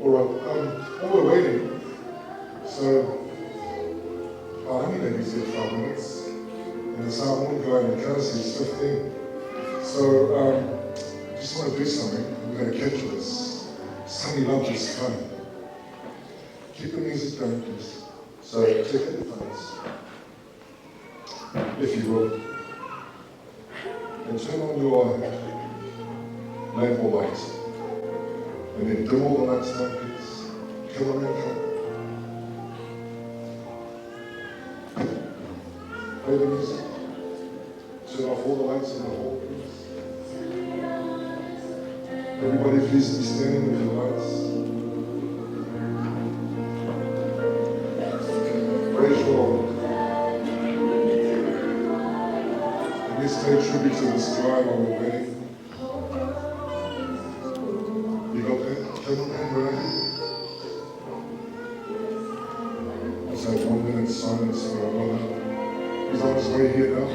All right, while we're waiting, so our honey lady's here 5 minutes, and the Samoan guy in the car is 15. So just want to do something. We're going to capture this. Sonny loves his phone. Keep the music going, please. So take out your phones, if you will, and turn on your lamp or light. And then dim all the lights down, please. Come on in, come. Play the music. Turn off all the lights in the hall, please. Everybody, please be standing with your lights. Praise the Lord. And let's pay tribute to this guy while we're waiting. You got that? Cameraman, where are you? Let's have 1 minute silence for our brother. He's on his way here now.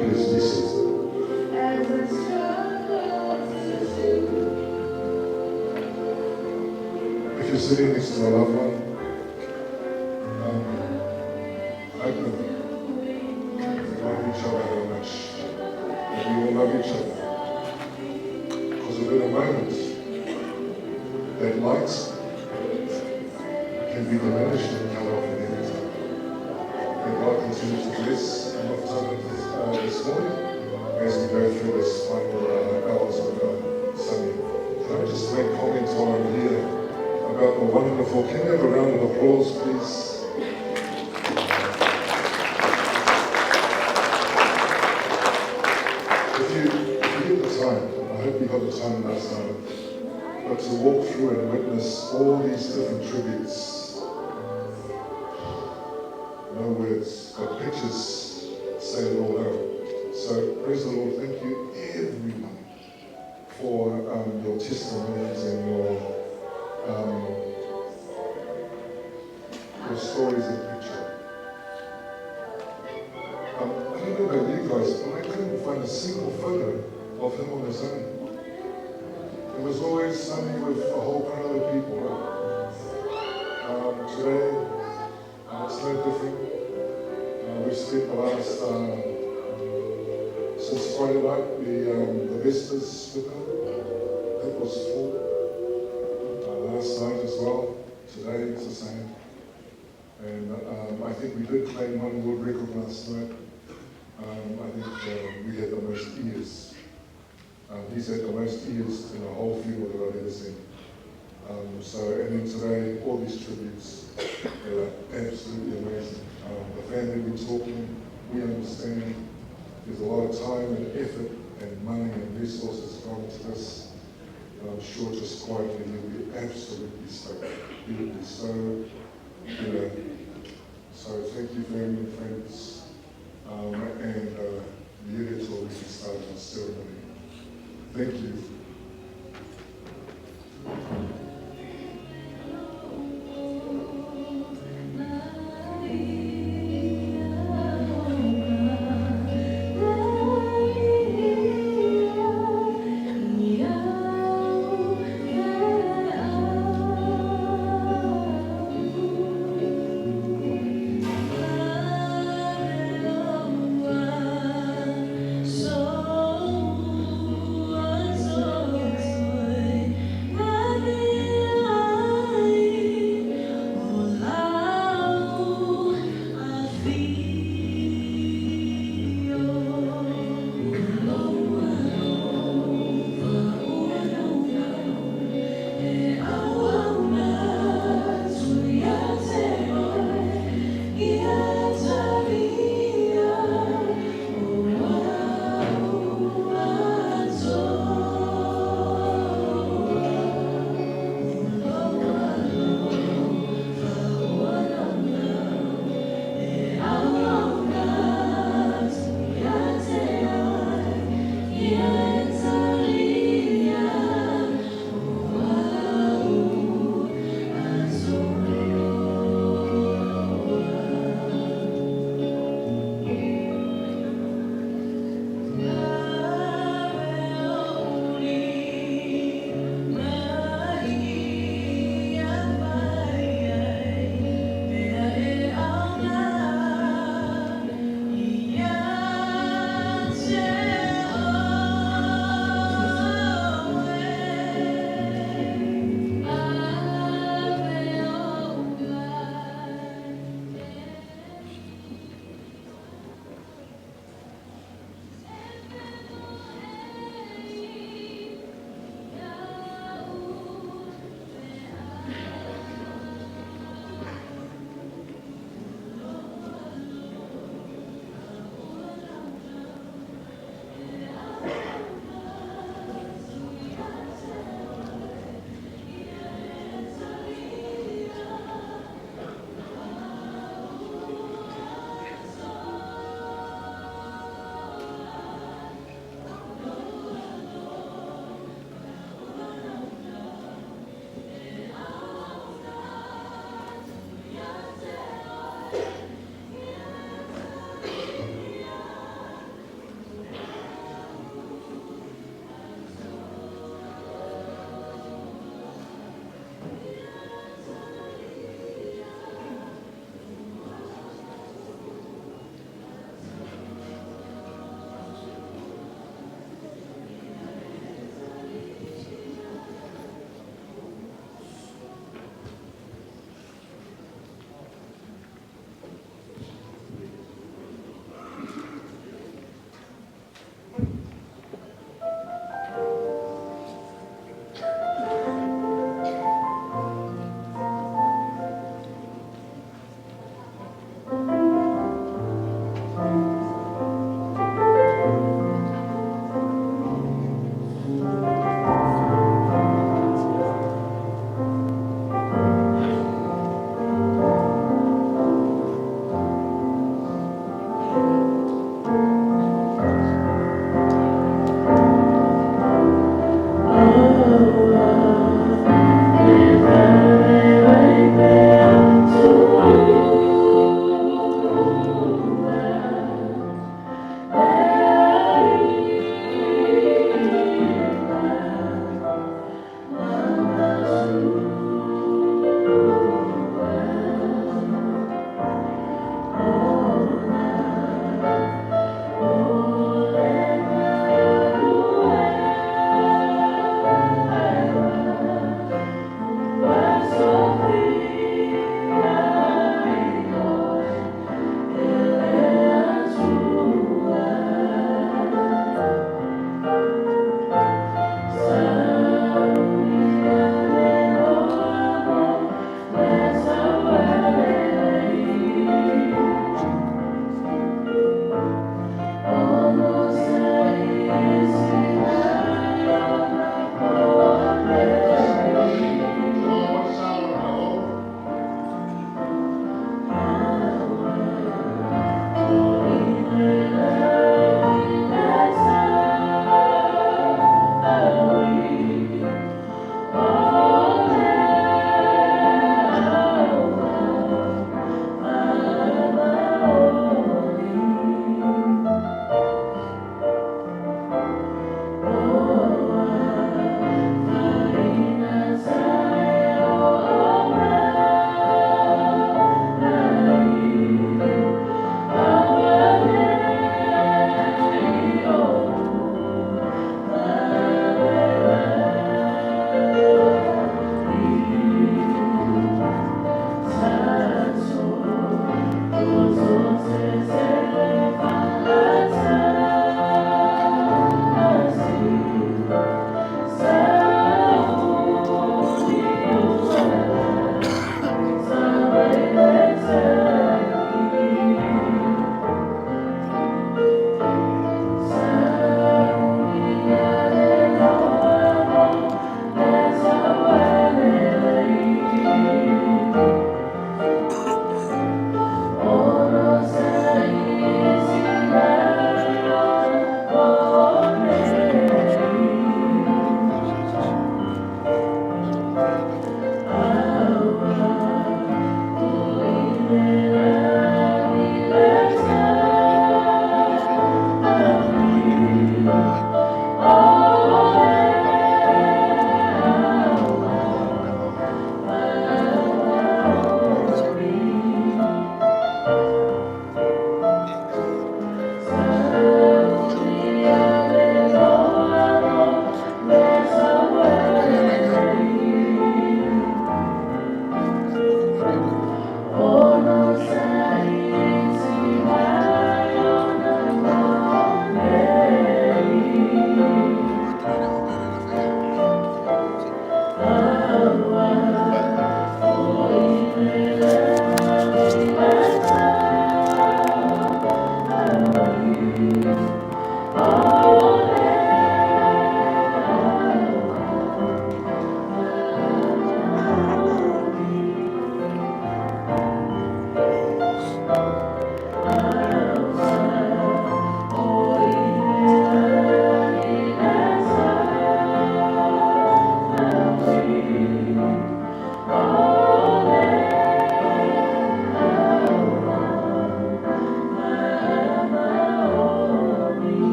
Please be seated. If you're sitting next to a loved one, hug them. Remind each other how much that we all love each other. Because within a moment, that light can be diminished and cut off at any time. May God continue to bless and lift up this morning as we go through this final hours of Sunday. Can I just make comments while I'm here about the wonderful, can we have a round of applause, please? If you get the time, I hope you got the time last night, but to walk through and witness all these different tributes, no words, but pictures say it all out. So praise the Lord, thank you everyone for your testimonies and your stories and picture. I don't know about you guys, but I couldn't find a single photo of him on his own. It was always Sonny with a whole crowd of people. Right? Today, it's no different. We've spent the last, since Friday night, the Vespers with him. That was full. Last night as well. Today it's the same. And I think we did claim one world record last night. I think we had the most ears. He's had the most ears in the whole funeral that I've ever seen. And then today, all these tributes, they are absolutely amazing. The family we're talking, we understand there's a lot of time and effort and money and resources gone into this. And I'm sure just quietly he'll be absolutely stoked. He will be so, you know. So thank you, family and friends. And the unit will be starting our ceremony. Thank you. Oh,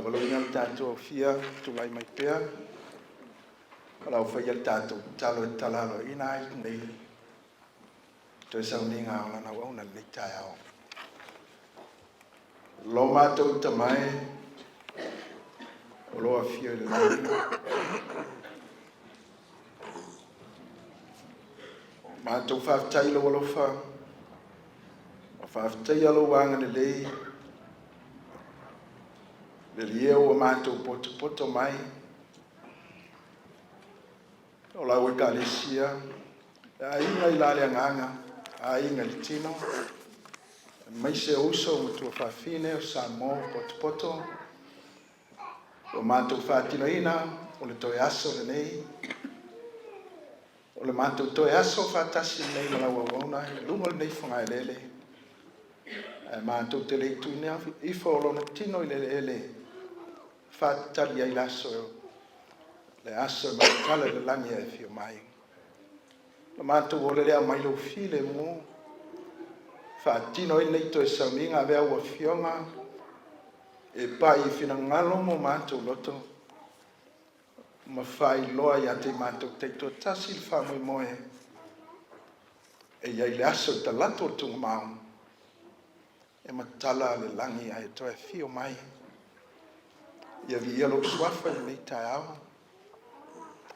Faamaloina le tatou aofia tulai mai pea o le a faia le tatou tatalo e tatala aloaia ai lenei toe sauniga o Lana auauna i lenei taeao. Lo matou Tama e, o lo o afio i le lagi, matou faafetai i lou alofa, ma faafetaia lou agalelei, le Alii e ua matou potopoto mai o lau Ekalesia, le aiga i la le Agaga, aiga i le Tino, aemaise o uso ma tuafafine o Samoa ua potopoto, ua matou faatinoina o le toe aso lenei, o le matou toe aso faatasi lenei ma lau auauna i luga o lenei fogaeleele, ae matou te le i tuuina ifo o Lona tino i le eleele e faatali ai le aso, le aso e matala i le lagi e afio mai. Ona matou ole lea e aumai lou filemu, faatino ai lenei toe sauniga. Avea lau Afioga e pai i finagalo ma o matou loto ma faailoa ia te i matou taitoatasi le faamoemoe e i ai le aso e talaatu o le tulimanu e matala le lagi ae toe afio mai. Ia viia lou Suafa i lenei taeao,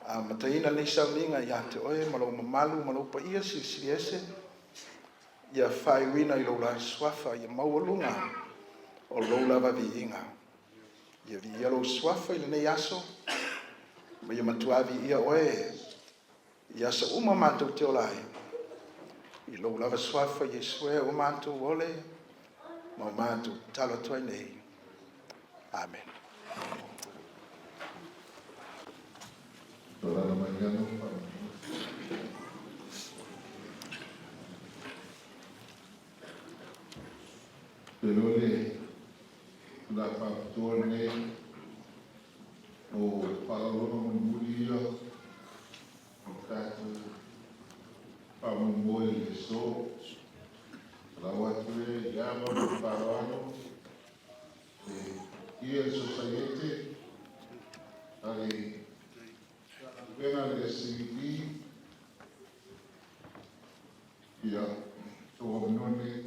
amataina nei sauniga ia te Oe ma lou mamalu ma lou paia silisili ese. Ia faaiuina i lou Suafa ia maualuga o lou lava viiga. Ia viia lou Suafa i lenei aso, ma ia matua viia Oe i aso uma matou te ola ai. I lou lava Suafa Iesu e ua matou ole ma o matou tatalo atu ai nei. Amene. Tolaga mai lalo. Pelo le la faapitoa lenei o faaaloalo mulimuli ia o le tatou faamoemoe i le aso. Lau atu le i ava ma le faaaloalo e ia le Sosaiete a le Matagaluega a le SCBP ia tauavanoa nei.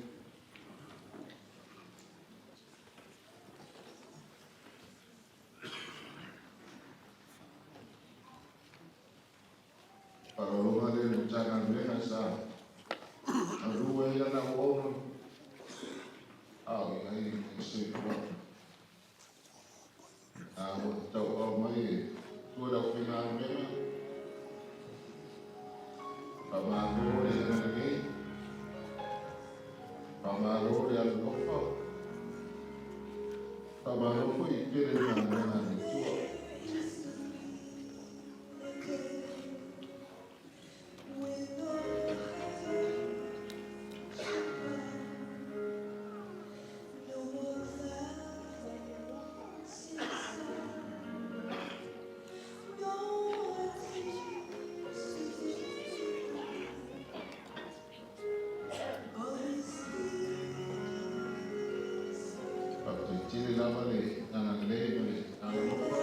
Faaaloaloga lea i le Matagaluega sa galue ai lana auauna a o i ai le soifua. A ua tauau mai e tua le aufaigaluega, faamalo le agalelei, faamalo le alolofa, faamalo foi i tele o galuega a le Atua. Faafetai tele lava le agalelei ma le alolofa.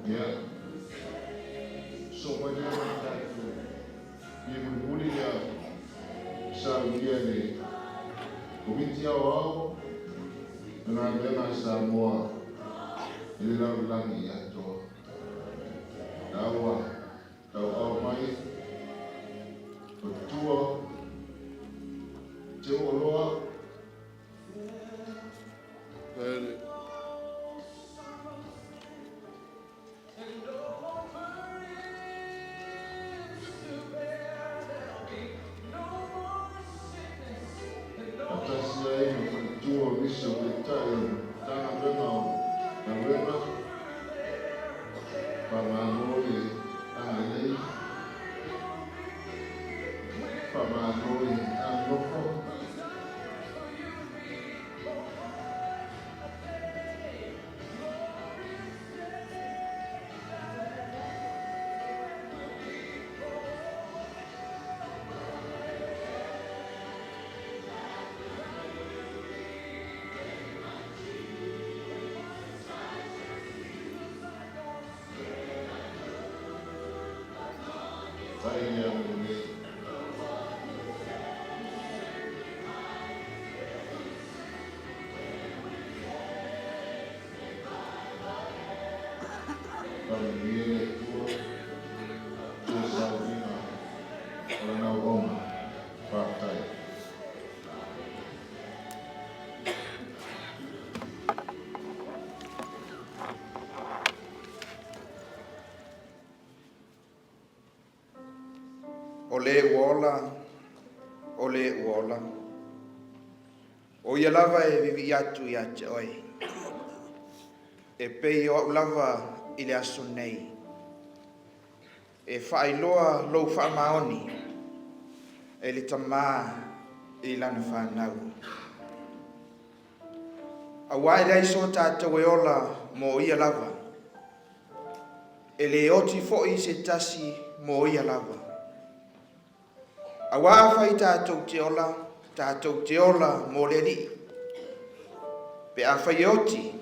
Ia, so mai lea ma le tatou ia mulimuli ia saunia e le Komiti Aoao le galuega a Samoa i le lalolagi atoa. La ua tauau mai o tua Teualoa. Faatasi ai ma faletua o nisi o taitai o le Matagaluega o Galuega. Faafetai le agalelei. Faamanuia le Atua i le sauniga o Lana auauna. Faafetai. O le ua ola, o le ua ola. O ia lava e viivii atu ia te oe. E pei o au lava i le aso nei. E faailoa lou faamaoni e le Tamā i lana fanau. Auā e leai so tatou e ola mo ia lava. E le oti foi se tasi mo ia lava. Auā afai tatou te ola, tatou te ola mo le Alii. Pe afai e oti,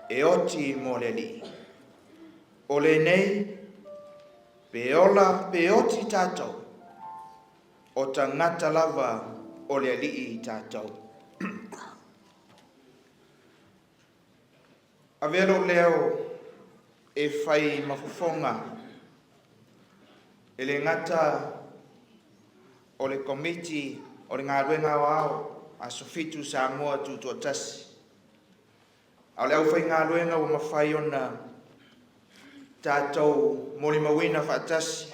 e oti mo le Alii. O lenei, pe ola pe oti tatou, o tagata lava o le Alii tatou. Avea lou leo e fai ma fofoga e le gata o le Komiti o le Galuega Aoao Aso Fitu Samoa Tutoatasi, a o le aufaigaluega ua mafai ona tatou molimauina faatasi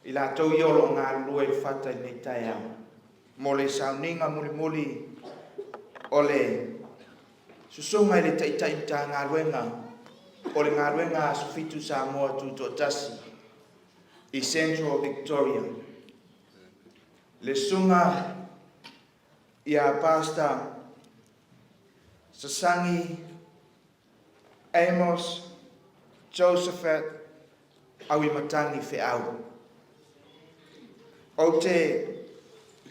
i latou ia o lo o galulue i le fata i lenei taeao mo le sauniga mulimuli o le susuga i le Taitai Matagaluega o le Galuega Aso Fitu Samoa Tutoatasi i Central Victoria, le susuga ia Pastor Sasangi Amos Josephat Auimatagi Feau. Ou te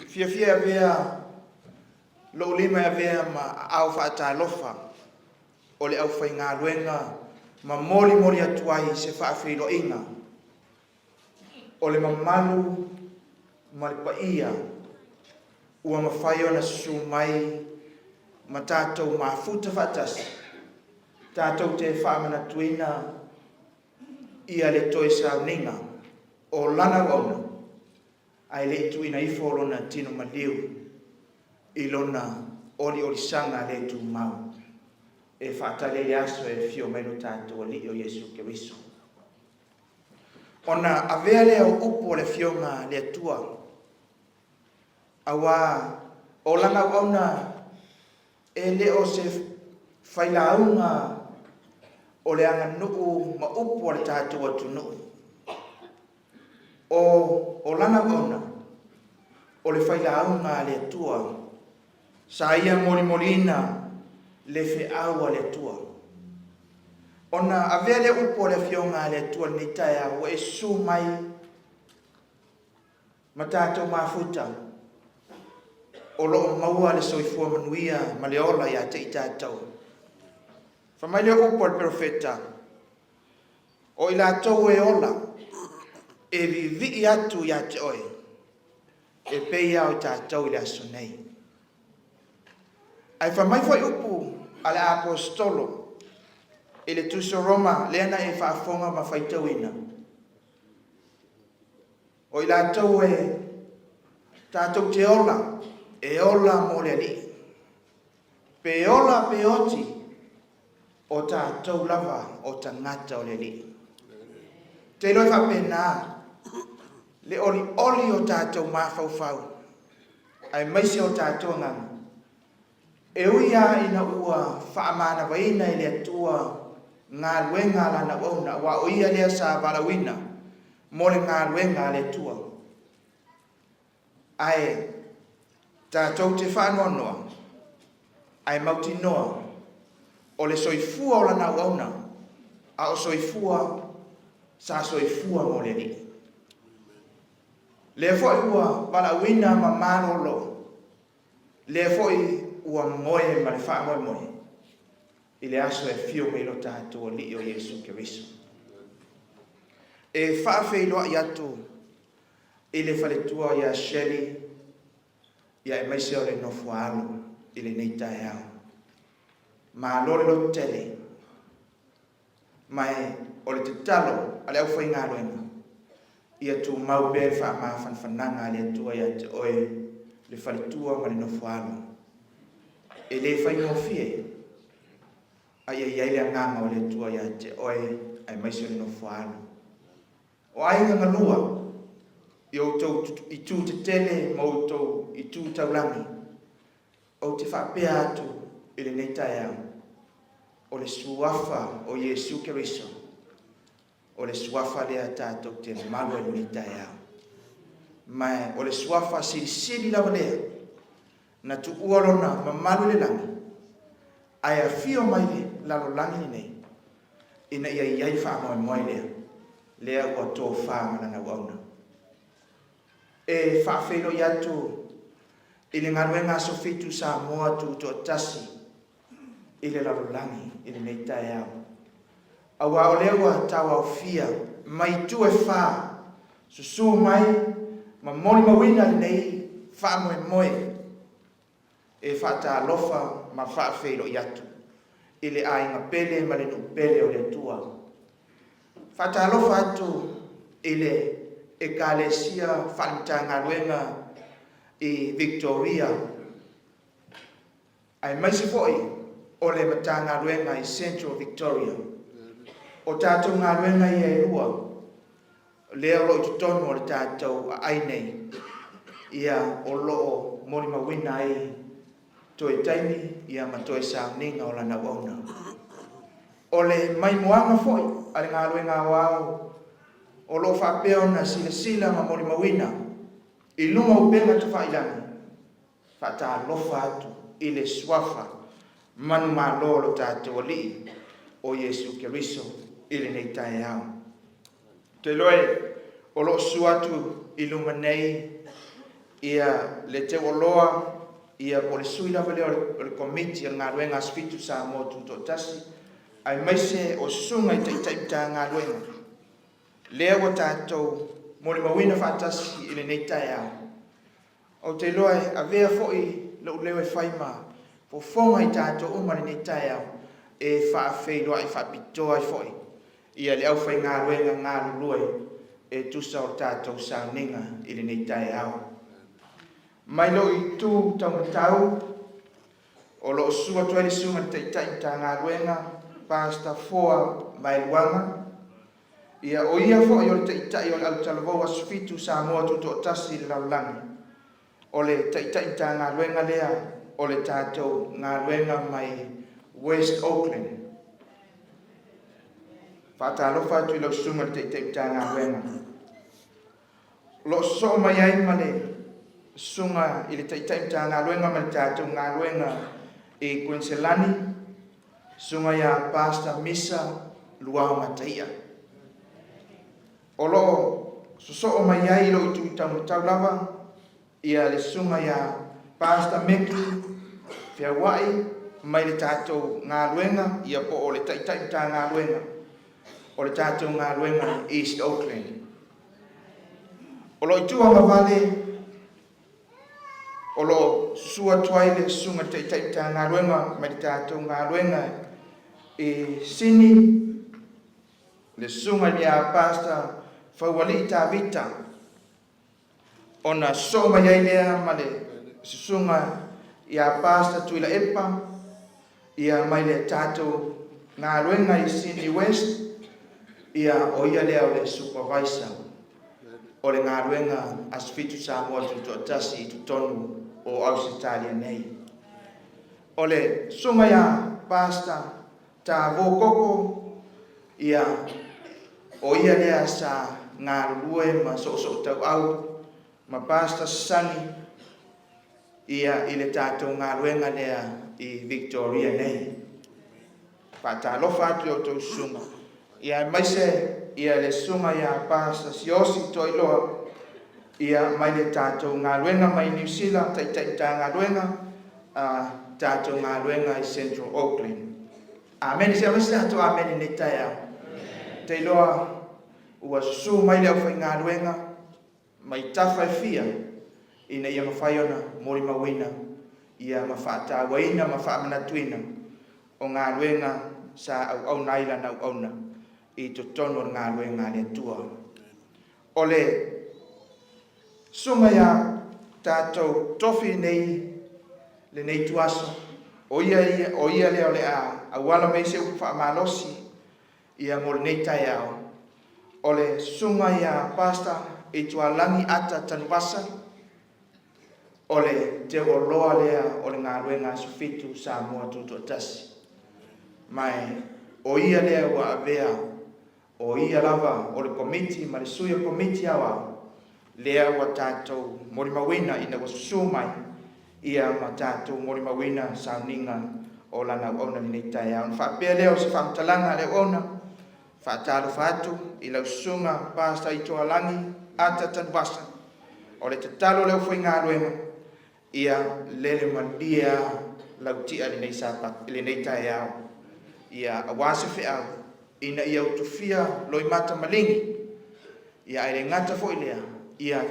fiafia e avea lou lima e avea ma aao faatalofa o le aufaigaluega ma molimoli atu ai se faafeiloaiga o le mamalu ma le paia ua mafai ona susu mai ma tatou mafuta faatasi tatou te faamanatuina ia le toe sauniga o lana auauna ae le i tuuina ifo lona tino maliu i lona oliolisaga le tumau e faatali ai le aso e afio mai lo tatou Alii o Iesu Keriso. Ona avea lea o upu a le Afioga a le Atua, auā o lana auauna e le o se failauga o le aganuu ma upu a le tatou atunuu. O lana auauna, o le failauga a le Atua, sa ia molimoliina le feau a le Atua. Ona avea lea upu a le Afioga a le Atua i lenei taeao, ua e susu mai ma tatou mafuta, o lo o maua le soifua manuia ma le ola ia te i tatou. Fai mai le upu a le perofeta, o i latou e ola, e viivii atu ia te oe, e pei lava o tatou i le aso nei. Ae fai mai foi upu a le Aposetolo i le Tusi o Roma, lea na e faafofoga ma faitauina, o i latou e tatou te ola, e ola mo le Alii. Pe ola pe oti, o tatou lava o tagata o le Alii. Te iloa e faapena le olioli o tatou mafaufau, aemaise o tatou agaga, e ui lava ina ua faamanavaina e le Atua galuega a lana auauna, aua o ia lea sa valaauina mo le galuega a le Atua. Ae tatou te faanoanoa, ae mautinoa o le soifua o lana auauna, a o soifua sa soifua mo le Alii. Lea foi ua valaauina ma malolo, lea foi ua moe ma le faamoemoe i le aso e afio mai lo tatou Alii o Iesu Keriso. E faafeiloai atu i le faletua ia Shelley ia aemaise o le nofo a alo i lenei taeao. Malo le lototele, ma o le tatalo a le aufaigaluega ia tumau pea le faamafanafanaga a le Atua ia te oe le faletua ma le nofo a alo. E le faigofie, a ia i ai le agaga o le Atua ia te oe aemaise o le nofo a alo. O aiga galua i outou itu tetele ma outou itu taulagi, ou te faapea atu i lenei taeao, o le suafa o Iesu Keriso, o le suafa lea tatou te malu ai i lenei taeao. Ma o le suafa silisili lava lea, na tuua lona mamalu i le lagi, ae afio mai le lalolagi lenei, ina ia i ai faamoemoe lea, lea ua tofa ma lana auauna. E faafeiloai atu i le galuega Aso Fitu Samoa Tutoatasi i le lalolagi i lenei taeao. Aua o lea ua tauaofia mai itu e fa, susu mai ma molimauina lenei faamoemoe e faatalofa ma faafeiloai atu i le aiga pele ma le nuu pele o le Atua. Faatalofa atu i le Ekalesia Faale-Matagaluega i Victoria, aemaise foi o le Matagaluega i Central Victoria. O tatou galuega ia e lua, lea o lo o i totonu o le tatou aai nei, ia o lo o molimauina ai toe taimi ia ma toe sauniga o lana auauna. O le maimoaga foi a le galuega aoao o lo o faapea ona silasila ma molimauina i luga o upega tafailagi, faatalofa atu i le suafa manumalo o lo tatou Alii o Iesu Keriso i lenei taeao. Ou te iloa o lo o susu atu i luma nei ia le Teuoloa ia po o le sui lava lea o le Komiti o le Galuega Aso Fitu Samoa Tutoatasi, aemaise o susuga i Taitai Matagaluega lea ua tatou molimauina faatasi i lenei taeao. Ou te iloa e avea foi lou leo e fai ma fofoga i tatou uma i lenei taeao e faafeiloai faapitoa ai foi ia le aufaigaluega galulue e tusa o tatou sauniga i lenei taeao. Mai lou itu taumatau, o lo o susu atu ai le susuga i le Taitai Matagaluega, Pastor Foa Vaeluaga, ia o ia foi o le Taitai o le Autalavou Aso Fitu Samoa Tutoatasi i le lalolagi. O le Taitai Matagaluega lea o le tatou galuega mai West Auckland. Faatalofa atu i lau susuga i le Taitai Matagaluega. O lo o sosoo mai ai ma le susuga i le Taitai Matagaluega ma le tatou galuega i Kuiniselani, susuga ia Pastor Misa Luao Mataia. O lo o sosoo mai ai i lou itu taumatau lava ia le susuga ia Pastor Meki Feauai mai le tatou galuega ia po o le Taitai Matagaluega o le tatou galuega East Auckland. O lo o i tua agavale o lo o susu atu ai le susuga i le Taitai Matagaluega mai le tatou galuega i Sini, le susuga ia Pastor Faualii Tavita, ona sosoo mai ai lea ma le susuga ia Pastor Tuilaepa ia mai le tatou galuega i Sydney West, ia o ia lea o le supervisor o le galuega Aso Fitu Samoa Tutoatasi i totonu o Ausetalia nei. O le susuga ia Pastor Tavo Koko, ia o ia lea sa galulue ma soosoo tauau ma Pastor Sasani ia i le tatou galuega lea i Victoria nei. Faatalofa atu i outou susuga, ia aemaise ia le susuga ia Pastor Siosi Toiloa ia mai le tatou galuega mai Niu Sila, Taitai Matagaluega tatou galuega i Central Auckland. Amene. Se aemaise tatou amene i lenei taeao. Te iloa Ua susu mai le aufaigaluega mai tafa e fia ina ia mafai ona molimauina ia ma faatauaina ma faamanatuina o galuega sa auauna ai lana auauna i totonu o le galuega a le Atua. O le susuga ia tatou tofi nei lenei ituaso, o ia o ia lea o le a auala mai se upu faamalosi ia mo lenei taeao. O le susuga ia Pastor Aitualagi Ata Tanuvasa, o le teuoloa lea o le galuega Aso Fitu Samoa Tutoatasi, ma o ia lea ua avea o ia lava o le Komiti ma le sui o le Komiti Aoao lea ua tatou molimauina ina ua susu mai ia ma tatou molimauina sauniga o lana auauna i lenei taeao. Ona faapea lea o se faamatalaga a le auauna, faatalofa atu i lau susuga Pastor Aitualagi Ata Tanuvasa. O le tatalo a le aufaigaluega, ia lele malie lava lau tia i lenei Sapatu i lenei taeao, ia aua se feau ina ia utufia loimata maligi, ia ae le gata foi i lea, ia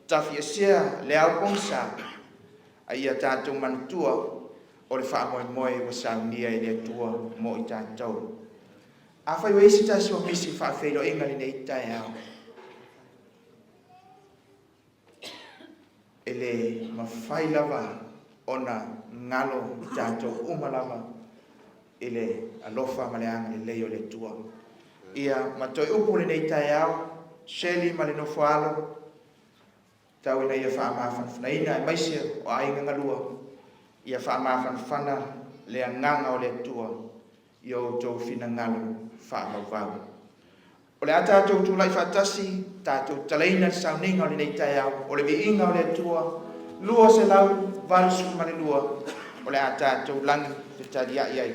tafiesea le ao pogisa, a ia tatou manatua o le faamoemoe ua saunia e le Atua mo i tatou. Afai ua i ai se tasi ua misi i faafeiloaiga i lenei taeao, e le mafai lava ona galo i tatou uma lava i le alofa ma le agalelei o le Atua. Ia ma toe upu i lenei taeao, Shirley ma le nofo a alo, tau ina ia faamafanafanaina aemaise o aiga galua, ia faamafanafana le agaga o le Atua i o outou finagalo faavauvau. O le a tatou tulai faatasi, tatou tatalaina le sauniga o lenei taeao, o le viiga o le Atua 282 o le a tatou lagi fetaliai ai.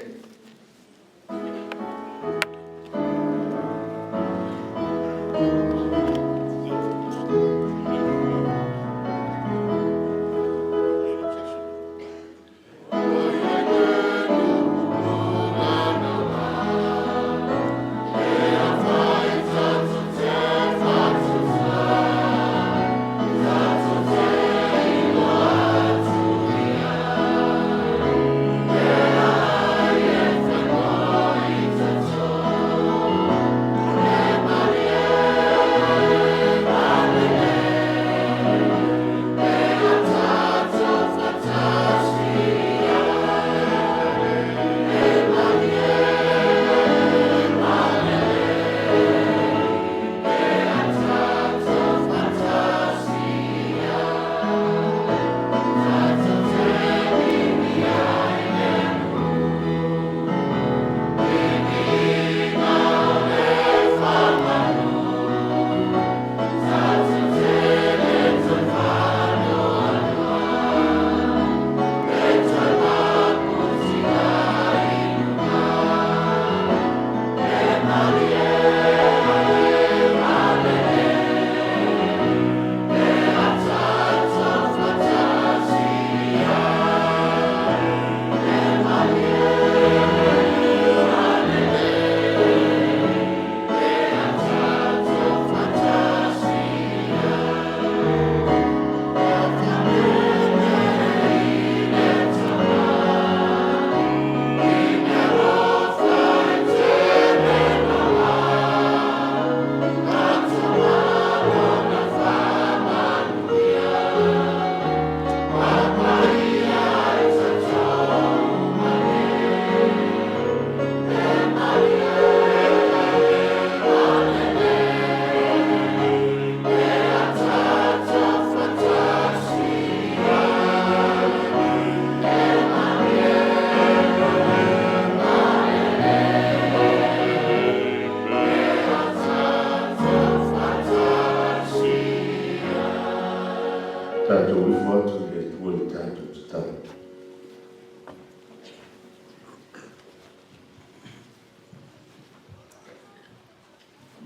Tatou ifo atu i le Atua i le tatou tatalo.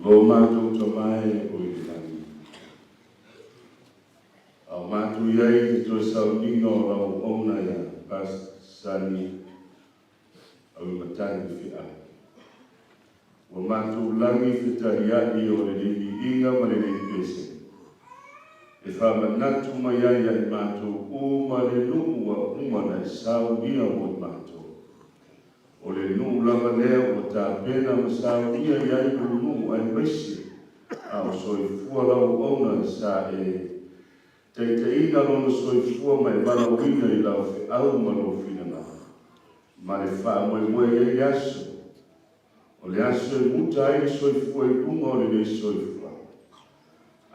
Lo matou Tama e o i le lagi, a o matou i ai i le toe sauniga o lau auauna ia Pastor Sani Auimatagi Feai. Ua matou lagi fetaliaʻi o lenei viiga ma lenei pesega, e faamanatu mai ai ia i matou uma le nuu ua uma ona e saunia mo i matou. O le nuu lava lea ua tapena ma saunia i ai lou nuu aemaise a o soifua lau auauna sa e taitaiina lona soifua ma e valaauina i lau feau ma lou finagalo ma le faamoemoe i ai le aso O le aso e muta ai le soifua i luga o lenei soifuaga,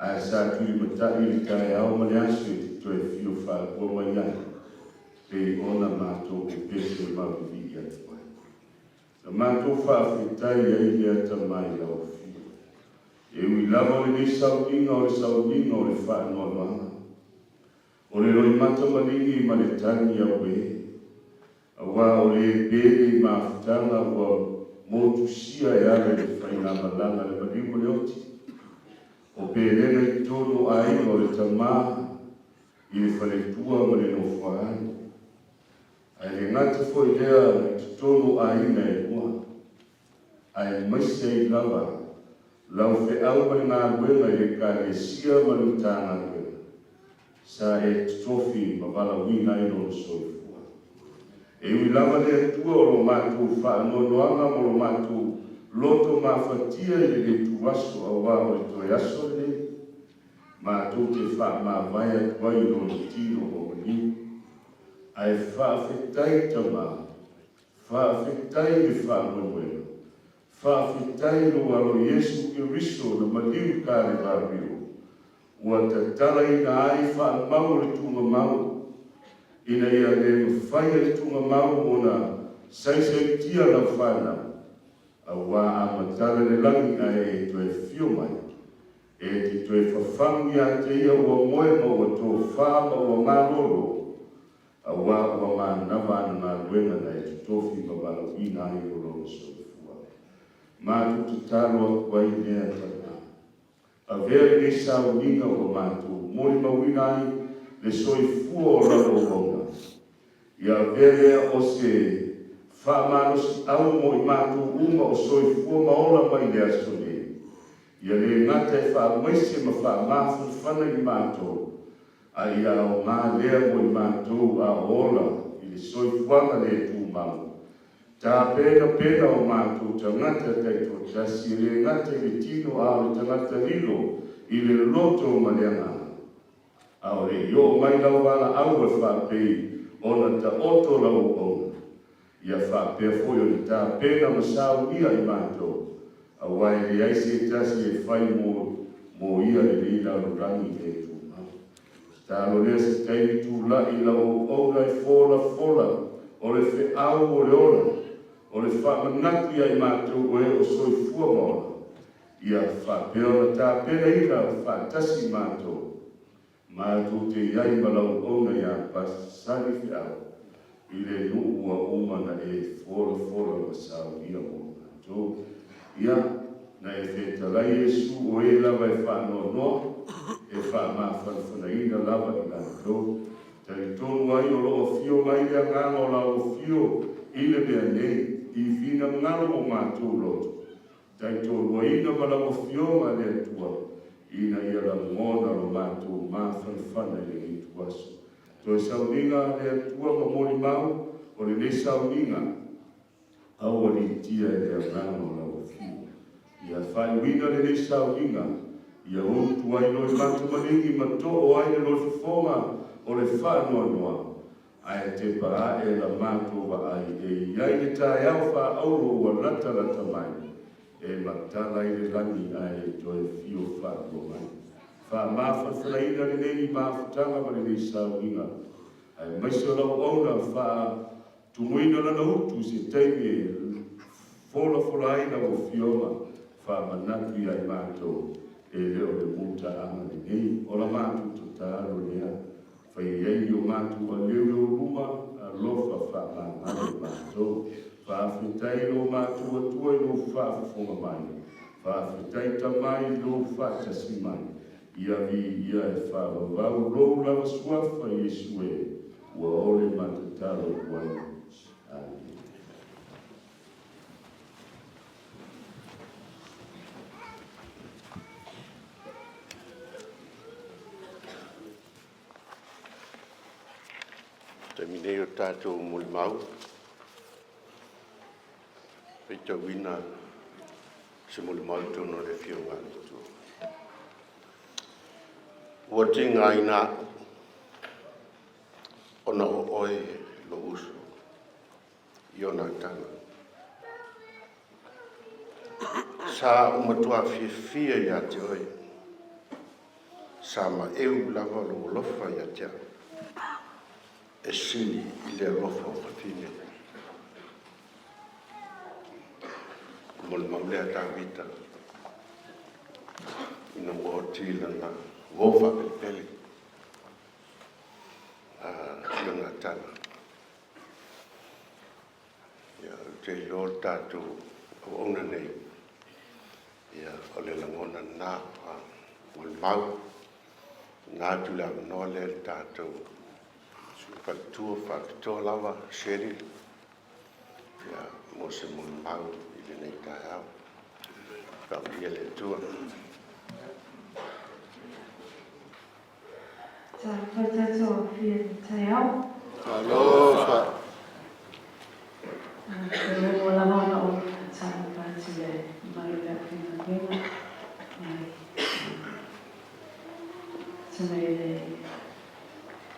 ae sa tulimatai le taeao ma le aso e te toe fio faalua mai ai, pei ona matou pepese mauvivii atu ai. Na matou faafetai ai le atamai i lau Afio. E ui lava o lenei sauniga o le sauniga o le faanoanoaga, o le loimata maligi ma le tagi auē, Aua o le pe nei mafutaga ua motusia e ala i le faigamalaga le maliu ma le oti. O pelega i totonu o aiga o le tama i le faletua ma le nofoaalo. Ae le gata foi lea i totonu o aiga e lua, aemaise ai lava lau feau ma le galuega i le Ekalesia ma le Matagaluega sa e totofi ma valaauina ai lona soifua. E ui lava le Atua o lo matou faanoanoaga ma lo matou loto mafatia i lenei ituaso auā o le toe aso lenei, matou te faamavae atu ai i lona tino ua maliu. Ae faafetai Tama, faafetai le faamoemoega, faafetai lou Alo Iesu Keriso na maliu i Kalevario, ua tatalaina ai faamau o le tuugamau, ina ia le mafai e le tuugamau ona saisaitia lau fanau, auā a matala le lagi ae e toe afio mai, e te toe fafagu iā te ia ua moe ma ua tofā ma ua malōlō, auā ua manava ana galuega na e totofi ma valaauina ai o lona soifua. Matou tatalo atu ai lea tama. Avea lenei sauniga ua matou molimauina ai le soifua o lau auauna. Ia avea lea o se faamalosiau mo i matou uma o soifua ma ola mai le aso nei. Ia le gata e faamaise ma faamafanafana i matou, a ia aoga lea mo i matou a o ola i le soifuaga le tumau. Tapenapena o matou tagata taitoatasi e le gata i le tino a o le tagata lilo i le loto ma le agaga. A o le i oo mai lau valaau e faapei ona taoto lau auauna, ia faapea foi ona tapena ma saunia i matou, aua e leai se tasi e fai mo mo ia lenei lalolagi le tumau. Tatalo lea se taimi tulai lau auauna e folafola o le feau o le ola, o le faamanatu ia i matou o e o soifua ma ola, ia faapea ona tapenaina faatasi matou, matou te i ai ma lau auauna iā Pasani Feau i le nuu ua uma na e folafola ma saunia mo matou. Ia, na e fetalai Iesu o e lava e faanoanoa, e faamafanafanaina lava i latou. Talitonu ai o lo o afio mai le Agaga o lau afio i le mea nei, i finagalo o matou loto, taitoaluaina ma lau Afioga le Atua, ina ia lagona lo matou mafanafana i lenei ituaso. Toe sauniga le Atua ma molimau o lenei sauniga, aualiitia e le Agaga o lau Afio. Ia faaiuina lenei sauniga, ia utu ai loimata maligi ma too ai le loifofoga o le faanoanoa, ae tepa ae la matou vaai e i ai le taeao faaauro ua latalata mai, e matala ai le lagi ae e toe fio faalua mai. Faamafanafanaina lenei mafutaga ma lenei sauniga, aemaise o lau auauna faatumuina lana utu i se taimi e folafola ai lau Afioga faamanatu ia i matou e le o le mutaaga lenei. O la matou tatalo lea. Fai ai i o matou aleu i ou luma, alofa faamagalo i matou. Faafetai i lo matou Atua i lou faafofoga mai. Faafetai Tama i lou faatasi mai. Ia viia e faavavau lou lava suafa Iesu e, ua ole ma tatalo atu ai. Amene. Lenei o tatou molimau, faitauina se molimau i totonu o le Afioga a le Atua. Ua tigaina au ona o oe lou uso, Ionatana. Sa ou matua fiafia ia te oe, sa maeu lava lou alofa ia te au, e sili i le alofa o fafine. Molimau lea a Tavita ina ua oti lana uo faapelepele a Ionatana. Ia, ou te iloa o le tatou auauna nei, ia, o le lagona lena, molimau, tuuina atu le avanoa lea i le tatou faletua faapitoa lava Shirley, ia, mo se molimau i lenei taeao. Faamanuia le Atua. Talofa i le tatou aofia i le taeao. Alofa. E muamua lava ona ou faatalofa atu i le mamalu o le aufaigaluega mai mai le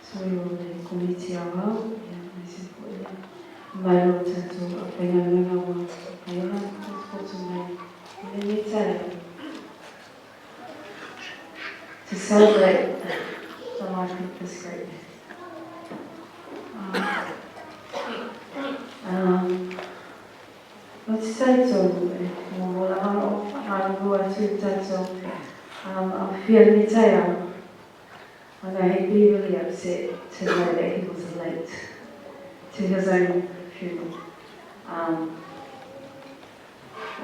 sui o le Komiti Aoao, ia, aemaise foi le mamalu o tatou aufaigaluega ua mafai ona potopoto mai i lenei taeao to celebrate the life of this great man. Ou te talitonu e muamua lava ona ou faamalulu atu i le tatou aofia i lenei taeao. I know he'd be really upset to know that he was late to his own funeral.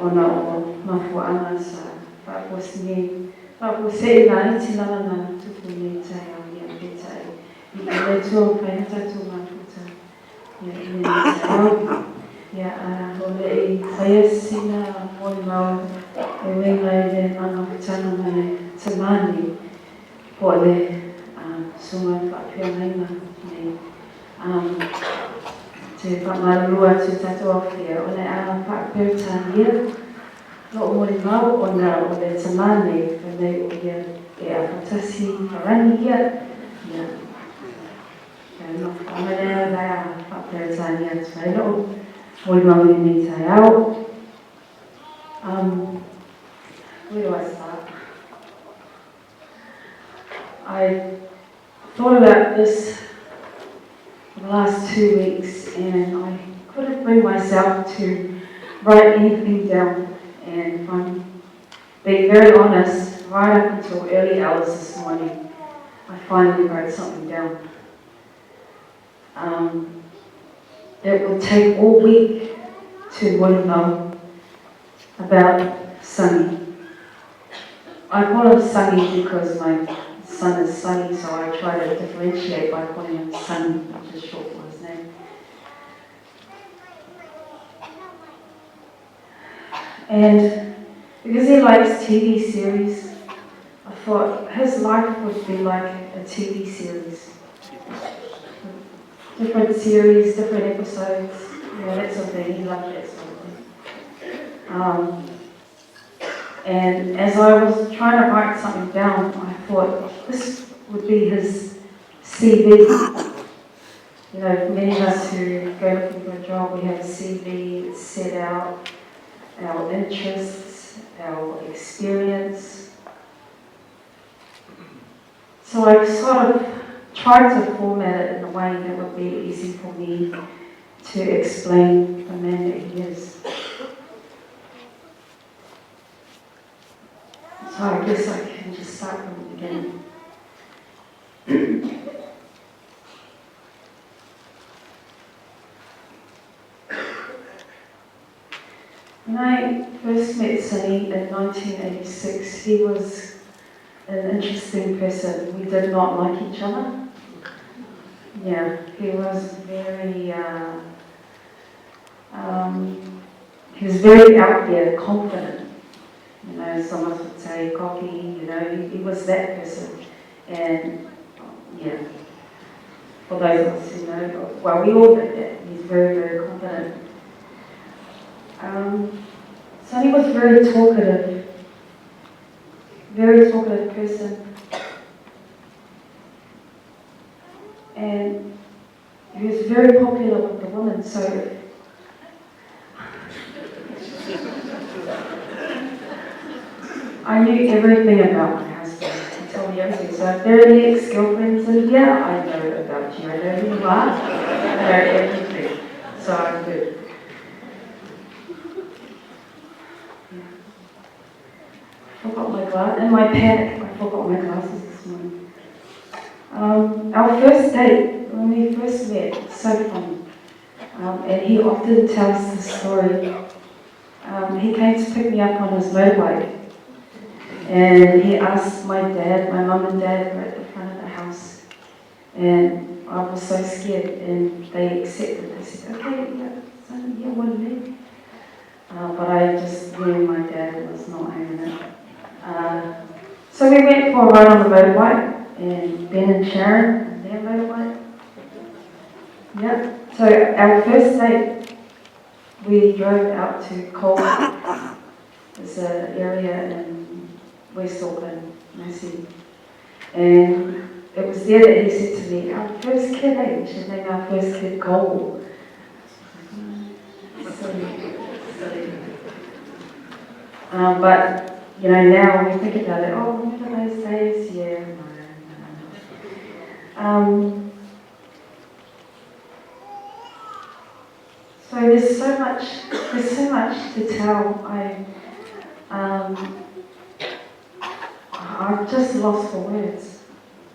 Ona o mafuaaga sa faafuasei laiti lava na tupu i lenei taeao, ia, peitai i le Atua ua mafai ona tatou mafuta, ia, i lenei taeao. Ia, a o le i faia sina molimau e uiga i le magafetana ma le tamā nei, po o le susuga faafeagaiga nei, te faamalulu atu i tatou aofia, o le a faa-Peretania lo'u molimau ona o le tamā nei fai mai o ia e afatasi Farani ia. Ia, e mafuaaga lea o le a faa-Peretania atu ai lo'u molimau i lenei taeao. Where do I start? I thought about this for the last 2 weeks and I couldn't bring myself to write anything down. And if I'm being very honest, right up until early hours this morning, I finally wrote something down. It would take all week to molimau about Sonny. I call him Sonny because my son is Sonny, so I try to differentiate by calling him Sonny, which is short for his name. And because he likes TV series, I thought his life would be like a TV series. Different series, different episodes, that sort of thing. He loved that sort of thing. And as I was trying to write something down, I thought this would be his CV. Many of us who go looking for a job, we have a CV, it's set out our interests, our experience. So I sort of tried to format it in a way that would be easy for me to explain the man that he is. So I guess I can just start from the beginning. When I first met Sonny in 1986, he was an interesting person. We did not like each other. Yeah, he was very out there, confident. Some of us would say cocky, he was that person. And yeah, For those of us who know, well, we all know that. He's very, very confident. Sonny was very talkative person. And he was very popular with the women, so I knew everything about my husband. He told me everything. So if there are any ex-girlfriends in here, I know about you. I know who you are. I know everything. So I'm good. Yeah. Forgot my glass. In my panic, I forgot my glasses this morning. Our first date, when we first met, so funny. And he often tells the story. He came to pick me up on his motorbike. And he asked my dad, my mum and dad were at the front of the house. And I was so scared, and they accepted. They said, okay, yeah, son, yeah, we'll leave. But I just knew my dad was not having it. So we went for a ride on the motorbike, and Ben and Sharon on their motorbike. Yeah, so our first date, we drove out to Colwick. It's an area in West Auckland, Massey. And it was there that he said to me, our first kid, eh? We should name our first kid Cole. Silly, silly. But, you know, now when we think about it, oh, remember those days? Yeah, no. So there's so much to tell. I'm just lost for words.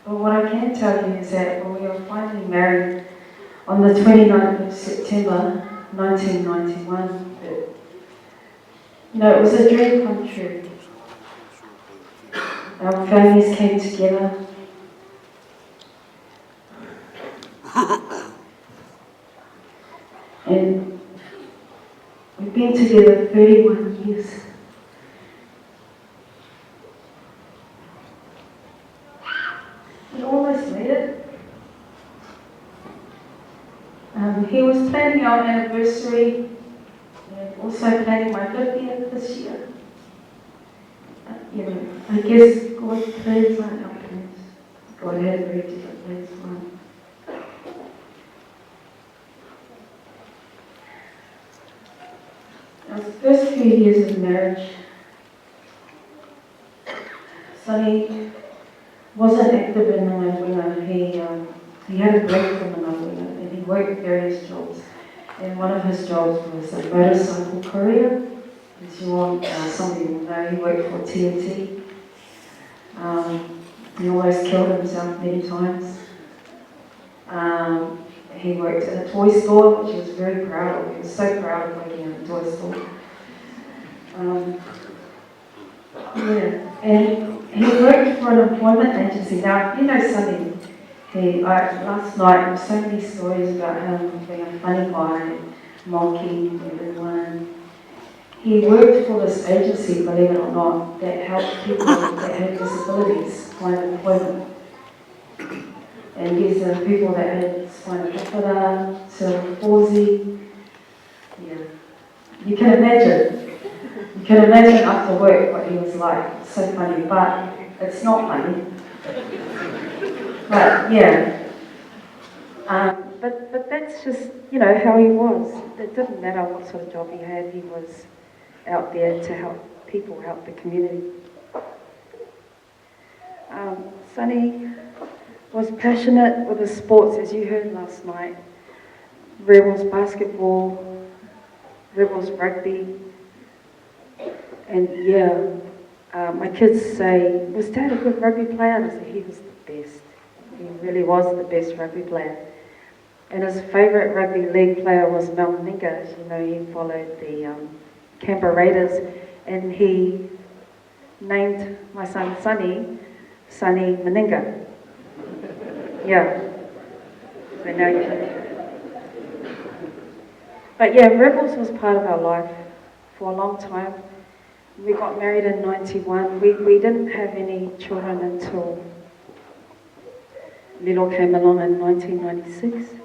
But what I can tell you is that when we were finally married on the 29th of September, 1991, you know, it was a dream come true. Our families came together. And we've been together 31 years. We almost made it. He was planning our anniversary and also planning my 50th this year. You know, I guess God's plans aren't our plans. God had very different plans for him. Our first few years of marriage, Sonny wasn't active in the Ngāi. He had a break from the Ngāi, and he worked various jobs. And one of his jobs was a motorcycle courier. As you all, some of you will know, he worked for TNT. He almost killed himself many times. He worked in a toy store, which he was very proud of. He was so proud of working in a toy store. Yeah, and he worked for an employment agency. Now, you know Sonny, last night there were so many stories about him being a funny guy, mocking everyone. He worked for this agency, believe it or not, that helped people that had disabilities find employment. And these are people that had spina bifida, cerebral palsy. Yeah. You can imagine. You can imagine after work what he was like. It's so funny, but it's not funny. But yeah. But that's just, you know, how he was. It didn't matter what sort of job he had, he was out there to help people, help the community. Sonny was passionate with his sports, as you heard last night. Rebels basketball, Rebels rugby, and yeah, my kids say, was Dad a good rugby player? And I say, he was the best. He really was the best rugby player. And his favourite rugby league player was Mal Meninga. As you know, he followed the Canberra Raiders, and he named my son Sonny, Sonny Meninga. Yeah. So now you know. But yeah, Rebels was part of our life for a long time. We got married in 91. We didn't have any children until Lilo came along in 1996,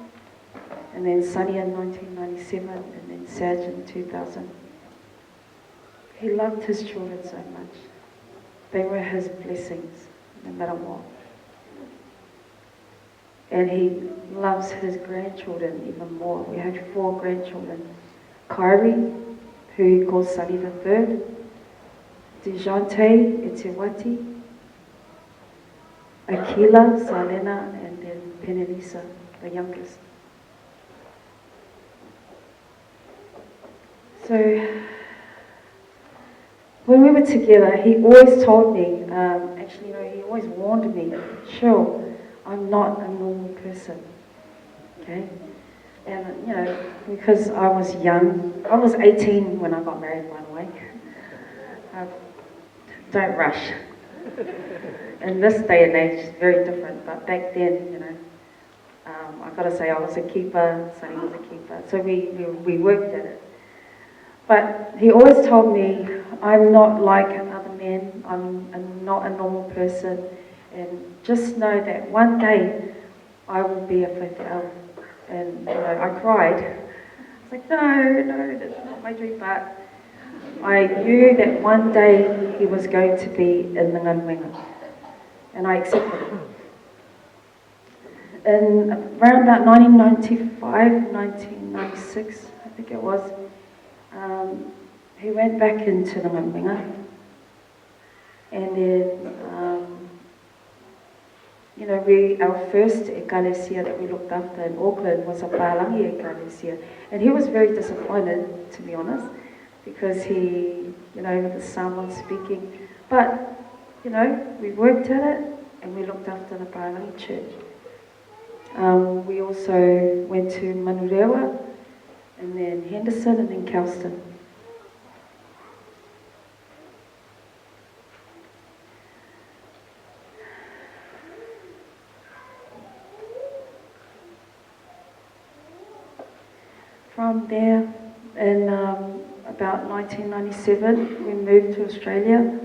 and then Sonny in 1997, and then Saj in 2000. He loved his children so much. They were his blessings, no matter what. And he loves his grandchildren even more. We had 4 grandchildren. Kyrie, who he calls Sonny the Third, Dejante Eteuati, Akila, Salena, and then Penelisa, the youngest. So when we were together, he always told me, actually no, he always warned me, Cheryl, I'm not a normal person, okay? And, you know, because I was young, I was 18 when I got married, by the way. Don't rush. In this day and age, it's very different, but back then, you know, I got to say I was a keeper, Sonny was a keeper, so we worked at it. But he always told me, I'm not like other men, I'm not a normal person, and just know that one day I will be a faifeau. And, you know, I cried. I was like, no, that's not my dream, but I knew that one day he was going to be in the Galuega, and I accepted it. In around about 1995, 1996, I think it was, he went back into the Galuega, and then, you know, our first ekalesia that we looked after in Auckland was a Palangi ekalesia, and he was very disappointed, to be honest, because he, you know, with the Samoan speaking, but, you know, we worked at it, and we looked after the Palangi church. We also went to Manurewa, and then Henderson, and then Kelston. From there, in about 1997, we moved to Australia,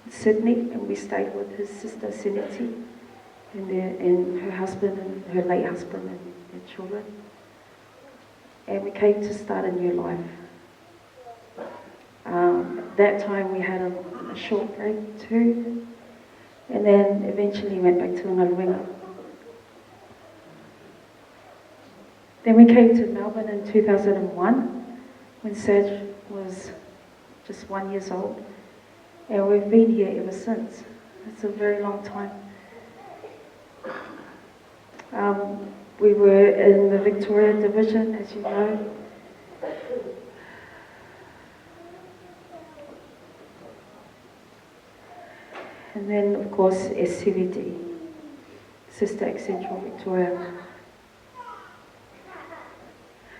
Sydney, and we stayed with his sister Sineti and her husband and her late husband and their children. And we came to start a new life. That time we had a short break too, and then eventually went back to Galuega. Then we came to Melbourne in 2001, when Saj was just 1 year old, and we've been here ever since. It's a very long time. We were in the Victoria Division, as you know. And then, of course, SCVD, Sister Central Victoria.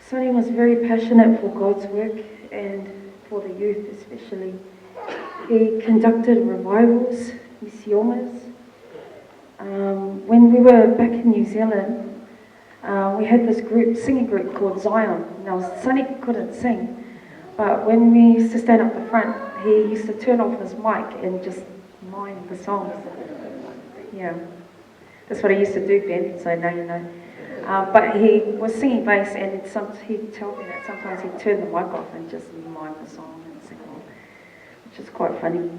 Sonny was very passionate for God's work and for the youth especially. He conducted revivals, misiones. When we were back in New Zealand, we had this singing group called Zion. Now, Sonny couldn't sing, but when we used to stand up the front, he used to turn off his mic and just mime the songs. Yeah, that's what he used to do, Ben, so now you know. But he was singing bass, and he'd tell me that sometimes he'd turn the mic off and just mime the song and sing along, which is quite funny.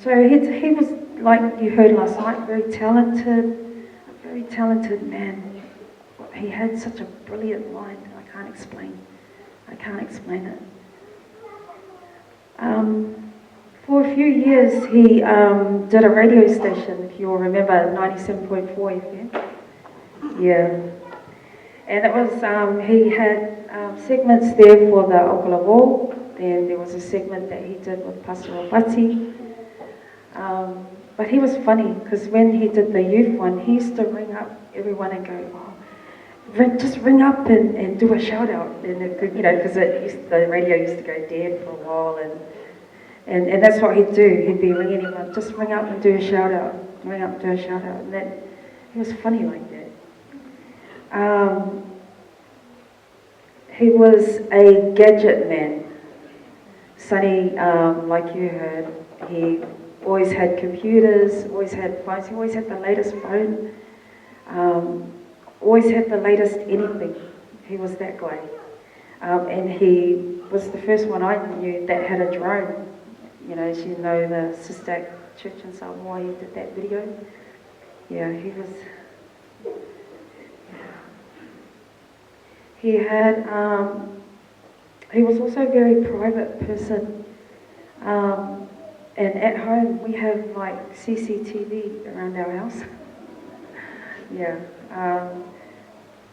So he was, like you heard last night, very talented, a very talented man. He had such a brilliant mind, I can't explain. I can't explain it. For a few years, he did a radio station, if you all remember, 97.4 FM. Yeah. And it was, he had segments there for the Okalawal. Then there was a segment that he did with Pastor Robati. But he was funny, because when he did the youth one, he used to ring up everyone and go, oh, just ring up and do a shout out. And it could, you know, because the radio used to go dead for a while, and that's what he'd do. He'd be ringing everyone, just ring up and do a shout out, ring up and do a shout out. And that, he was funny like that. He was a gadget man. Sonny, like you heard, he Always had computers, always had phones. He always had the latest phone. Always had the latest anything. He was that guy. And he was the first one I knew that had a drone. You know, as you know, the sisdac Church in Samoa, he did that video. Yeah, he was... He had, he was also a very private person. And at home, we have like CCTV around our house. Yeah.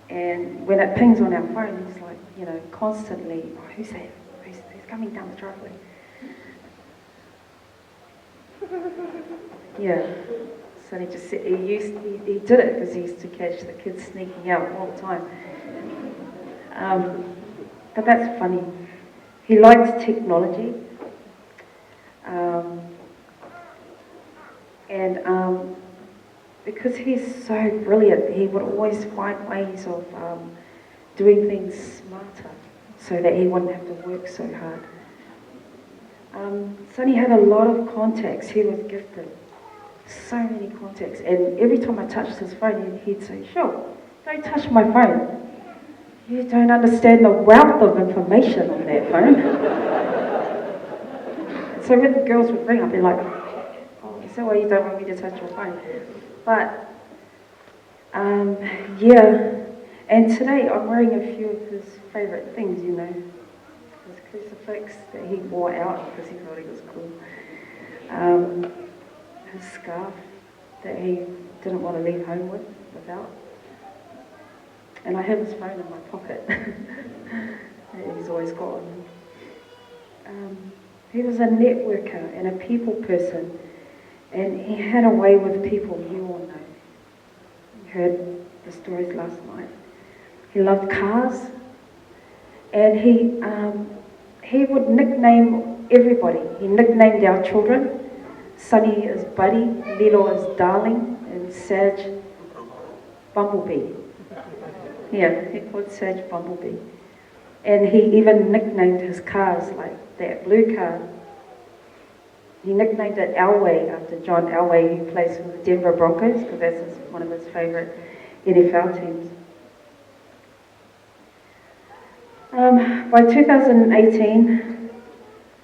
And when it pings on our phone, he's like, you know, constantly, oh, who's that? Who's coming down the driveway? Yeah. So he just he did it because he used to catch the kids sneaking out all the time. But that's funny. He liked technology. And because he's so brilliant, he would always find ways of doing things smarter so that he wouldn't have to work so hard. Sonny had a lot of contacts. He was gifted. So many contacts. And every time I touched his phone, he'd say, "Sure, don't touch my phone. You don't understand the wealth of information on that phone." So when the girls would ring, I'd be like, "Oh, is that why you don't want me to touch your phone?" But, yeah. And today I'm wearing a few of his favourite things, you know. His crucifix that he wore out because he thought he was cool. His scarf that he didn't want to leave home without. And I have his phone in my pocket that he's always got on him. He was a networker and a people person, and he had a way with people, you all know. You heard the stories last night. He loved cars, and he would nickname everybody. He nicknamed our children. Sonny is Buddy, Lilo is Darling, and Saj, Bumblebee. Yeah, he called Saj Bumblebee. And he even nicknamed his cars, like that blue car. He nicknamed it Elway after John Elway, who plays for the Denver Broncos, because that's one of his favourite NFL teams. By 2018,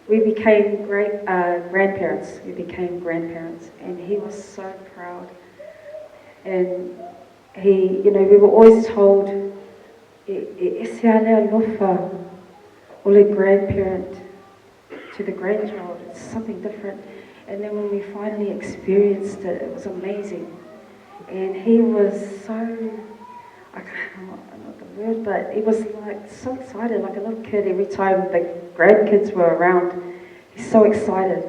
we became great grandparents. We became grandparents, and he was so proud. And he, you know, we were always told, "E ese ale alofa o le grandparent to the grandchild. It's something different." And then when we finally experienced it, it was amazing. And he was so, I can't know the word, but he was like so excited, like a little kid every time the grandkids were around. He's so excited.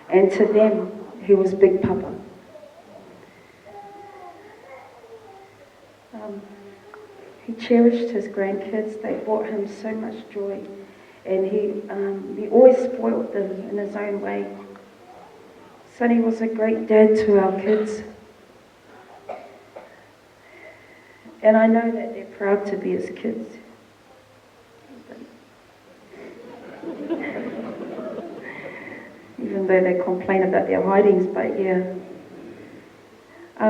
And to them, he was Big Papa. He cherished his grandkids. They brought him so much joy. And he always spoiled them in his own way. Sonny was a great dad to our kids. And I know that they're proud to be his kids. Even though they complain about their hidings, but yeah.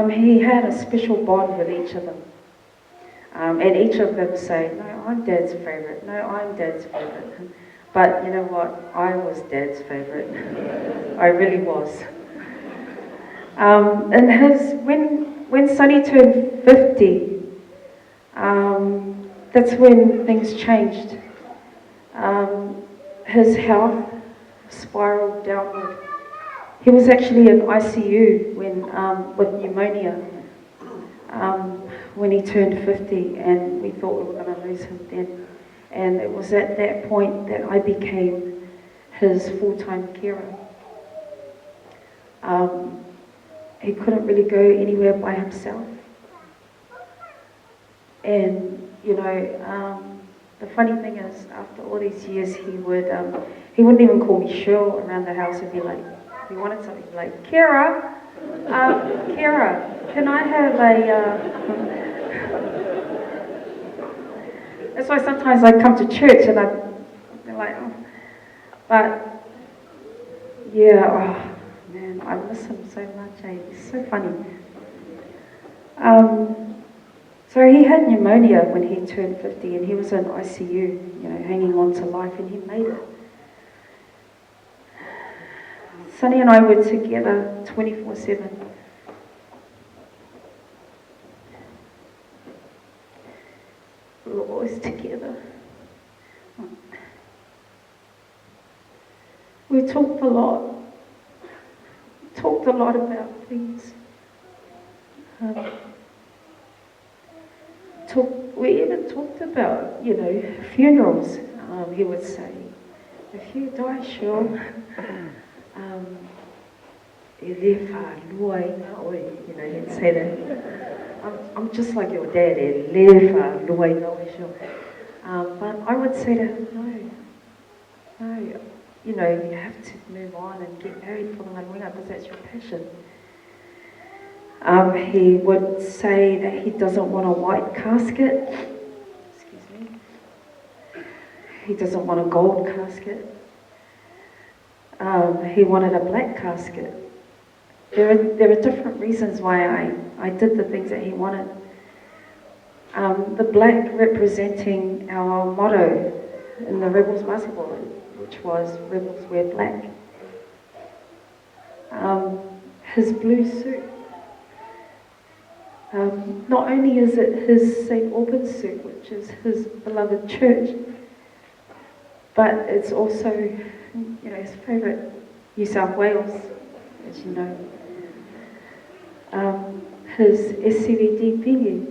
He had a special bond with each of them. And each of them say, "No, I'm Dad's favourite. No, I'm Dad's favourite." But you know what? I was Dad's favourite. I really was. And when Sonny turned 50, that's when things changed. His health spiraled downward. He was actually in ICU with pneumonia when he turned 50, and we thought we were going to lose him then. And it was at that point that I became his full-time carer. He couldn't really go anywhere by himself. And, you know, the funny thing is, after all these years, he wouldn't even call me Shirl around the house. He'd be like, if he wanted something, he'd be like, "Kara, Kara, can I have a..." That's why sometimes I come to church and I'm like, oh. But yeah, oh man, I miss him so much. Eh? He's so funny. So he had pneumonia when he turned 50, and he was in ICU, you know, hanging on to life, and he made it. Sonny and I were together 24/7. We were always together. We talked a lot. We talked a lot about things. We even talked about, you know, funerals. He would say, if you die, sure. You know, he'd say that. I'm just like your dad, but I would say to him, no, no, you know, you have to move on and get married for the galuega because that's your passion. He would say that he doesn't want a white casket. Excuse me. He doesn't want a gold casket. He wanted a black casket. There are different reasons why I did the things that he wanted. The black representing our motto in the Rebels basketball, which was Rebels wear black. His blue suit. Not only is it his St. Albans suit, which is his beloved church, but it's also, you know, his favourite New South Wales, as you know. His SCVD pigi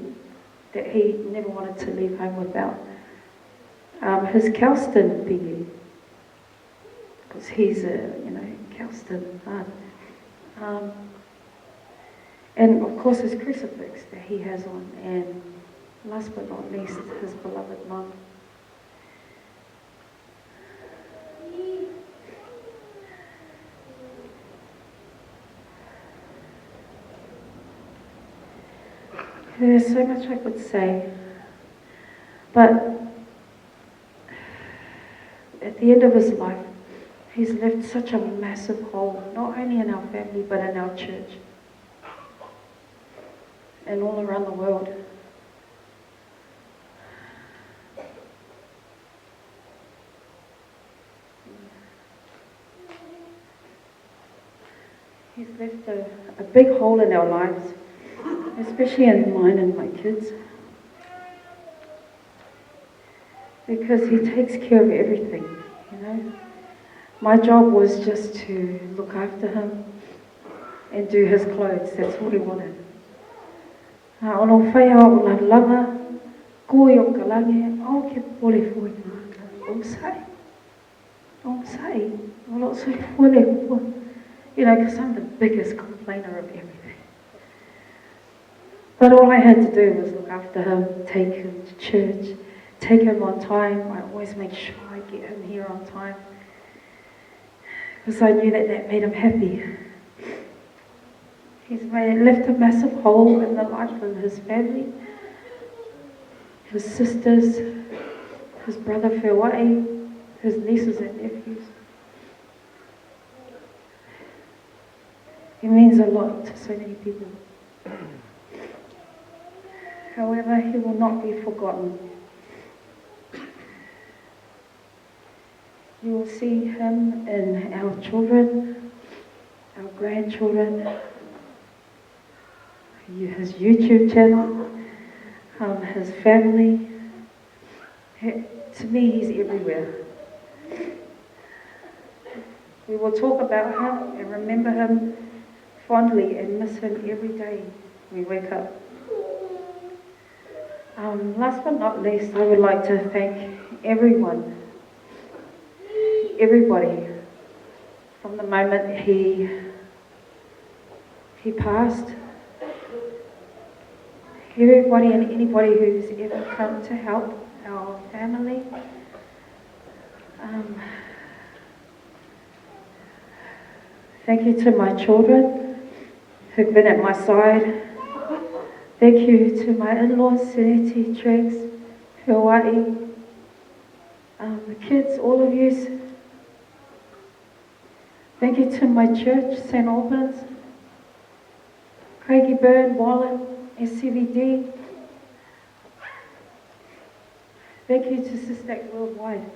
that he never wanted to leave home without. His Kelston pigi, because he's a, you know, Kelston hard. And of course his crucifix that he has on, and last but not least, his beloved mum. There's so much I could say, but at the end of his life, he's left such a massive hole, not only in our family, but in our church and all around the world. He's left a big hole in our lives, especially in mine and my kids, because he takes care of everything, you know. My job was just to look after him and do his clothes. That's all he wanted. Ono whai o la lava, koi o kalange, au ke pole fo i ngā. O sai, o lo soi fole kua. You know, because I'm the biggest complainer of everything. But all I had to do was look after him, take him to church, take him on time. I always make sure I get him here on time, because I knew that that made him happy. He's left a massive hole in the life of his family, his sisters, his brother Fewai, his nieces and nephews. He means a lot to so many people. However, he will not be forgotten. You will see him in our children, our grandchildren, his YouTube channel, his family. To me, he's everywhere. We will talk about him and remember him fondly and miss him every day we wake up. Last but not least, I would like to thank everyone, everybody, from the moment he passed. Everybody and anybody who's ever come to help our family. Thank you to my children who've been at my side. Thank you to my in-laws, Sineti, Tregs, Hawaii, the kids, all of you. Thank you to my church, St. Albans, Craigieburn, Wallen, SCVD. Thank you to sisdac Worldwide.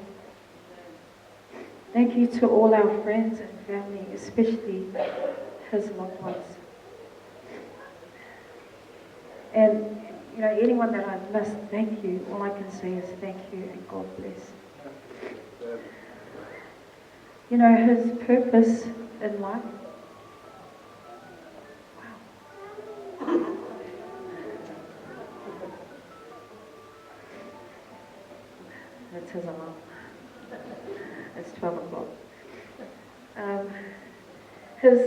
Thank you to all our friends and family, especially his loved ones. And, you know, anyone that I've missed, thank you. All I can say is thank you and God bless. You know, his purpose in life. Wow. That's his alarm. It's 12 o'clock. His,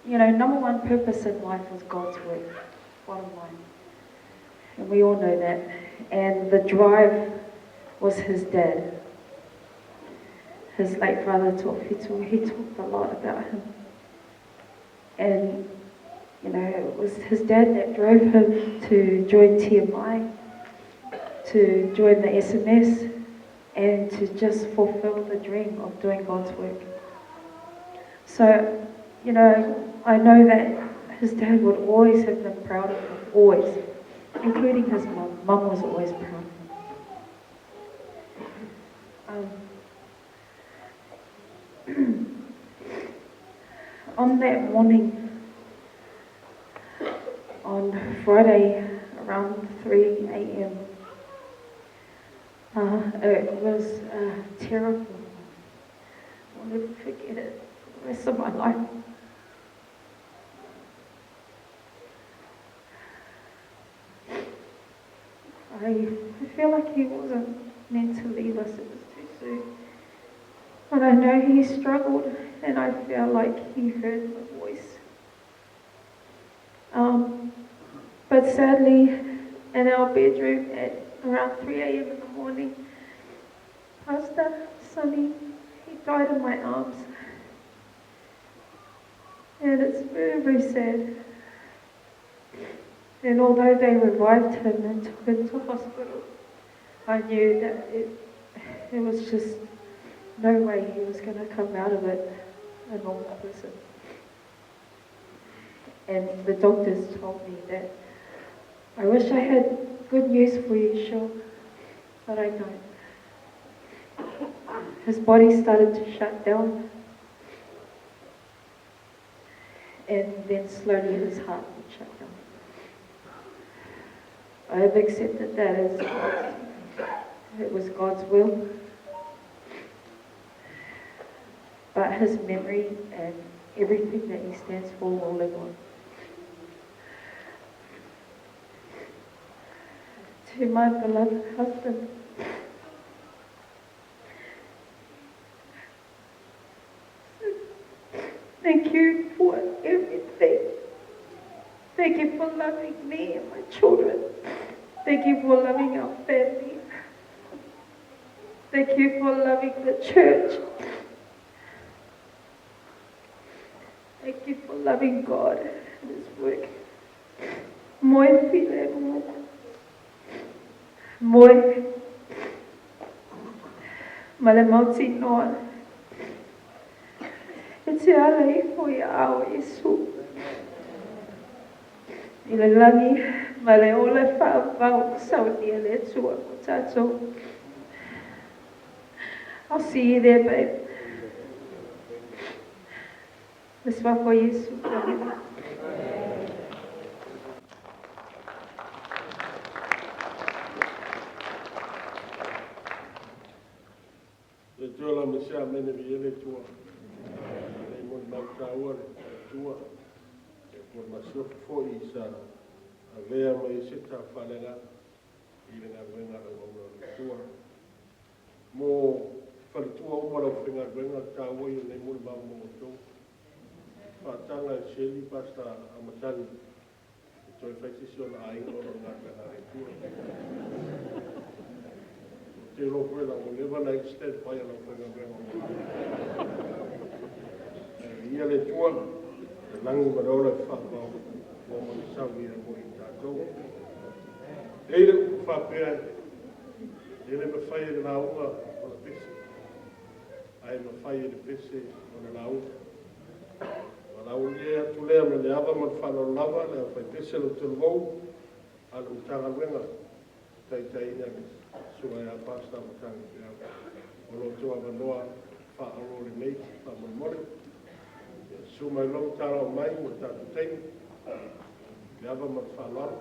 you know, number one purpose in life was God's work, bottom line. And we all know that. And the drive was his dad. His late brother, Tofitu, he talked a lot about him. And, you know, it was his dad that drove him to join TMI, to join the SMS, and to just fulfill the dream of doing God's work. So, you know, I know that his dad would always have been proud of him, always, including his mum. Mum was always proud of him. On that morning, on Friday, around 3 a.m., it was terrible. I'll never forget it for the rest of my life. I feel like he wasn't meant to leave us, it was too soon. But I know he struggled, and I feel like he heard my voice. But sadly, in our bedroom at around 3 a.m. in the morning, Pastor Sonny, he died in my arms. And it's very, very sad. And although they revived him and took him to hospital, I knew that it was just no way he was going to come out of it a normal person. And the doctors told me that, I wish I had good news for you, Shaw, but I don't. His body started to shut down, and then slowly his heart would shut down. I have accepted that as God's, it was God's will. But his memory and everything that he stands for will live on. To my beloved husband, thank you for everything. Thank you for loving me and my children. Thank you for loving our family. Thank you for loving the church. Thank you for loving God and His work. Moi file mo. Moi. Male mauti noa. E te ala ifo ia ao Isu. I le langi, ma le ola whaavau saunia le tua ko tātou. I'll see you there, babe. Le soir for Yesu. Le tua la mesia mene vi ele tua. Le mon mau tāua le tua. E por masofu foi sa avea mai se ta whalenga i le ngā wenga au au le tua. Mo whalitua uma lau whenga wenga tāua i le mon mau mo tō. Whātanga e seli pasta a matani. E toi whaitisi o na ainga o ngā wenga le tua. Te roho e la o lewa na stand by a lau whenga wenga mo. Ia le tua, le langi marola e whaapau, mo mo ni sau ia mo i tātou. E le upu whapea, e le mawhai e le launga o la pesi. Ae mafai e le pese ona lauga. Valaaulia atu lea ma le ava ma le faaaloalo lava le aufaipese o talavou a le Matagaluega taitaiina le susuga ia Pastor Matagi Feau. O lo outou avanoa faaauau lenei faamolemole. Susu mai loa ma talao mai mo le tatou taimi. Le ava ma le faaaloalo.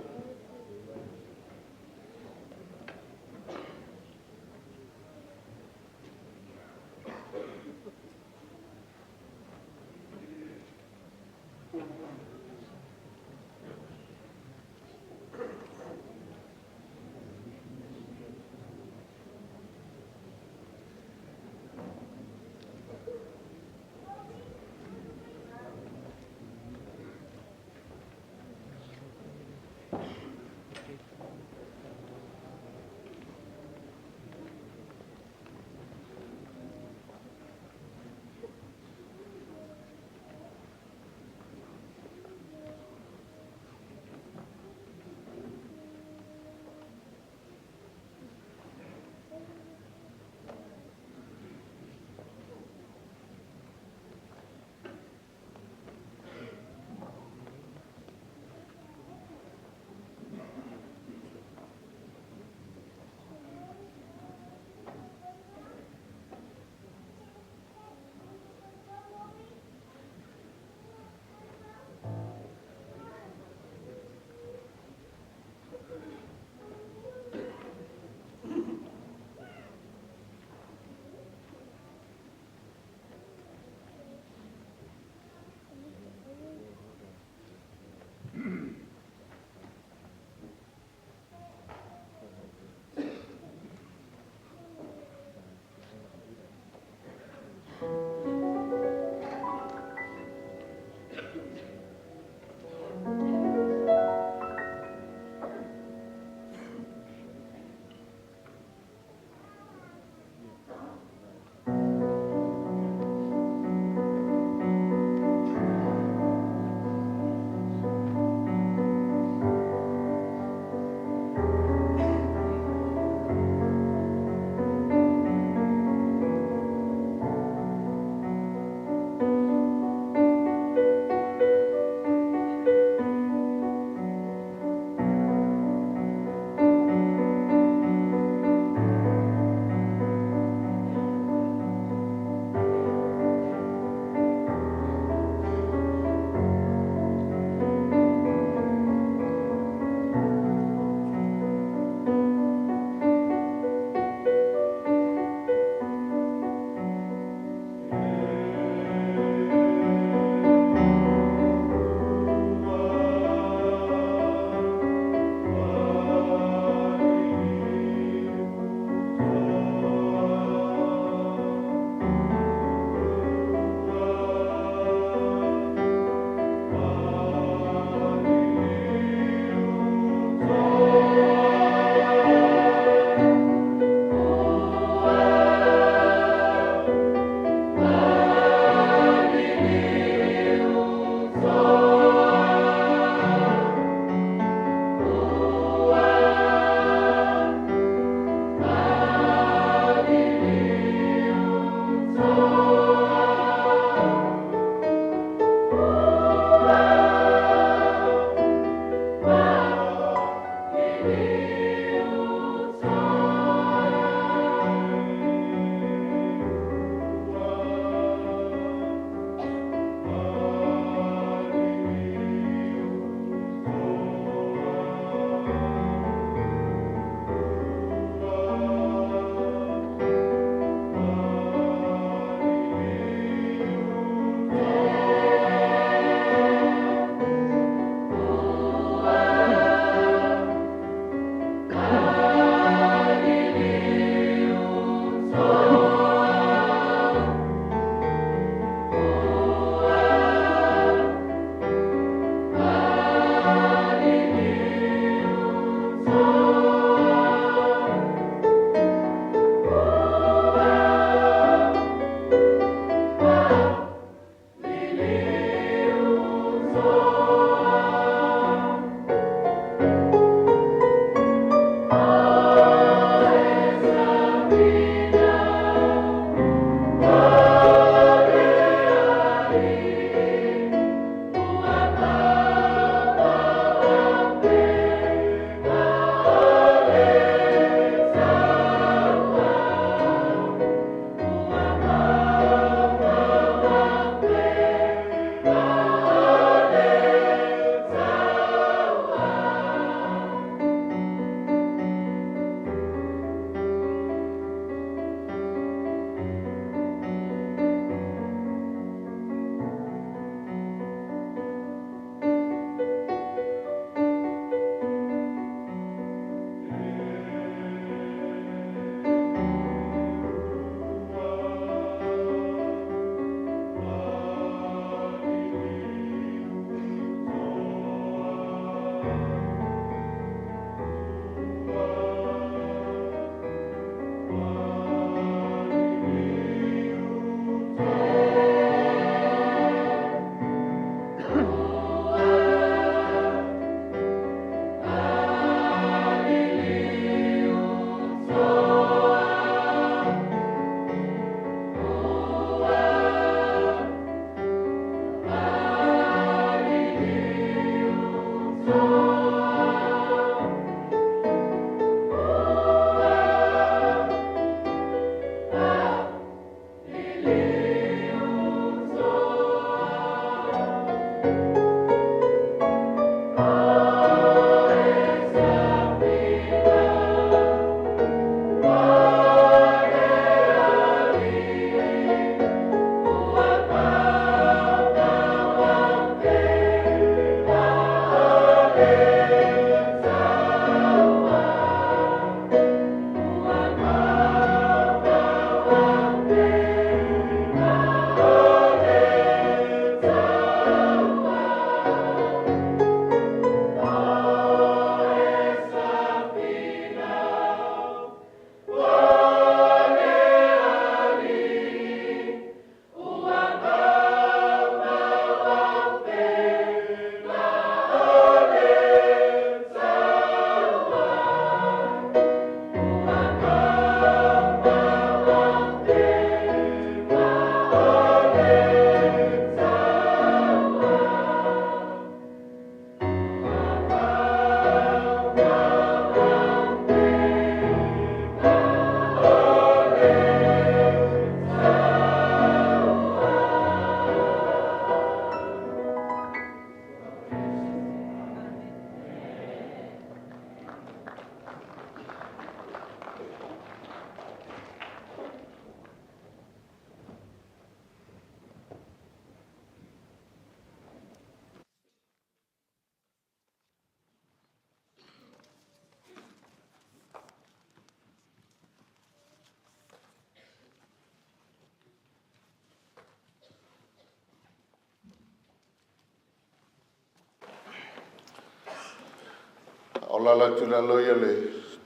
Paolala atu i lalo ia le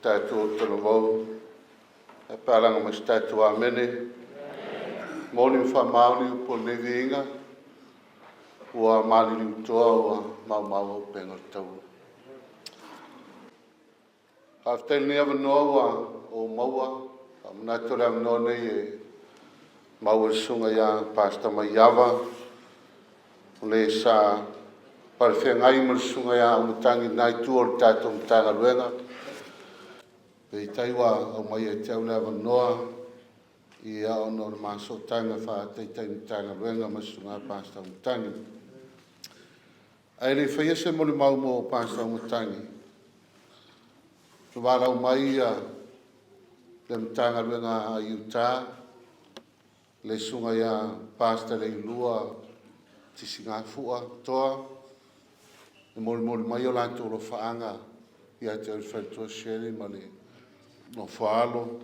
tatou talavou ae paalaga ma se tatou amene. Moni ma faamaoni upu o lenei viiga, ua maliliu toa ua maumau auupega o le taua. Faafetai i lenei avanoa ua ou maua. Faamanatu o le avanoa nei e maua e le Susuga ia Pastor Maiava, o le sa palefeagai ma le Susuga ia Auimatagi i lena itu o le tatou Matagaluega. Peitai ua aumai ia te au le avanoa ia ona o le ma sootaga faa-Taitai Matagaluega ma le Susuga ia Pastor Auimatagi. Ae le i faia se molimau mo Pastor Auimatagi, na valaau mai le Matagaluega a Utah, le Susuga ia Pastor Leilua Sisigafua Toa, e molimoli mai o latou alofaaga ia te oe le faletua Shirley ma le nofo a alo.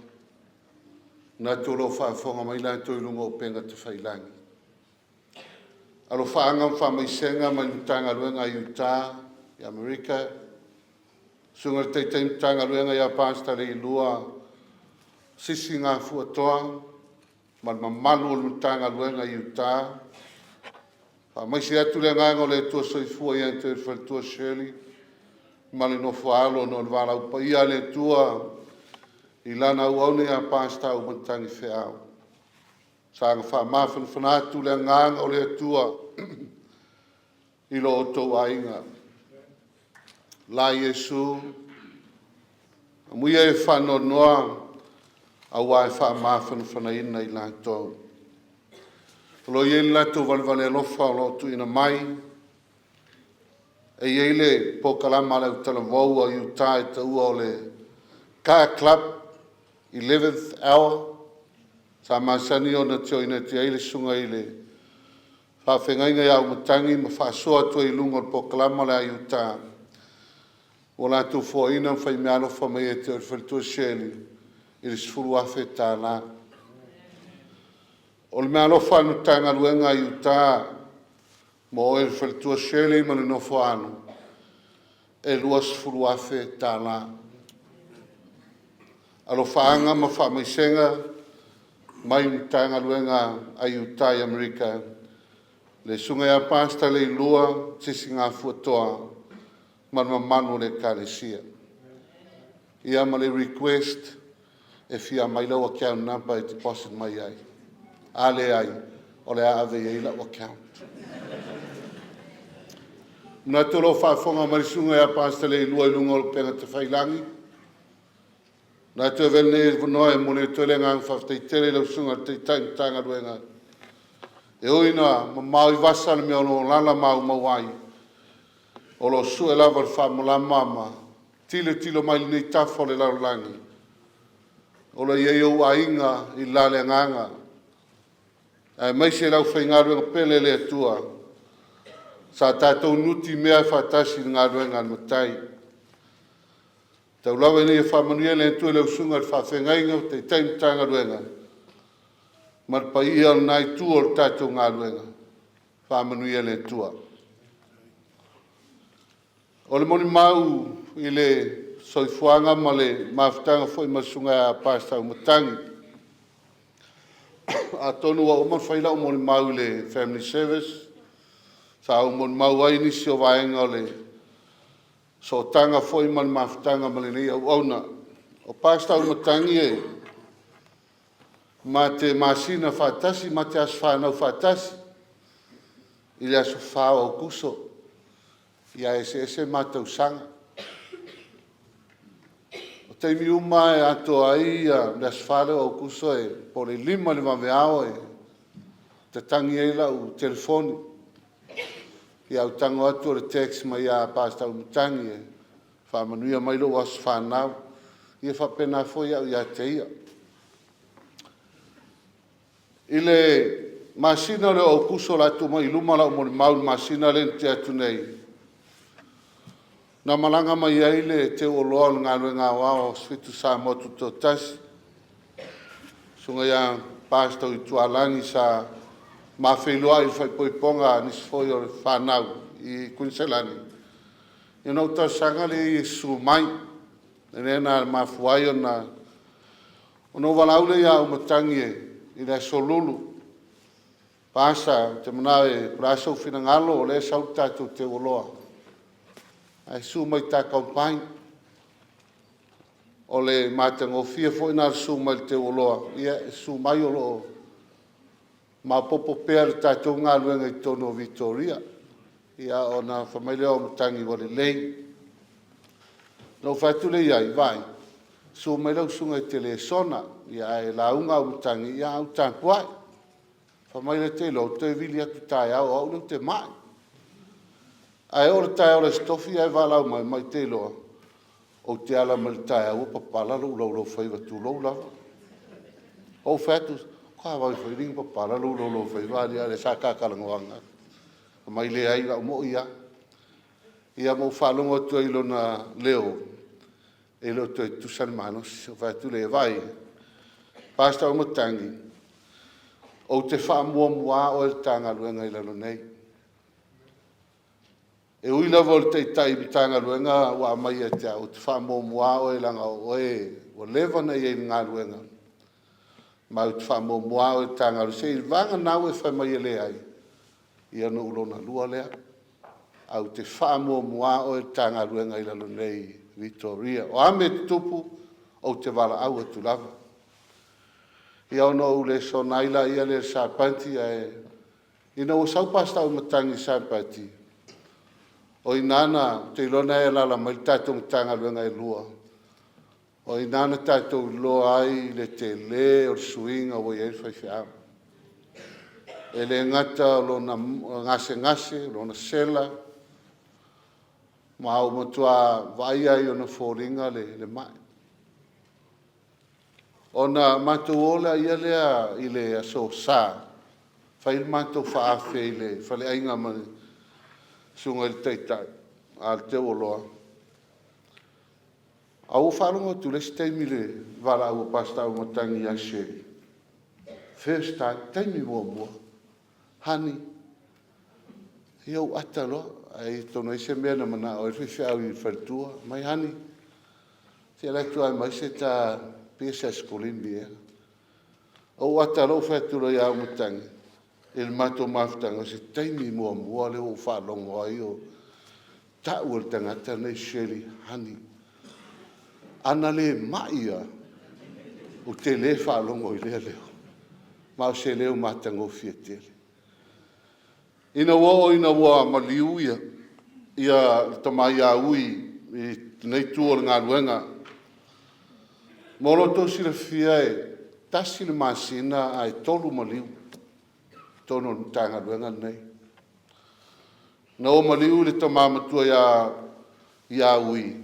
Manatu o lo o faafofoga mai latou i luga o upega tafailagi. Alofaaga ma faamaisega mai le Matagaluega a Utah i Amerika, Susuga i le Taitai Matagaluega ia Pastor Leilua Sisigafua Toa ma le mamalu o le Matagaluega i Utah. Faamaise atu le agaga o le Atua Soifua ia te oe le faletua Shirley ma le nofo a alo ona o le valaau paia a le Atua i Lana auauna ia Pastor Auimatagi Feau. Saga faamafanafana atu le agaga o le Atua i lo outou aiga. La Iesu, amuia e faanoanoa aua e faamafanafanaina i latou. O lo o i ai le latou valevale alofa o lo o tuuina mai. E i ai le polokalama a le autalavou a Utah e taua o le Car Club 11th Hour, sa masani ona join atu ai le susuga i le faafeagaiga ia Auimatagi ma faasoa atu ai i luga o le polokalama lea a Utah. Ua latou foaina ma faimeaalofa mai ia te oe le faletua Shirley i le $10,000. O le meaalofa a le Matagaluega a Utah mo oe le faletua Shirley ma le nofo a alo, e $20,000. Alofaaga ma faamaisega mai Matagaluega a Utah i Amerika, le Susuga ia Pastor Leilua Sisigafua Toa ma le mamalu o le Ekalesia. Ia ma le request e fia aumai lau account number e deposit mai ai. A leai, o le a ave i ai lau account. Manatu o lo o faafofoga mai le Susuga ia Pastor Leilua i luga o upega tafailagi. Manatu e avea lenei avanoa e momoli atu ai le agaga faafetai tele i lau Susuga i le Taitai Matagaluega. E ui ina mamao i vasa le mea o lo o alaala ma aumau ai, o lo o sue lava le faamalama ma tilotilo mai lenei tafa o le lalolagi. O lo o i ai ou aiga i la le agaga, aemaise le aufaigaluega pele a le Atua sa tatou nutimea faatasi i le galuega a le Matai. Taulava ina ia faamanuia le Atua i lau Susuga i le Faafeagaiga, Taitai Matagaluega ma le paia o lena itu o le tatou galuega. Faamanuia le Atua. O le molimau i le soifuaga ma le mafutaga foi ma le Susuga ia Pastor Auimatagi, atonu ua uma ona fai lau molimau i le family service, sa ou molimau ai i nisi o vaega o le sootaga foi ma le mafutaga ma lenei auauna. O Pastor Auimatagi e ma te masina faatasi ma te aso fanau faatasi i le aso 4 o Aokuso, ae eseese ma tausaga. O taimi uma lava e atoa ai le aso 4 lea o Aokuso po o le 5 i le vaveao e tatagi ai lau telefoni. Ia, ou tago atu o le text mai ia Pastor Auimatagi e faamanuia mai lou aso fanau. Ia faapena foi au ia te ia. I le masina lea o Aokuso o le a tuu mai i luma lau molimau i le masina lea na tea atu nei, na malaga mai ai le teu oloa o le galuega aoao a Asofitu Samoa Tutoatasi, susuga ia Pastor Tuitualagi sa ma feiloai i le faaipoipoga a nisi foi o le fanau i Kuiniselani. Ia na ou talosaga lea ia susu mai, lea na mafua ai ona ou valaau lea ia Auimatagi i le Aso Lulu, Pasa, ou te manao po o le a sou finagalo o lea e sau le tatou teuoloa, ae susu mai ta combine. O le matagofie foi lena o le susu mai i le teuoloa, ia e susu mai o lo o maopoopo pea le tatou galuega i totonu o Vitoria. Ia ona fai mai lea o Auimatagi ua lelei. Ona ou fai atu lea i ai, vaai, susu mai lau susuga e te lesona, ae lauga Auimatagi ae ou tapuai. Fai mai lea, ou te iloa ou te toe vili atu taeao o au lea ou te ma'i. Ae oo i le taeao o le Aso Tofi ae valaau mai, fai mai, te iloa ou te ala mai i le taeao ua papala lou laulaufaiva, tulou lava. Ou fai atu, matua vave foi alii ona papala lou laulaufaiva alii a o lea sa ta talanoa ananafi. Fai mai, leai o le a moni lava. Ia ma ou faalogo atu ai i lona leo e le o toe tutusa le malosi. Ou fai atu lea, vaai, Pastor Auimatagi, ou te faamuamua oe i le ta galuega i lalo nei. E ui lava o le Taitai Matagaluega ua aumai ia te au, ou te faamuamua oe leaga o oe ua leva ona e i ai i le galuega, ma ou te faamuamua oe i le ta galuega, seiavagana ua e fai mai e leai, ia ona ou lona lua lea. Ae ou te faamuamua oe i le ta galuega i lalo nei i Vitoria. O a mea e tutupu, ou te valaau atu lava. Ia ona ou lesona ai lea i le Sapati, ae ina ua sau Pastor Auimatagi i le Sapati, o i ina na, ou te iloa na e alaala mai le tatou Matagaluega e lua, o i ina na tatou iloa ai le tele o le suiga ua i ai le faifeau. E le gata o lona gasegase, o lona sela, ma ua matua vaaia ai i ona foliga le ma'i. Ona matou o lea i le Aso Sa fai le matou faaafe i le faleaiga ma le susuga i le Taitai a le teuoloa, ae ua ou faalogo atu i le isi taimi i le valaau a Pastor Auimatagi ia Shirley, first time, taimi muamua, honey, ia ou ata loa, ai atonu e i ai se mea na manao ai le faifeau i le faletua. Fai mai, honey, se i alu atu lava e aumai se ta pei o se aisikolimi ea. Ou ata loa ou fai atu loa ia Auimatagi i le matou mafutaga, o se taimi muamua lea ua ou faalogo ai o tau e le tagata lenei Shirley, honey. A na le mai lava, ou te le faalogo i lea leo, ma o se leo matagofie tele. Ina ua oo ina ua maliu le tama ia Ui i lenei itu o le galuega, mo lo outou silafia e tasi le masina ae 3 maliu i totonu o le Matagaluega lenei. Ina ua maliu le tama matua ia Ui,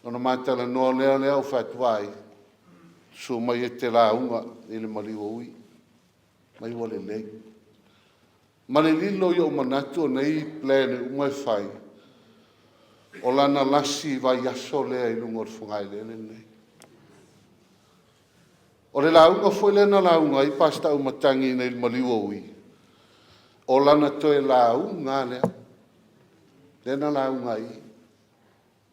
ona ma talanoa lea, ou fai atu, vaai, susu mai e te lauga i le maliu o Ui. Fai mai ua lelei. Ma le lilo ia o manatu o nei plan uma e fai, o lana lasi vaiaso lea i luga o le fogaeleele lenei. O le lauga foi lea na lauga ai Pastor Auimatagi i le maliu o Ui, o lana toe lauga lava lea, lea na lauga ai i i.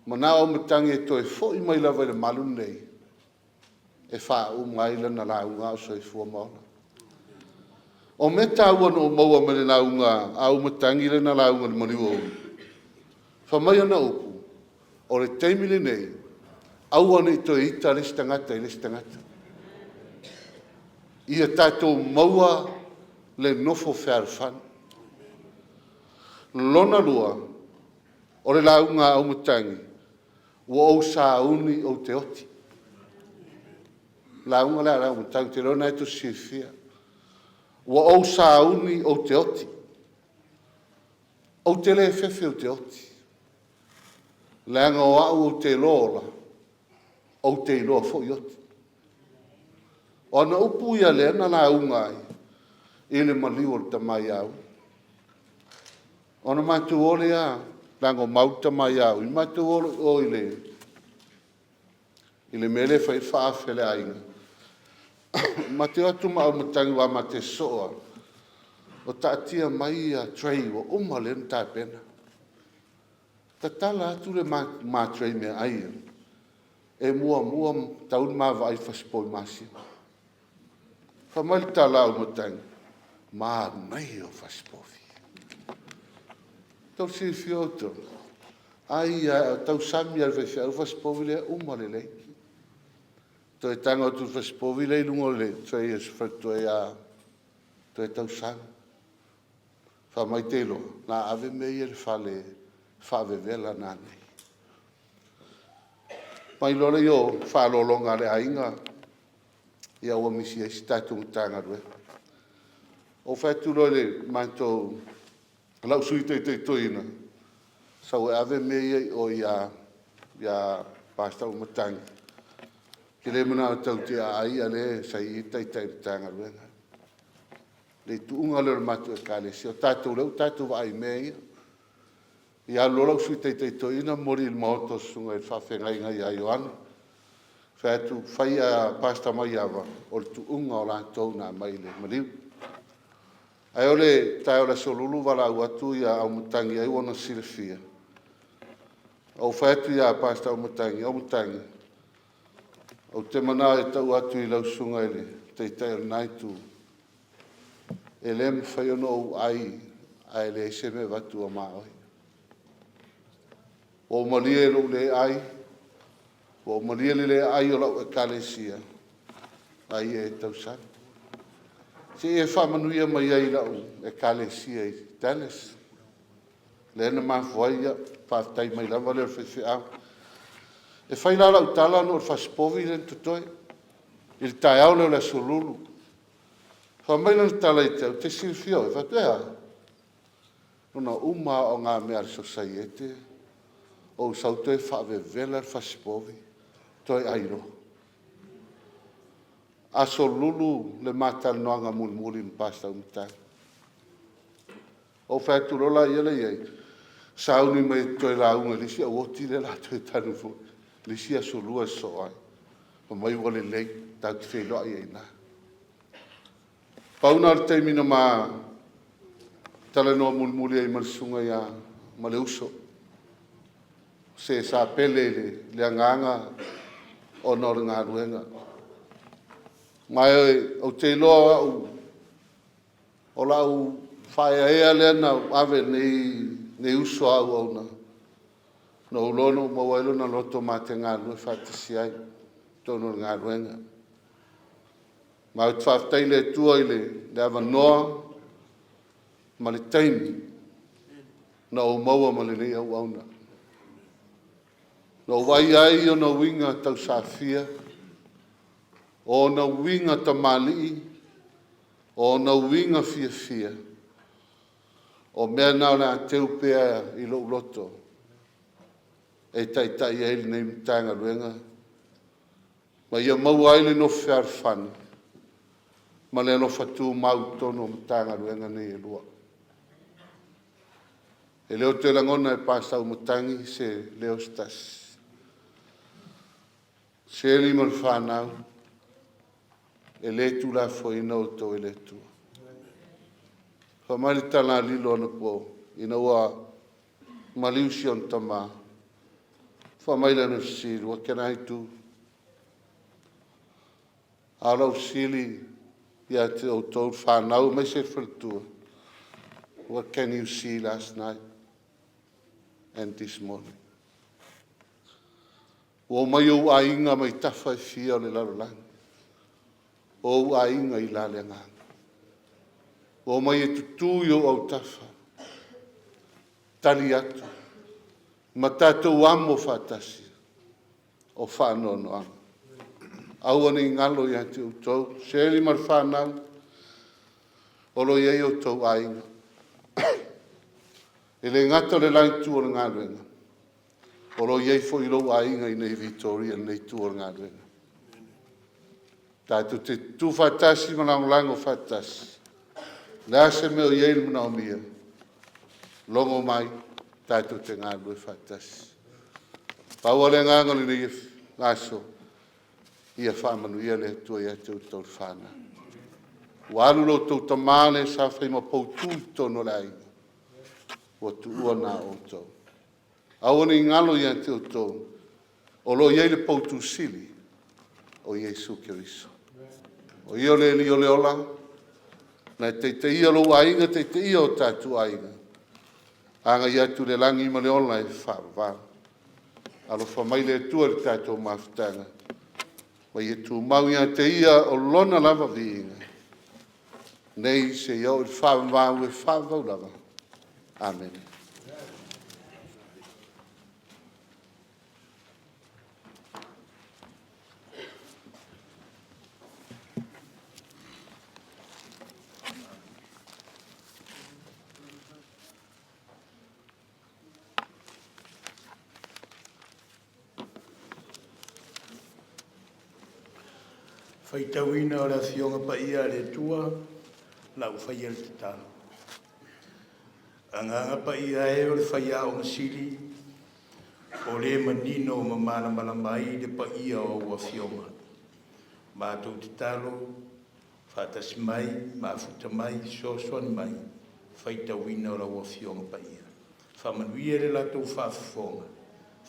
Manao Auimatagi e toe foi mai lava i le malu lenei e faauma ai lana lauga a o soifua ma ola. O mea taua na ou maua mai le lauga a Auimatagi lea na lauga i le maliu o Ui, fai mai ana upu, o le taimi lenei, aua ne i toe ita le isi tagata i le isi tagata. Ia tatou maua le nofo fealofani. Lona lua, o le lauga a Auimatagi, ua ou sauni ou te oti. O le lauga lea a Auimatagi, ou te iloa o lena e te silafia. Ua ou sauni ou te oti. Ou te le fefe ou te oti, leaga o au ou te iloa ola, ou te iloa foi oti. O ana upu ia lea na lauga ai i le maliu o le tama ia Ui. Ona matou o lea leaga o Mauu le tama ia Ui, matou o loa i o i le mea lea e fai ai le faaafe a le aiga. Matou o atu ma Auimatagi aua ma te sosoo lava, o taatia mai tray ua uma lelei ona tapena. Tatala atu le ma tray meaai ia, e muamua tatau ona ma vaai i le fasipovi masima. Fai mai le tala a Auimatagi, manaia o fasipovi. Tou te silafia outou, ai lava e tausami lava e le faifeau le fasipovi lea e uma lelei. Toe tago atu i le fasipovi la e i luga o le tray a si faletua ia toe tausami. Fai mai teiloa o le a ave mea ia i le fale e faavevela nanei. Mai loa lea o faaaloaloga a le aiga ua misi ai se tatou Matagaluega. Ou fai atu loa i le matou, lau Sui Taitai Toeaina, sau e ave mea ia i o ia Pastor Auimatagi, ou te le manao tatou te aai a o lea sa i i le Taitai o le Matagaluega. Le tuuga lea o le matou Ekalesia, o tatou lea ua tatou vaai i mea ia. Ia alu loa lau Sui Taitai Toeaina momoli i le maota i le susuga i le faafeagaiga ia Ioane, fai atu, fai ia Pastor Maiava o le tuuga o latou na aumai i le maliu. Ae o le taeao o le Aso Lulu valaau atu Auimatagi ai ua ia silafia, ou fai atu ia Pastor Auimatagi, Auimatagi, ou te manao e tau atu i lau susuga i le Taitai o lena Itu, e le mafai ona ou ai ae leai se mea e avatu ma oe. Ua ou malie i lou le ai, ua ou malie le le ai o lau Ekalesia, a ia e tausami. Se i e faamanuia mai ai i lau Ekalesia i Dallas, lea na mafua ai, ia, faafetai mai lava lea o le faifeau. E fai la lau tala ona o le fasipovi lea na totoe i le taeao lea o le Aso Lulu. Fai mai lana tala ia te au, “E te silafia oe?” Ou fai atu, “E a?” Ona uma lava o na mea a le Sosaiete ou sau toe faavevela le fasipovi toe ai loa. Aso Lulu le ma talanoaga mulimuli ma Pastor Auimatagi. Ou fai atu loa lea i ai, sauni mai e te toe lauga i le isi auoti lea o le a toe tanu foi i le isi aso Lua e sosoo ai. Fai mai ua lelei tatou te feiloai ai i ina. Pau lena o le taimi na ma talanoa mulimuli ai ma le susuga ia, ma le uso, o se sa pele i le agaga ona o le galuega. Ma ou te iloa o au, o lau faaeaea lea na ou ave i lenei uso a auauna, na ou iloa na ou maua ai lona loto ma te galulue faatasi ai i totonu o le galuega. Ma ou te faafetai i le Atua i le avanoa ma le taimi na ou maua ma lenei auauna, na ou vaaia ai ona uiga tausafia, o ona uiga tamalii, o ona uiga fiafia. O mea na o le a teu pea i lou loto e taitai ai lenei Matagaluega ma ia maua ai le nofo fealofani ma le alofa tumau i totonu o Matagaluega nei e lua. E le o toe lagona e Pastor Auimatagi se leo se tasi. Seli ma le fanau, e le tuulafoaiina outou e le Atua. Fai mai le tala a Lilo anapo ina ua maliu si ona tama, fai mai lana fesili, “What can I do?” A o lau fesili ia te outou le fanau aemaise le faletua, what can you see last night and this morning? Ua omai ou aiga mai tafa e fia o le lalolagi, o ou aiga i la le agaga. Ua omai e tutu i ou autafa, tali atu ma tatou amo faatasi o faanoanoaga. Aua ne i galo ia te outou, Seli ma le fanau, o lo o i ai outou aiga. E le gata o le la itu o le galuega, o lo o i ai foi lou aiga i inei i Vitoria i lenei itu o le galuega. Tatou te tutu faatasi ma lagolago faatasi. O le a se mea o i ai le manaomia, logo mai tatou te galulue faatasi. Pau lava le agaga o lenei aso, ia faamanuia le Atua ia te outou le fanau. Ua alu lo outou tama le sa fai ma poutu i totonu o le aiga, ua tuua na o outou. Aua ne i galo ia te outou, o lo o i ai le poutu sili o Iesu Keriso. O Ia o le Alii o le ola, na e taitaia lou aiga, taitaia o tatou aiga, agai atu i le lagi ma le ola e faavavau. Alofa mai le Atua i le tatou mafutaga, ma ia tumau ia te Ia o Lona lava viiga, nei seia oo i le faavavau e faavavau lava. Amene. Faitauina o le Afioga Paia a le Atua la ua faia le tatalo. Agaga Paia e o le Faiaoga Sili, o le manino ma malamalama ai le paia o au afioga. Matou tatalo, faatasi mai, mafuta mai, fesoasoani mai, faitauina o lau Afioga Paia. Faamanuia le latou faafofoga,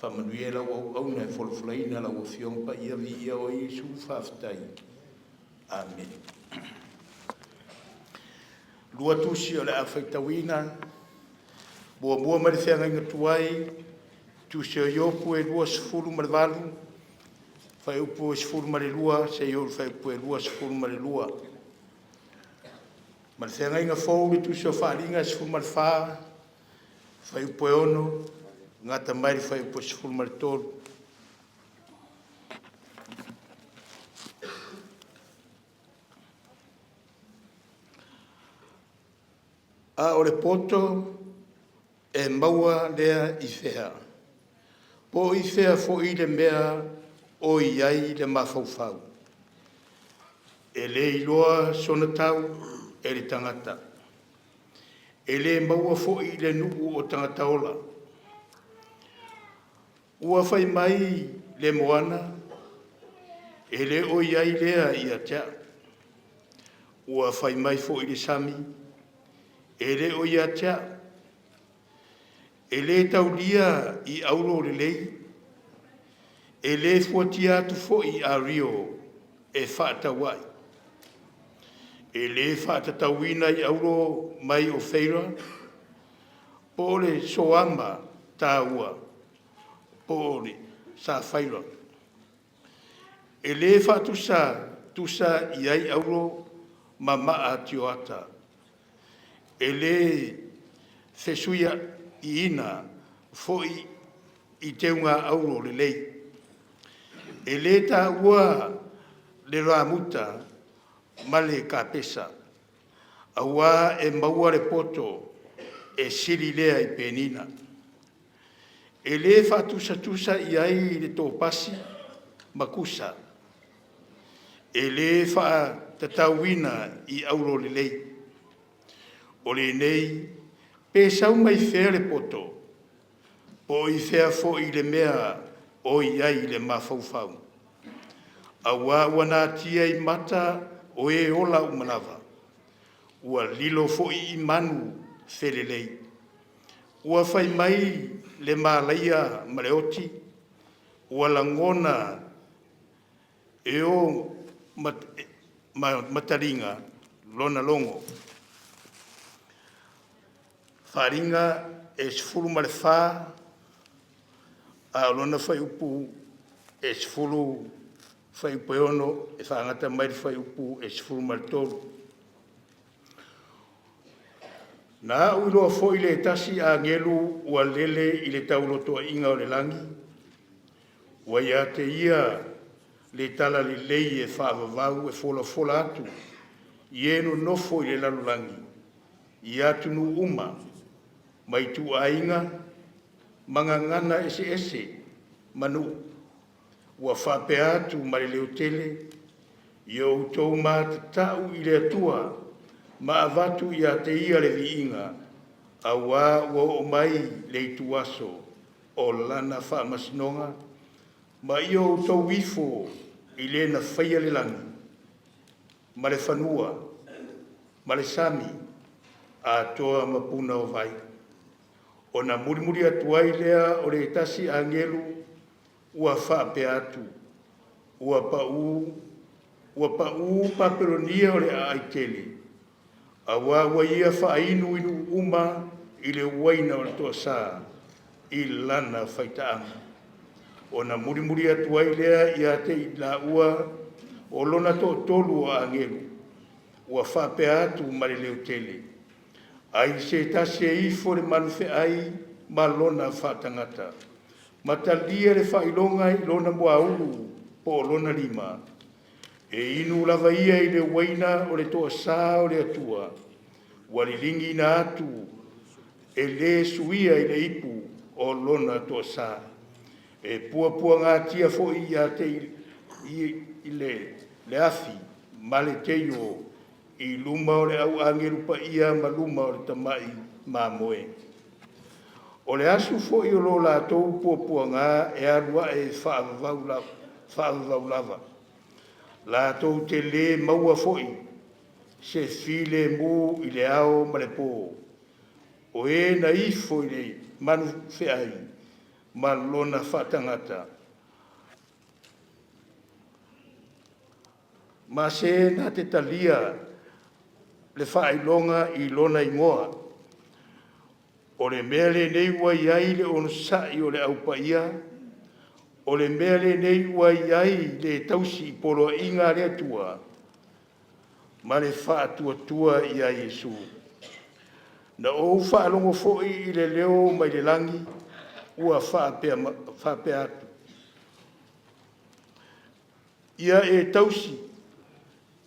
faamanuia lau auauna e folafolaina lau Afioga Paia, viia oe Iesu, faafetai. Amene. Lua tusi o le a faitauina, muamua mai le feagaiga tuai, tusi o Iopu e 28, fuaiupu e 12 seia oo i le fuaiupu e 22. Ma le feagaiga fou le tusi o Faaaliga e 14, fuaiupu e 6, gata mai le fuaiupu e 13. A o le poto e maua lea i fea? Po o i fea foi le mea o i ai le mafaufau? E le iloa sona tau e le tagata. E le maua foi i le nuu o tagata ola. Ua fai mai le moana, e le o i ai lea ia te au. Ua fai mai foi le sami, e le o ia te au. E le taulia i auro lelei, e le fuatia atu foi i ario e faatau ai. E le faatatauina i auro mai Ofeira, po o le soama taua, po o le safaira. E le faatusatusa i ai auro ma maa tioata. E le fesuiaiina foi i teuga auro lelei. E le taua le ramuta ma le kapesa, auā e maua le poto e sili lea i penina. E le faatusatusa i ai le topasi ma kusa, e le faatatauina i auro lelei. O lenei, pe sau mai fea le poto, po o i fea foi le mea o i ai le mafaufau. Auā ua natia i mata o e ola uma lava, ua lilo foi i manu felelei. Ua fai mai le malaia ma le oti, ua lagona e o mataliga lona logo. Faaaliga e 14, a o lona fuaiupu e 10 fuaiupu e 6 e faagata mai le fuaiupu e 13. Na au iloa foi le tasi agelu ua lele i le taulotoaiga o le lagi, ua ia te ia le tala lelei e faavavau e folafola atu i e nonofo i le lalolagi, i atunuu uma, ma ituaiga, ma gagana eseese ma nuu. Ua faapea atu ma le leo tele, ia outou matatau i le Atua ma avatu ia te ia le viiga, auā ua oo mai le ituaso o lana faamasinoga, ma ia outou ifo i le na faia le lagi, ma le fanua, ma le sami, atoa ma puna o vai. Ona mulimuli atu ai lea o le tasi agelu ua faapea atu, ua paʻū, ua paʻū Papelonia o le aai tele, auā ua ia faainu i nuu uma i le uaina o le toasā i lana faitaaga. Ona mulimuli atu ai lea ia te i laua o lona toatolu o agelu, ua faapea atu ma le leo tele, ai se tasi e ifo le manufeai ma lona faatagata, ma talia le faailoga i lona muaulu po o lona lima, e inu lava ia i le uaina o le toasā o le Atua, ua liligiina atu e lē suia i le ipu o lona toasā. E puapuagatia foi ia te i le afi ma le teio i luma o le au agelu paia ma luma o le tamai mamoe. O le asu foi o lo latou puapuaga e alu ae faavavau lava. Latou te lē maua foi se filemu i le ao ma le pō. O e na ifo i le manufeai ma lona faatagata, ma se na te talia le faailoga i lona igoa. O le mea lenei ua i ai le onosai o le au paia, o le mea lenei ua i ai le tausi i poloaiga a le Atua ma le faatuatua ia Iesu. Na ou faalogo foi i le leo mai le lagi ua faapea atu, ia e tausi,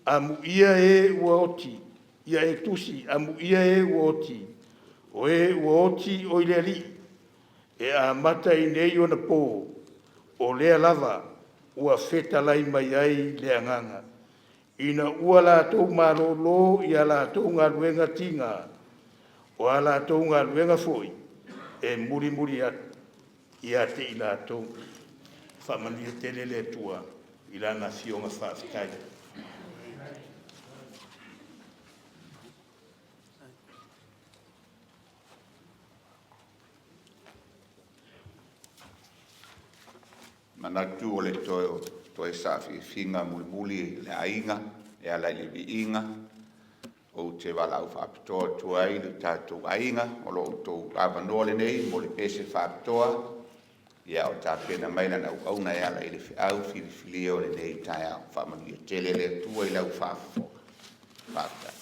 amuia e ua oti, ia e tusi, amuia e ua oti, o e ua oti o i le Alii, e amata i nei ona pō, o lea lava ua fetalai mai ai le agaga, ina ua latou malōlō i a latou galuega tiga, o a latou galuega foi e mulimuli atu ia te i latou. Faamanuia tele le Atua i lana afioga faafetai. Manatu o le toe saafiafiga mulimuli i le aiga e ala i le viiga, ou te valaau faapitoa atu ai i le tatou aiga, o lo outou avanoa lenei mo le pese faapitoa a o tapena mai lana auauna e ala i le feau filifilia o lenei taeao. Faamanuia tele le Atua i lau faafofoga. Faafetai.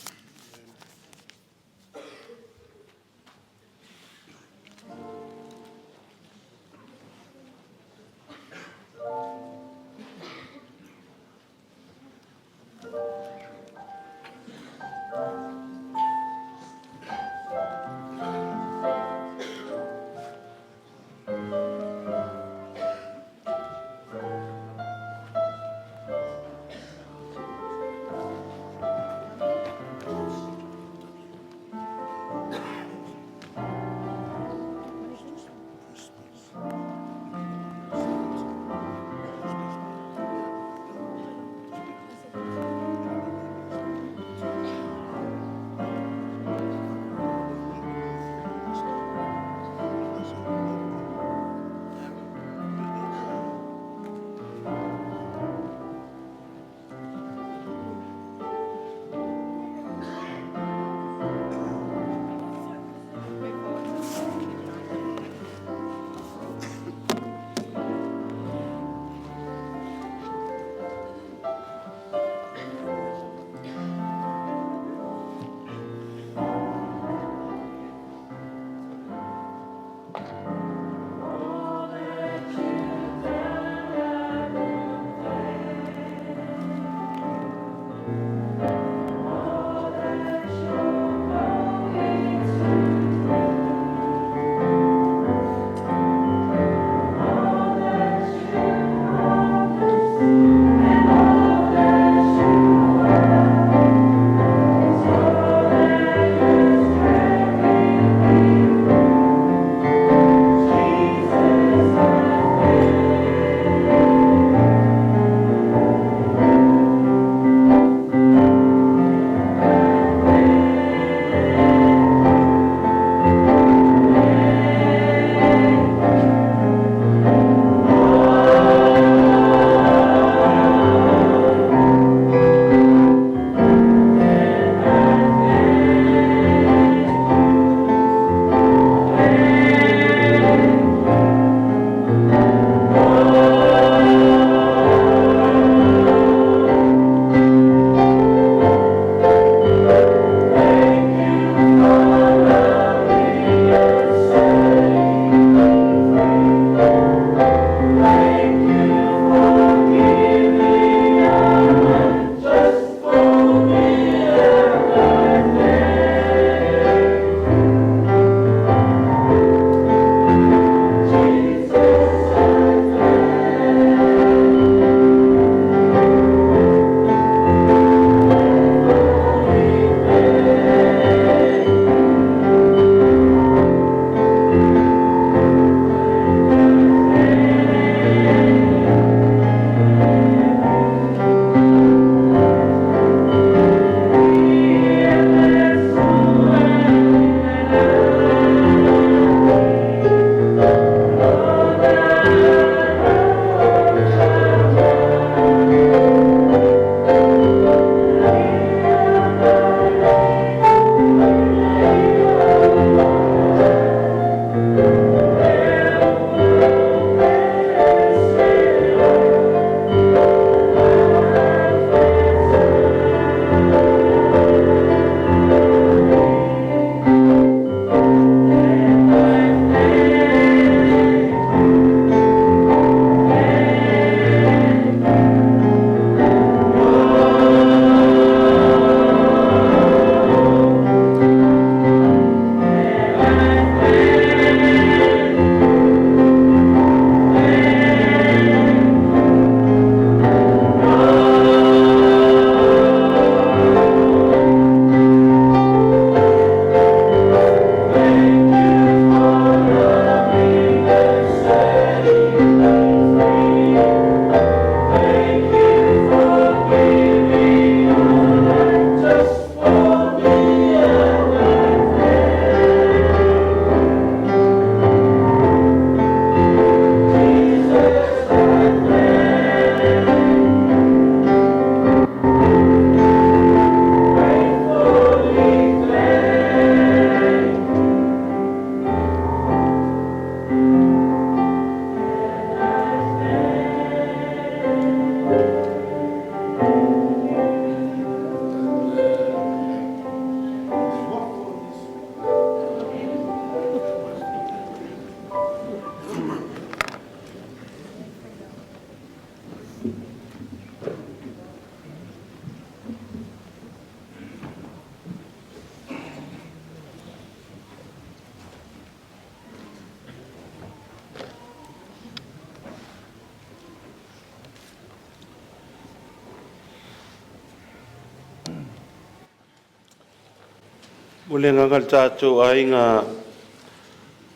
Mo le agaga i le tatou aiga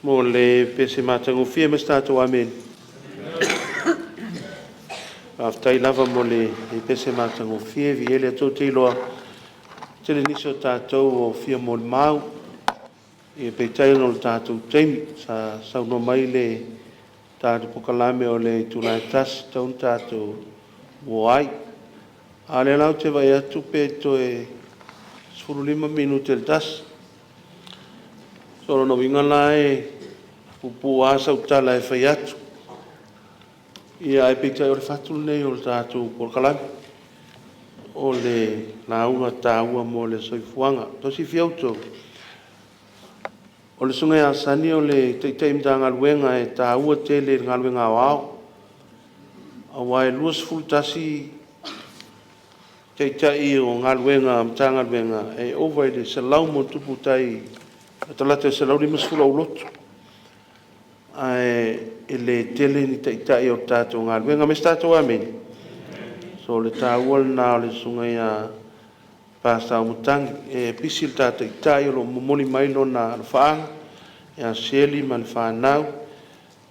mo le pese matagofie ma se tatou amene. Faafetai lava mo le pese matagofie, viia le Atua. Ou te iloa e tele nisi o tatou o fia molimau, ia peitai ona o le tatou taimi, sa saunoa mai le tatou polokalame o le itula e 1:00 e tatau ona tatou o ai. A o lea la ou te vaai atu pe toe 15 minute i le 1:00. So o lona uiga la e puupuu lava sau tala e fai atu. Ia ae peitai o le fatu lenei o le tatou polokalame, o le lauga taua mo le soifuaga. Mo le silafia e outou, o le Susuga ia Sonny o le Taitai Matagaluega e taua tele i le galuega aoao, aua e 21 Taitai o galuega a Matagaluega e ova i le 100+ tai latalata i le 150 aulotu, ae le tele ni Taitai o le tatou galuega. Fai mai se tatou amene. So o le taua lena o le Susuga ia Pasa Auimatagi, e pisi le ta Taitai o lo o momoli mai lona alofaaga ia Seli ma le fanau,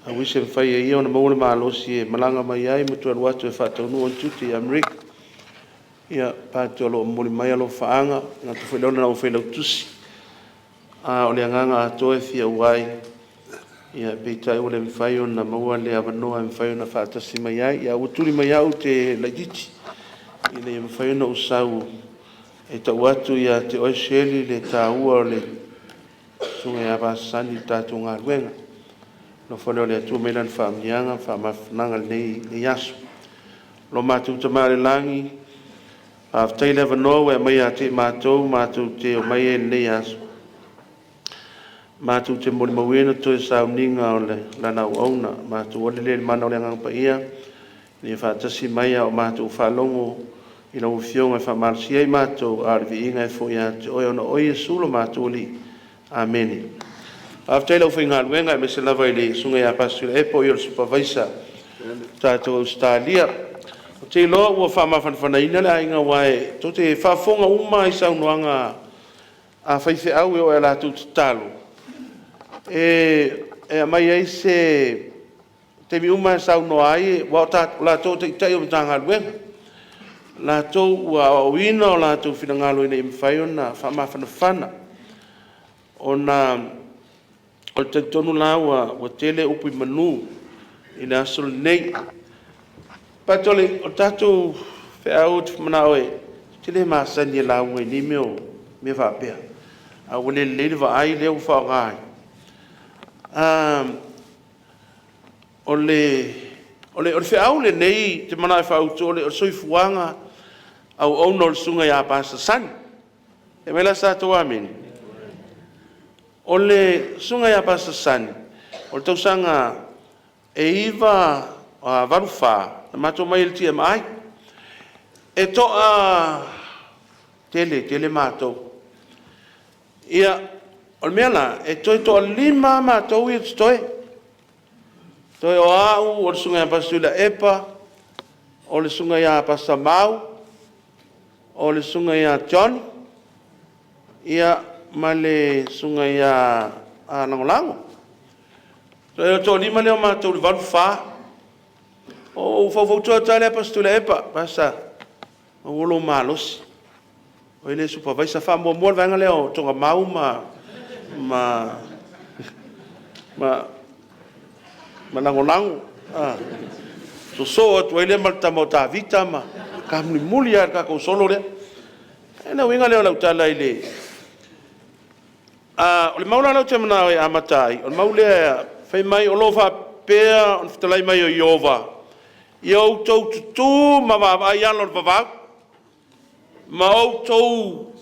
I wish e mafai e ia ona maua le malosi e malaga mai ai ma toe alu atu e faataunuu ana tiute i Amerika. Ia, Pate o lo o momoli mai alofaaga, e manatu foi lea o lana Failautusi. A o le agaga atoa e fia auai, peitai ua le mafai ona maua le avanoa e mafai ona faatasi mai ai. Ae ua tuli mai au ou te laitiiti ina ia mafai ona ou sau e tau atu ia te oe Shirley le taua o le Susuga ia Sonny i le tatou galuega. Alofa lea o le Atua aumai lana faamanuiaga ma faamafanafanaga i lenei aso. Lo matou Tama i le lagi, faafetai i le avanoa ua e aumaia ia te matou, matou te omai ai i lenei aso, matou te molimauina toe sauniga o lana auauna. Matou ale lea i le mana o le Agaga Paia, ina ia faatasi mai a o matou faalogo i lau Afioga e faamalosia ai matou, a o le viiga e foi ia te Oe, ona o Oe Iesu lo matou Alii. Amene. Faafetai i le aufaigaluega aemaise lava i le Susuga ia Pasitu Tuilaepa o ia o le Supervisor i le tatou Ausetalia. Ou te iloa ua faamafanafanaina le aiga aua tou te faafofoga uma lava i saunoaga a faifeau e oo i a latou tatalo, e aumai ai se taimi uma lava e saunoa ai, aua o latou o taitai o Matagaluega, o latou ua aoaoina o latou finagalo ina ia mafai ona faamafanafana, ona ou te talitonu la ua tele upu i manu i le aso lenei. But o le tatou feau ou te manao e… ou te le masani e lauga i nei mea o mea faapea, a ua le lelei le vaai lea ua faaaoga ai. O le feau lenei ou te manao e faaautu, o le soifuaga auauna o le Susuga ia Pastor Sonny. Fai mai la se tatou amene. O le Susuga ia Pastor Sonny, o le tausaga e 1984 na matou omai ai i le TMI. E toatele tele matou. Ia, o le mea la, e toe toalima lava matou ia e totoe. Toe o au, o le Susuga ia Pastor Tuilaepa, o le Susuga ia Pastor Mau, o le Susuga ia John, ia ma le Susuga ia Lagolago. Toe toalima lea o matou i le 84. Ou faufautua atu lava lea Pastor Tuilaepa, Pasa, maua lou malosi, o oe le supervisor, faamuamua le vaega lea o Togamau ma Lagolago, sosoo atu ai lea ma le tama o Tavita ma tamulimuli lava i le tatou solo lea. O le uiga lea o lau tala i le… O le mau la lea ou te manao e amata ai, o le mau lea fai mai o lo o faapea ona fetalai mai o Ieova, ia outou tutu ma vaavaai i ala o le vavau, ma outou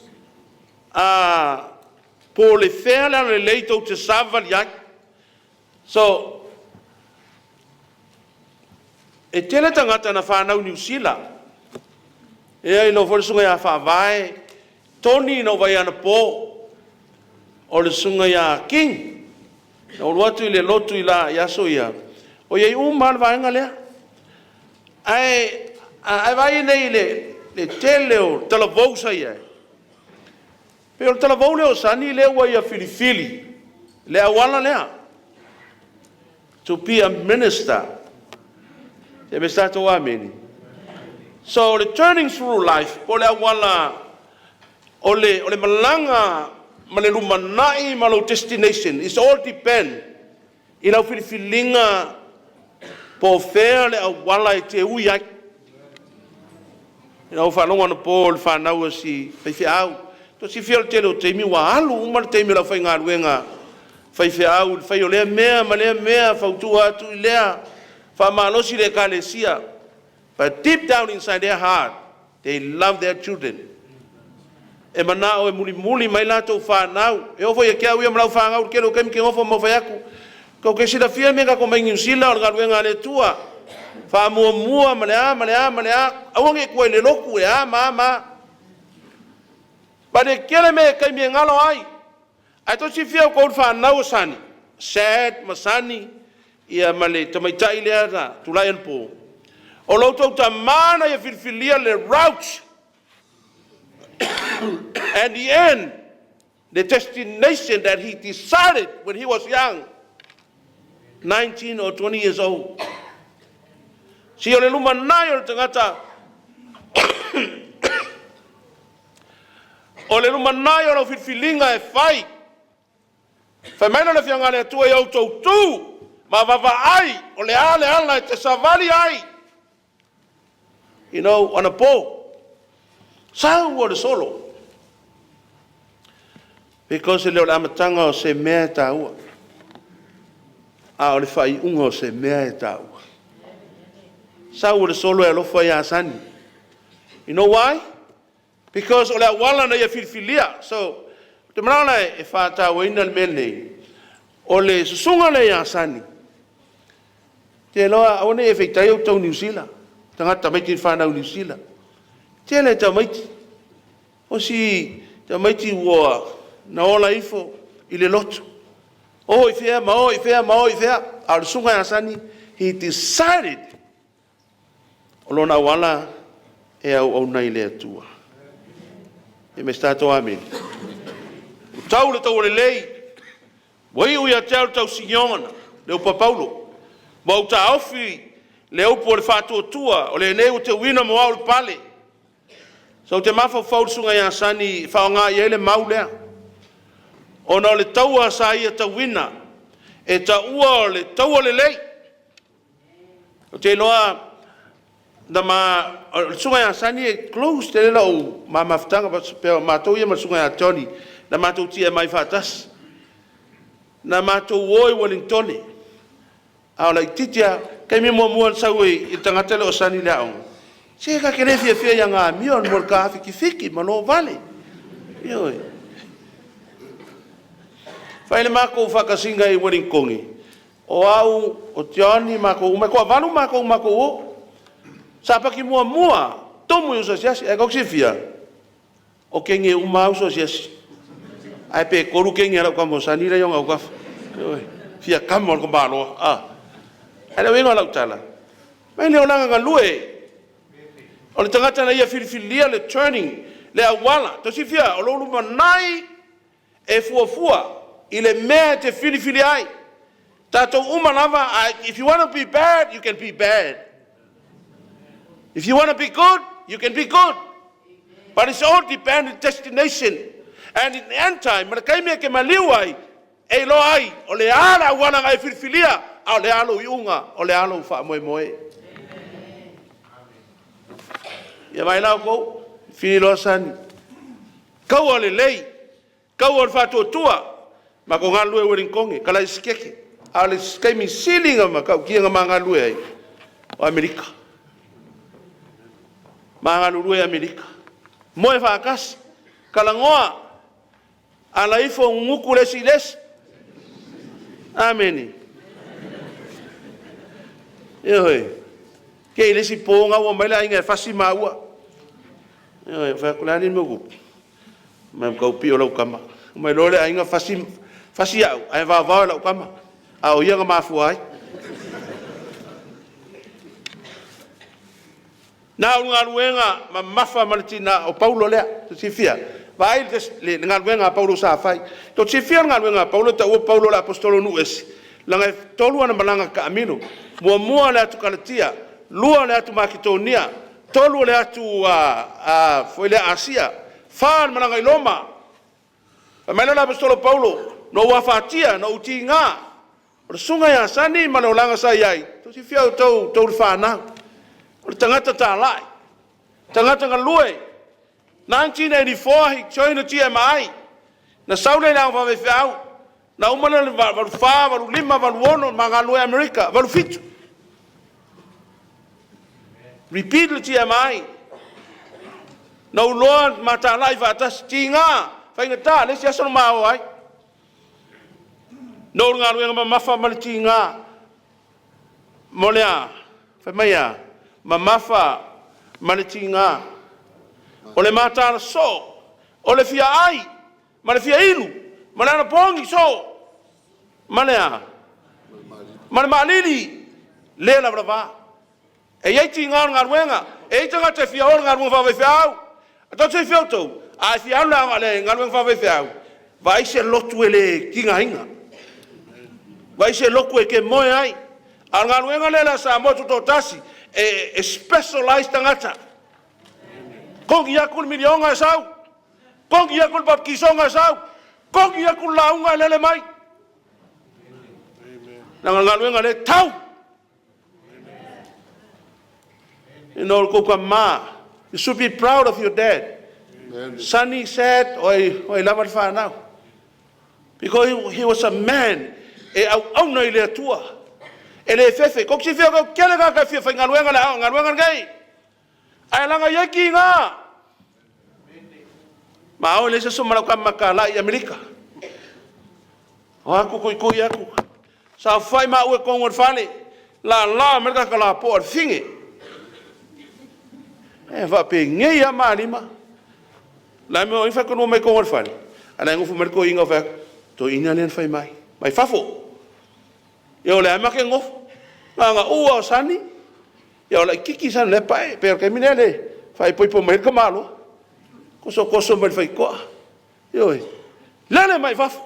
po o le fea le alalelei tou te savavali ai. So, e tele tagata na fanau i Niu Sila, e iloa foi le susuga ia Faavae Tony na ou vaai anapo, o le susuga ia King, na ou alu atu i le lotu i aso ia, o i ai uma lava le vaega lea. Ae a e vaai nei i le tele o talavou sa i ai, Pei o le talavou lea o Sani lea ua ia filifili le auala lea. To be a minister. Se me sa tou amene. So the turning through life, po le auala o le malaga ma le lumanai ma lou destination, it's all depend i lau filifiliga po o fea le auala e te ui ai. Ina ua faalogo anapo i le fanau a si faifeau, tou te silafia o le tele o taimi ua alu uma le taimi o le aufaigaluega faifeau i le fai o lea mea ma lea mea, fautua atu i lea, faamalosi le ekalesia. But deep down inside their heart, they love their children. E manao e mulimuli mai latou fanau. E oo foi ia te au ia ma lau fanau i le tele o taimi ke nofo ma fai atu. Tou te silafia mea tatou mai Niu Sila o le galuega a le Atua. Faamuamua ma le a ma le a ma le a. Aua ne i tua i le lotu e a ma a ma a. But e tele mea e taimi e galo ai. Ae tou te silafia outou i le fanau o Sani, Sad ma Sani, ia ma le tamaitai lea na tulai anapo. O lo outou tama na ia filifilia le route and the end, the destination that he decided when he was young, 19 or 20 years old. Si o le lumanai o le tagata, o le lumanai o lau filifiliga e fai. Fai mai le Afioga a le Atua ia outou tu ma vaavaai o le a le ala e te savali ai. Anapo, sau o le solo. Because e le o le amataga o se mea e taua, a o le faaiuga o se mea e taua. Sau o le solo e alofa ia Sani. You know why? Because o le auala na ia filifilia. So, te manao la e whātāuaina le mea nei, o le susuga lea ia Sani, te loa aua ne i e feitai au tau Niu Sila, tagata tamaiti i whanau Niu Sila. Tele tamaiti, o si tamaiti ua na ola ifo i le lotu. O i fea, ma o i fea, ma o i fea. A o le susuga ia Sani, he decided o lona auala e auauna i le Atua. E me tatou amene. O tau le tau o lelei, ua iu ia te au le tausigiogana, le upa Paulo, ma ou taofi le upu o le faatuatua, o lenei ua teuina mo au le pale. So te mafaufau le susuga ia Sani whaonga i ai le mau lea. Ona o le taua sa ia tauina, e taua o le taua lelei. O te iloa na ma o le susuga ia Sani e close tele lau mamafutaga pe o matou ia ma le susuga ia Tony na matou tia mai faatasi. Na matou o i Wellington. A o laitiiti lava, taimi muamua na sau ai i le tagata lea o Sani i le aoga, se ta te le fiafia ia ga amio mo le ka fikifiki ma lo vale. Ioe. Fai le matou faakasiga i Wellington, o au, o Johnny, matou uma, e toavalu matou matou o. Sapaki muamua, tumu i uso asiasi, ae tou te silafia, o kenge uma lava uso asiasi. Ae pe 3 kenge a lau tama o Sani la i ona autafa. Ioe. Fia kama o le tamaloa. Ah. Ae le uiga o lau tala, mai le olaga galue, o le tagata na ia filifilia le turning, le auala. Tou silafia, o lou lumanai e fuafua i le mea e te filifili ai. Tatou uma lava, if you want to be bad, you can be bad. If you want to be good, you can be good. But it's all depend on destination. And in the end time, ma le taimi e ke maliu ai, e iloa ai, o le a le auala na e filifilia, a o le a lou iuga, o le a lou faamoemoe. Ia mai lau kou, fili loa Sani. Kaua lelei, kaua o le faatuatua, ma ko galue Wellington, kala i sikeke. A o le taimi sili na matautia na ma galue ai, o Amerika. Ma galulue Amerika. Moe faatasi, kalagoa, ala ifo nuku le isi i le isi. Amene. Ioe. Ke i le isi pō ngā ua mai le aiga e fasi maua. Ioe, whai aku le ani me kupu. Mai kau pio lau kama. Mai loa le aiga fasi, fasi au, ae vavao e lau kama. A o ia nga mafua ai. Na o galuega mamafa ma le tina o Paulo lea, te silafia. Vaai le galuega a Paulo sa fai. Tou te silafia le galuega a Paulo, e taua Paulo o le aposetolo o nuu ese, leaga e 3 ana malaga taamilo. Muamua le atu Kalatia, 2 le atu Maketonia, 3 le atu foi lea Asia, 4 le malaga i Roma. Fai mai le aposetolo Paulo, na ou afatia, na ou tiga, o le susuga ia Sani ma le olaga sa i ai, tou te silafia outou, outou le fanau, o le tagata talai, tagata galue. 1984 he joined the GMI. Na sau lea i le aoga faavaifeau, na uma lea o le 84, 85, 86, ma galue Amerika, 87. Repeat le GMI. Na ou loa matalai faatasi, tiga, faigata, le isi aso na ma o ai. Na ou galuega mamafa ma le tiga, mo le a, fai mai a, mamafa ma le tiga. O le matala soo, o le fia ai, ma le fia inu, ma le anapogi soo, ma le a, ma le maalili, le lavalava. E iai tiga o le galuega, e iai tagata e fia o le galuega faavaifeau. Atau te fia outou, a e fia alu le aoga le galuega faavaifeau, vaai se lotu e le tigaina. Vaai se lotu e te moe ai. A o le galuega lea la Samoa Tutoatasi, e specialize tagata. Kogi aku le milionga e sau, kogi aku le baptisoga e sau, kogi aku le lauga e lele mai. Leaga o le galuega lea e tau. You know, kou ma, you should be proud of your dad. Amen. Sonny said, oi, oi lava le whanau. Because he was a man e au auna i le Atua. E le fefe. Ko si fia ko kele ka ka fia whaingaluenga le ao, ngaluenga ngai. Ai langa ia ki ngā. Ma o le se so malau ka makala i Amerika. O aku kui kui aku. Sa whai ma ue kongo fale. La la Amerika ka la po al finge. E wa pe ngei a malima. La me o ifa kono mai kongo fale. Ana ngufu mai ko inga fa to ina le fai mai. Mai fafo. Ia o le ama ke ngofu. Nga ua o sani. Ia o la kiki sani le pae. Pero ke mine le fai poi po mai ka malo. Koso koso mai fai koa. Ia oi. Lele mai fafo.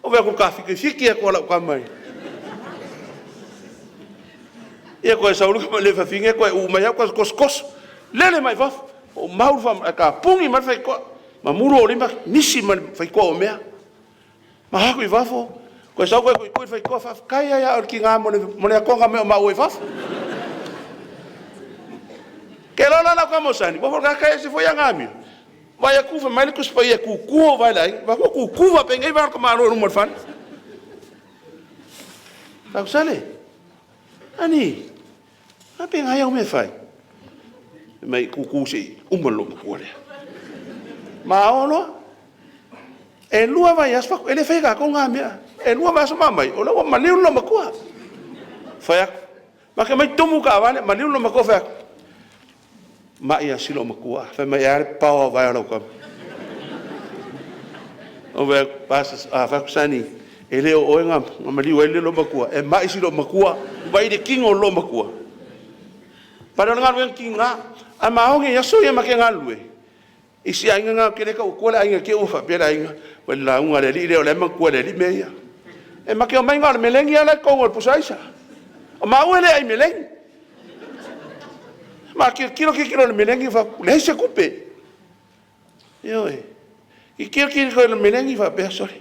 O vea ku ka fiki fiki e ko la ka mai. Ia koe saulu ka le fafinge koe u mai au koe kos kos. Lele mai fafo. O mauru fa ka pungi mai fai koa. Ma muru o lima nisi mai fai koa o mea. Ma haku i fafo. Koe sau koe kui kui fai koa faf kai ai o ki ngā mo le akonga me o mau i fafo. Ke lola la ka mo sani. Wa ka kai se foi anga mi. Vai a kufa mai le kuspa ia kuku vai lai. Va ku kuku va pengai va ka maro no mo fan. Fa sale. Ani. A pengai au me fai. Mai kuku si umalo ku le. Ma olo. E lua vai asfa e le fai ka ko ngā mea. E lua vai asma mai. O la wa maliu lo makua. Fai aku. Ma ke mai tumu ka vale maliu lo makua fai aku. Ma ia silo makua. Fai mai are pawa vai lo ka. O ve pas a fa kusani. E le o oenga maliu ai le lo makua. E mai silo makua. Vai de kingo lo makua. Para ngā luen ki ngā. A maonge ia so ia make ngā lue. I si ainga ngā kere ka ukua le ainga ke ufa pera ainga. Wa la unga le li le o le makua le li me ia. E make o mai ngā le melengi ala kongo le pusaisa. O maue le ai melengi. Ma kilo kilo kilo le melengi fa le se kupe. Io e. I kilo kilo le melengi fa pera sorry.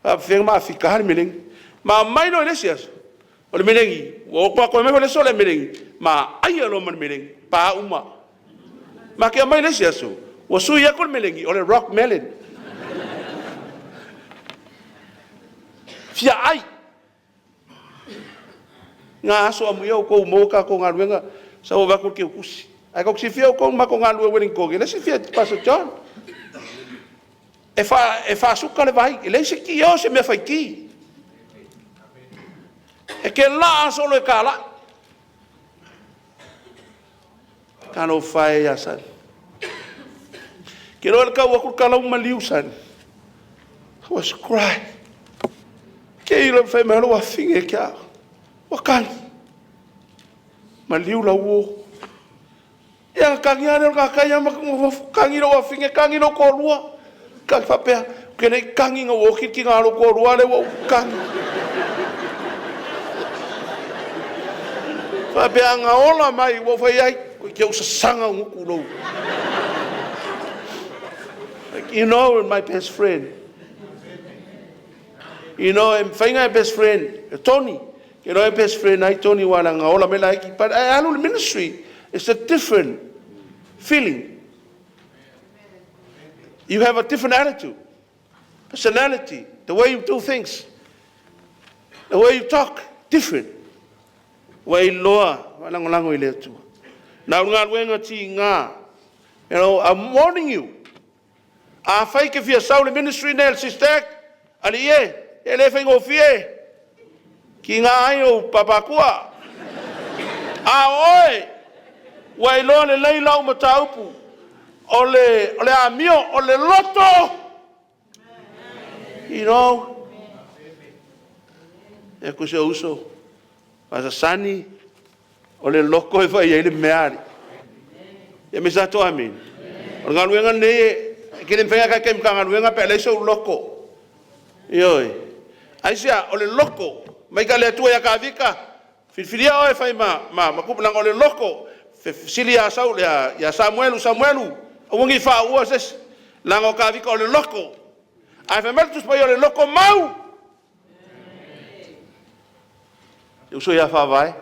Fa fenga ma fika le melengi. Ma mai no le sias. O le melengi. O kwa kwa mai le so le melengi. Ma ai lo man melengi. Pa uma. Ma ke mai le sias. O su ia ko le melengi o le rock melon. Fia ai. Ngā aso amu ia o kou mōka ko ngā luenga sa o wako ke ukusi. Ai ko si fia o kou mako ngā lue wedding koge. Le si fia Pastor John. E fa suka le vai. E le se ki o se mea whai ki. E ke la aso lo e ka la. Ka no whae ia sani. Ke roa le kau aku ka lau maliu sani. I was crying. Ke ila whai mai aloa finge kia. Wakani. Maliu la uo. Ia kagi lava lea o le tagata ia ma kagi lou afafine, kagi lou toalua. Kagi faapea, ou te le i kagi ina ua oti le tina o lou toalua, a lea ua ou kagi. Faapea a na ola mai, ua ou fai ai, toeitiiti ou sasaga ou gutu i lou. Like, you know, my best friend. You know, e mafai ona e best friend, e Tony. You know, e best friend ai Tony ua leaga ola mai laiti. But I alu le ministry, it's a different feeling. You have a different attitude, personality, the way you do things, the way you talk, different. Ua iloa, lagolago i le Atua. Na o galuega tiga. You know, I'm warning you. A fai ke fia sau le ministry nei le sister, ali e, e le faigofie. Ki ngā ai o papakua. A oe, ua iloa lelei lau mataupu. O le amio, o le loto. You know, e ku se uso, pasasani, o le loko e fai ai le mea ali. Ia me sa to amen. O le galuega nei, e ke le mawhainga kai kai mga galuega pe alai so loko. Ioe. Aisia, o le loko, mai ka le atua ia kavika, filifilia oe fai ma kupu langa o le loko, fesili ia Sau, ia Samuelu, Samuelu, aua fa ua ses, langa o kavika o le loko. Ai fai mai le Tusi Paia o le loko mau. E uso ia whaavae.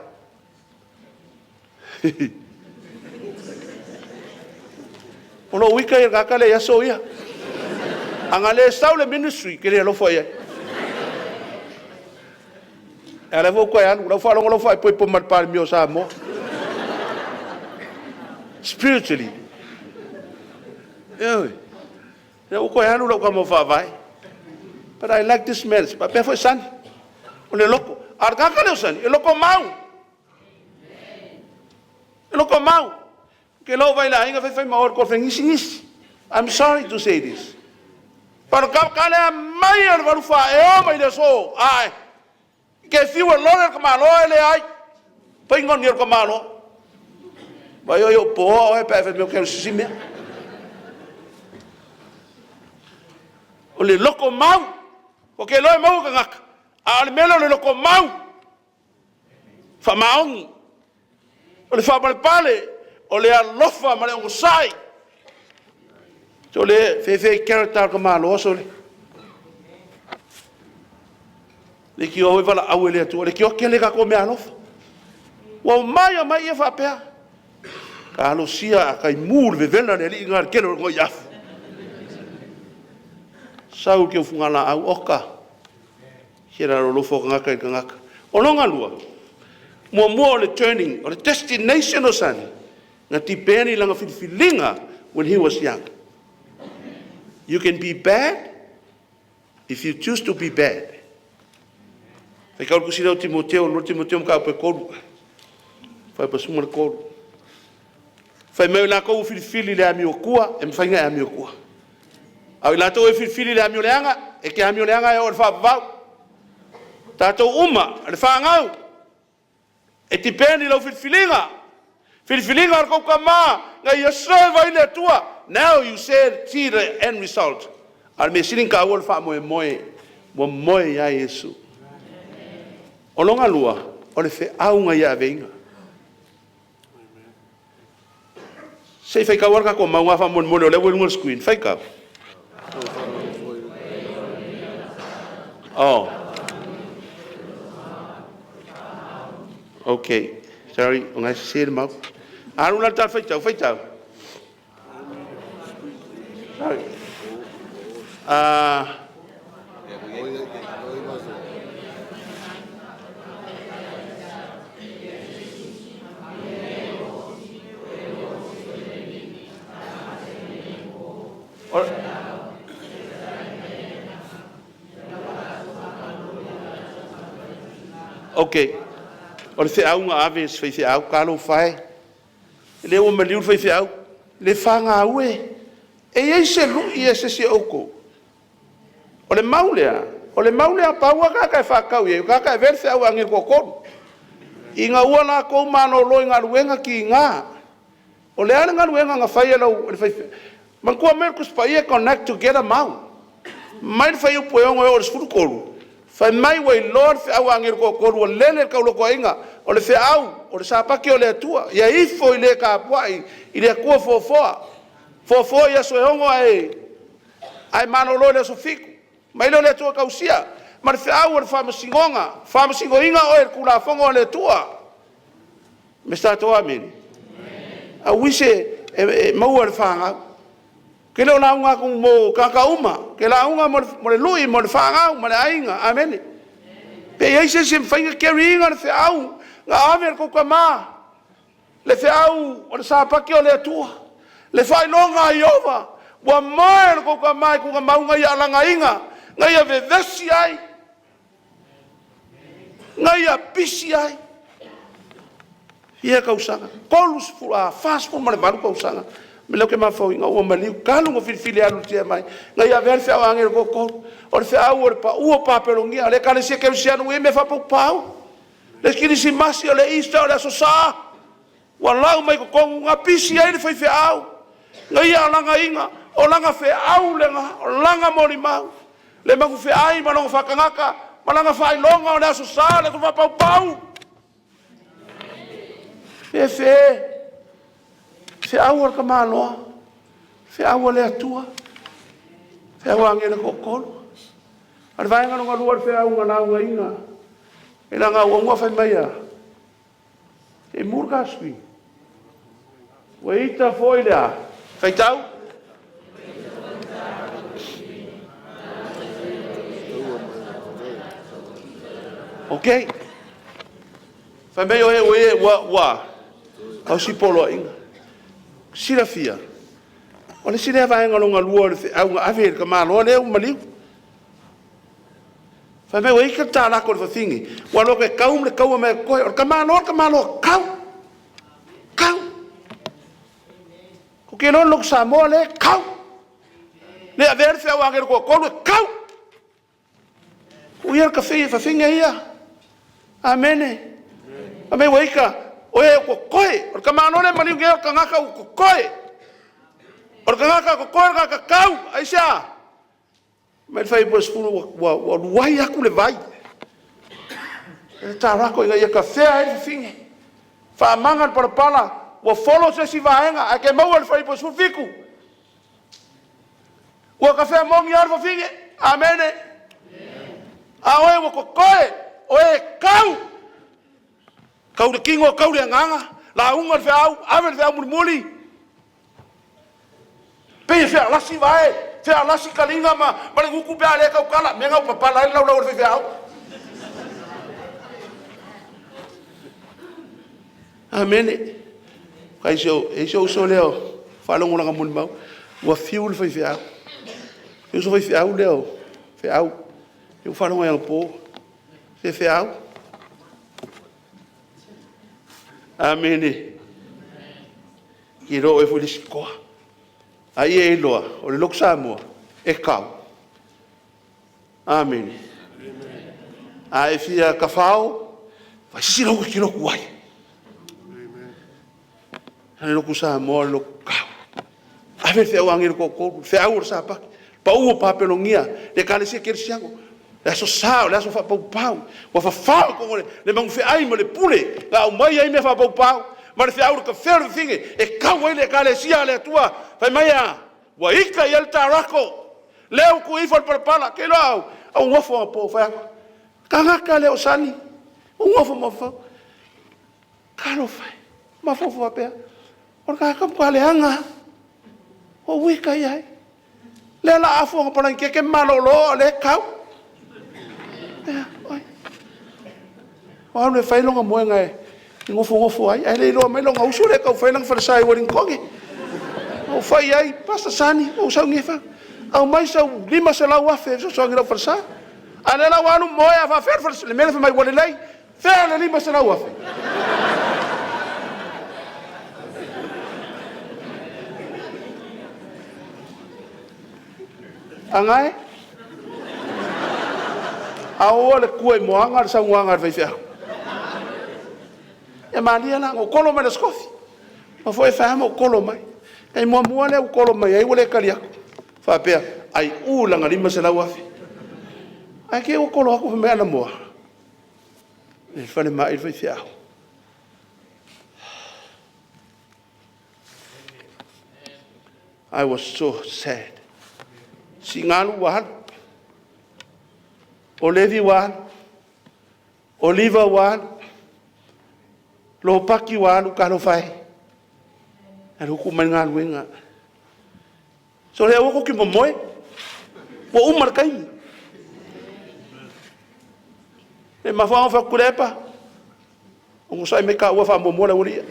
O lo wika ia kaka le aso ia. Anga le sau le ministry ke le alofa ia. E ala fo koe alu, lau whalongo lau wha e po mal pale mio sa mo. Spiritually. Oi. E o koe alu lau ka mo whaavae. But I like this man. Pa pe fo sani. O le loko. A kaka le sani, e loko mau. E loko mau. Ke lau vai la inga fai fai ma or ko ngisi ngisi. I'm sorry to say this. Pero ka ka le mai o le valu fa e o mai le so. Ai. Ke fiu e lore ka malo e le ai. Pai ngoni o ka malo. Vai o yo po o e pe fe me ke sisi mea. O le loko mau. O ke loe mau ka ngaka. A o le mele o le loko mau. Fa maongi. O le whapalepale. O le alofa ma le ongosai. So le fefe character ka malo so le. Le ki o vala au le atu. Le ki o kele ka ko me alofa. Ua mai o mai ia whapea. Ka alo sia a kai mu le vevela le li ngā kele o ngoi afu. Sau ke ufunga la au oka. Hera ro lofo ka ngaka i ka ngaka. O longa lua. Mua mua o le turning, o le destination o sani. Nga tipeni langa filifilinga when he was young. You can be bad if you choose to be bad. Fai kau kusina o Timoteo, no Timoteo mka pe koru. Fai pasunga le koru. Fai mai la kou filifili le amio kua, e mwhainga e amio kua. Au i latou e filifili le amio leanga, e ke amio leanga e o le whaapavau. Tātou uma, le whaangau. E tipeni lau filifilinga. Filifilinga o le kou kama, ngai ia serve ai le Atua. Now you said, see the end result. A le mea sili ka ua le wha moe moe, mo moe ia Yesu. O longa lua, o le wheaunga ia aveinga. Sei whai kau araka ko maunga wha mone mone o le ue lunga screen. Whai kau. Oh. Okay. Sorry, o ngai se le mau. Aru la tal whai tau, whai tau. Sorry. Okay. O le wheaunga ave se whai wheau, ka lo whae. Le ua maliu le whai wheau. Le whanga ue. E ei se lui e se se oko. O le maulea. O le maulea paua kaka e whakau e. Kaka e vere wheau ange kua kolu. I ngā ua la kou mano loi ngā luenga ki ngā. O le a le galuega na fai e lau le faifeau. Manatua mai le Tusi Paia connect together mau. Mai le fuaiupu e 6 e oo i le 13, fai mai ua iloa le feau a agelu toatolu ua lele le taulotoaiga, o le feau o le sapati o le Atua, ia ifo i le tapuai i le Atua foafoa. Foafoa i aso e 6 ae malolo i le aso 7. Mai lea o le Atua tausia ma le feau o le faamasinoga, faamasinoina oe i le Tulafono a le Atua. Me sa tatou amene. Auise e maua e le fanau. Ke le o lauga atu mo tagata uma, ke lauga mo le lui, mo le fanau, ma le aiga. Amene. Pe i ai se isi e mafai ona carry ina le feau na ave le tou tama, le feau o le sapati o le Atua, le faailoga a Ieova, ua moe le tou tama i tuna mauga ia alagaina, na ia vevesi ai, na ia pisi ai. Ia tausaga, 30, a 48 tausaga, me leo ke mafauina ua maliu, talu na filifili alu tia mai, na ia avea le feau a agelo toatolu, o le feau o le pau o Papelonia, le ekalesia kerisiano ua i ai mea faapaupau, le kerisimasi, o le Easter, o le Aso Sa, ua lau mai totonu, na pisi ai le faifeau, na ia alagaina, o lana feau lena, o lana molimau, le magufeai ma lona faatagata, ma lana faailoga o le Aso Sa, le aso faapaupau. Fefe, feau o le tamaloa, feau o le Atua, feau a agelo toatolu. O le vaega lona lua o le feau na laugaina, e lana auaunga fai mai a, e mu le ta screen. Ua ita foi le a, faitau? Ok. Fai mai o e ua e ua tausi poloaiga. Silafia, o le isi lea vaega lona lua o le feau na ave i le tamaloa lea ua maliu. Fai mai ua ita le talako i le fafine, ua alu atu e tau ma le taua mea totoe. O le tamaloa, o le tamaloa kau, kau. Ou te iloa le lotu Samoa lea e kau. Le avea le feau a agelo toatolu e kau. Tuu ia le kafe, fafine ia. Amene. Fai mai ua ita, o e ua totoe. O le tamaloa lea e maliu nei o le tagata ua totoe. O le tagata totoe o le tagata kau. Aisea? Mai le fuaiupu e 10 ua luai atu le vai. E tatalo ina ia tafea ai le fafine. Faamaga le palapala, ua folo se isi vaega, ae ke maua le fuaiupu e 17. Ua tafea moni lava le fafine. Amene. A oe ua totoe, o e kau. Kau le tino, kau le agaga, lauga le feau, ave le feau mulimuli. Pei e fealasi vae, fealasi kaliga ma le gutu pe a le tautala, mea na o papala ai le laulau o le faifeau. Amene. Kai se o, e se o uso lea o faalogolaga molimau, ua fiu le faifeau. E uso faifeau lea o feau. E ua faalogo ai anapo. Se feau. Amene. I lo oe foi le isi toa. A ia e iloa, o le lotu Samoa, e kau. Amene. A e fia tafao, fai sisi lau e te lotu ai. A le lotu Samoa o le lotu kau. Ave le feau a agelo toatolu, le feau o le sapati. Pau o Papelonia, le ekalesia kerisiano. Le aso sa, o le aso faapaupau. Ua fafao i totonu o le magufeai ma le pule na aumai ai mea faapaupau. Ma le feau i le kafea o le fafine, e kau ai le ekalesia a le Atua. Fai mai a, ua ita i ai le tarako. Lea ua tuu ifo le palapala. Ke iloa au, au nofo a po fai atu. Tagata le o sani, u nofo mafau. Talofa e, mafaufau faapea. O le tagata matua leaga. Ua wika i ai. Lea la afu ona palangikeke malolo o lea kau. Ea, oi. O alu e fai longa moega e nofonofo ai, ae le iloa mai longa uso lea e tau fai lana falesa i Wellington. O fai ai, Pastor Sani, o sau nei fa. Au mai sau 500,000 e fesoasoani i lau falesa. A lea la ua alu moe a faafea le falesa, le mea le fai mai ua lelei, fea le 500,000. Agae? A oa le tua i moaga le saunoaga a le faifeau. E malie la, na tolo mai le skofi. Ma foi e fai mo kolo mai. E muamua lea ua kolo mai ai ua le tali atu. Faapea, ai u lana 500,000. Ae te i ua kolo atu fai mai anamoa. E fale mai le faifeau. I was so sad. Sigalu ua alu. O Levi ua alu. Oliva ua alu. Lopati ua alu, talofa e. Alu tuu mai le galuega. So le aua tou te momoe. Ua uma le taimi. E mafua ona fai atu, Tuilaepa, onosai mai taua e faamuamua le aualii ia.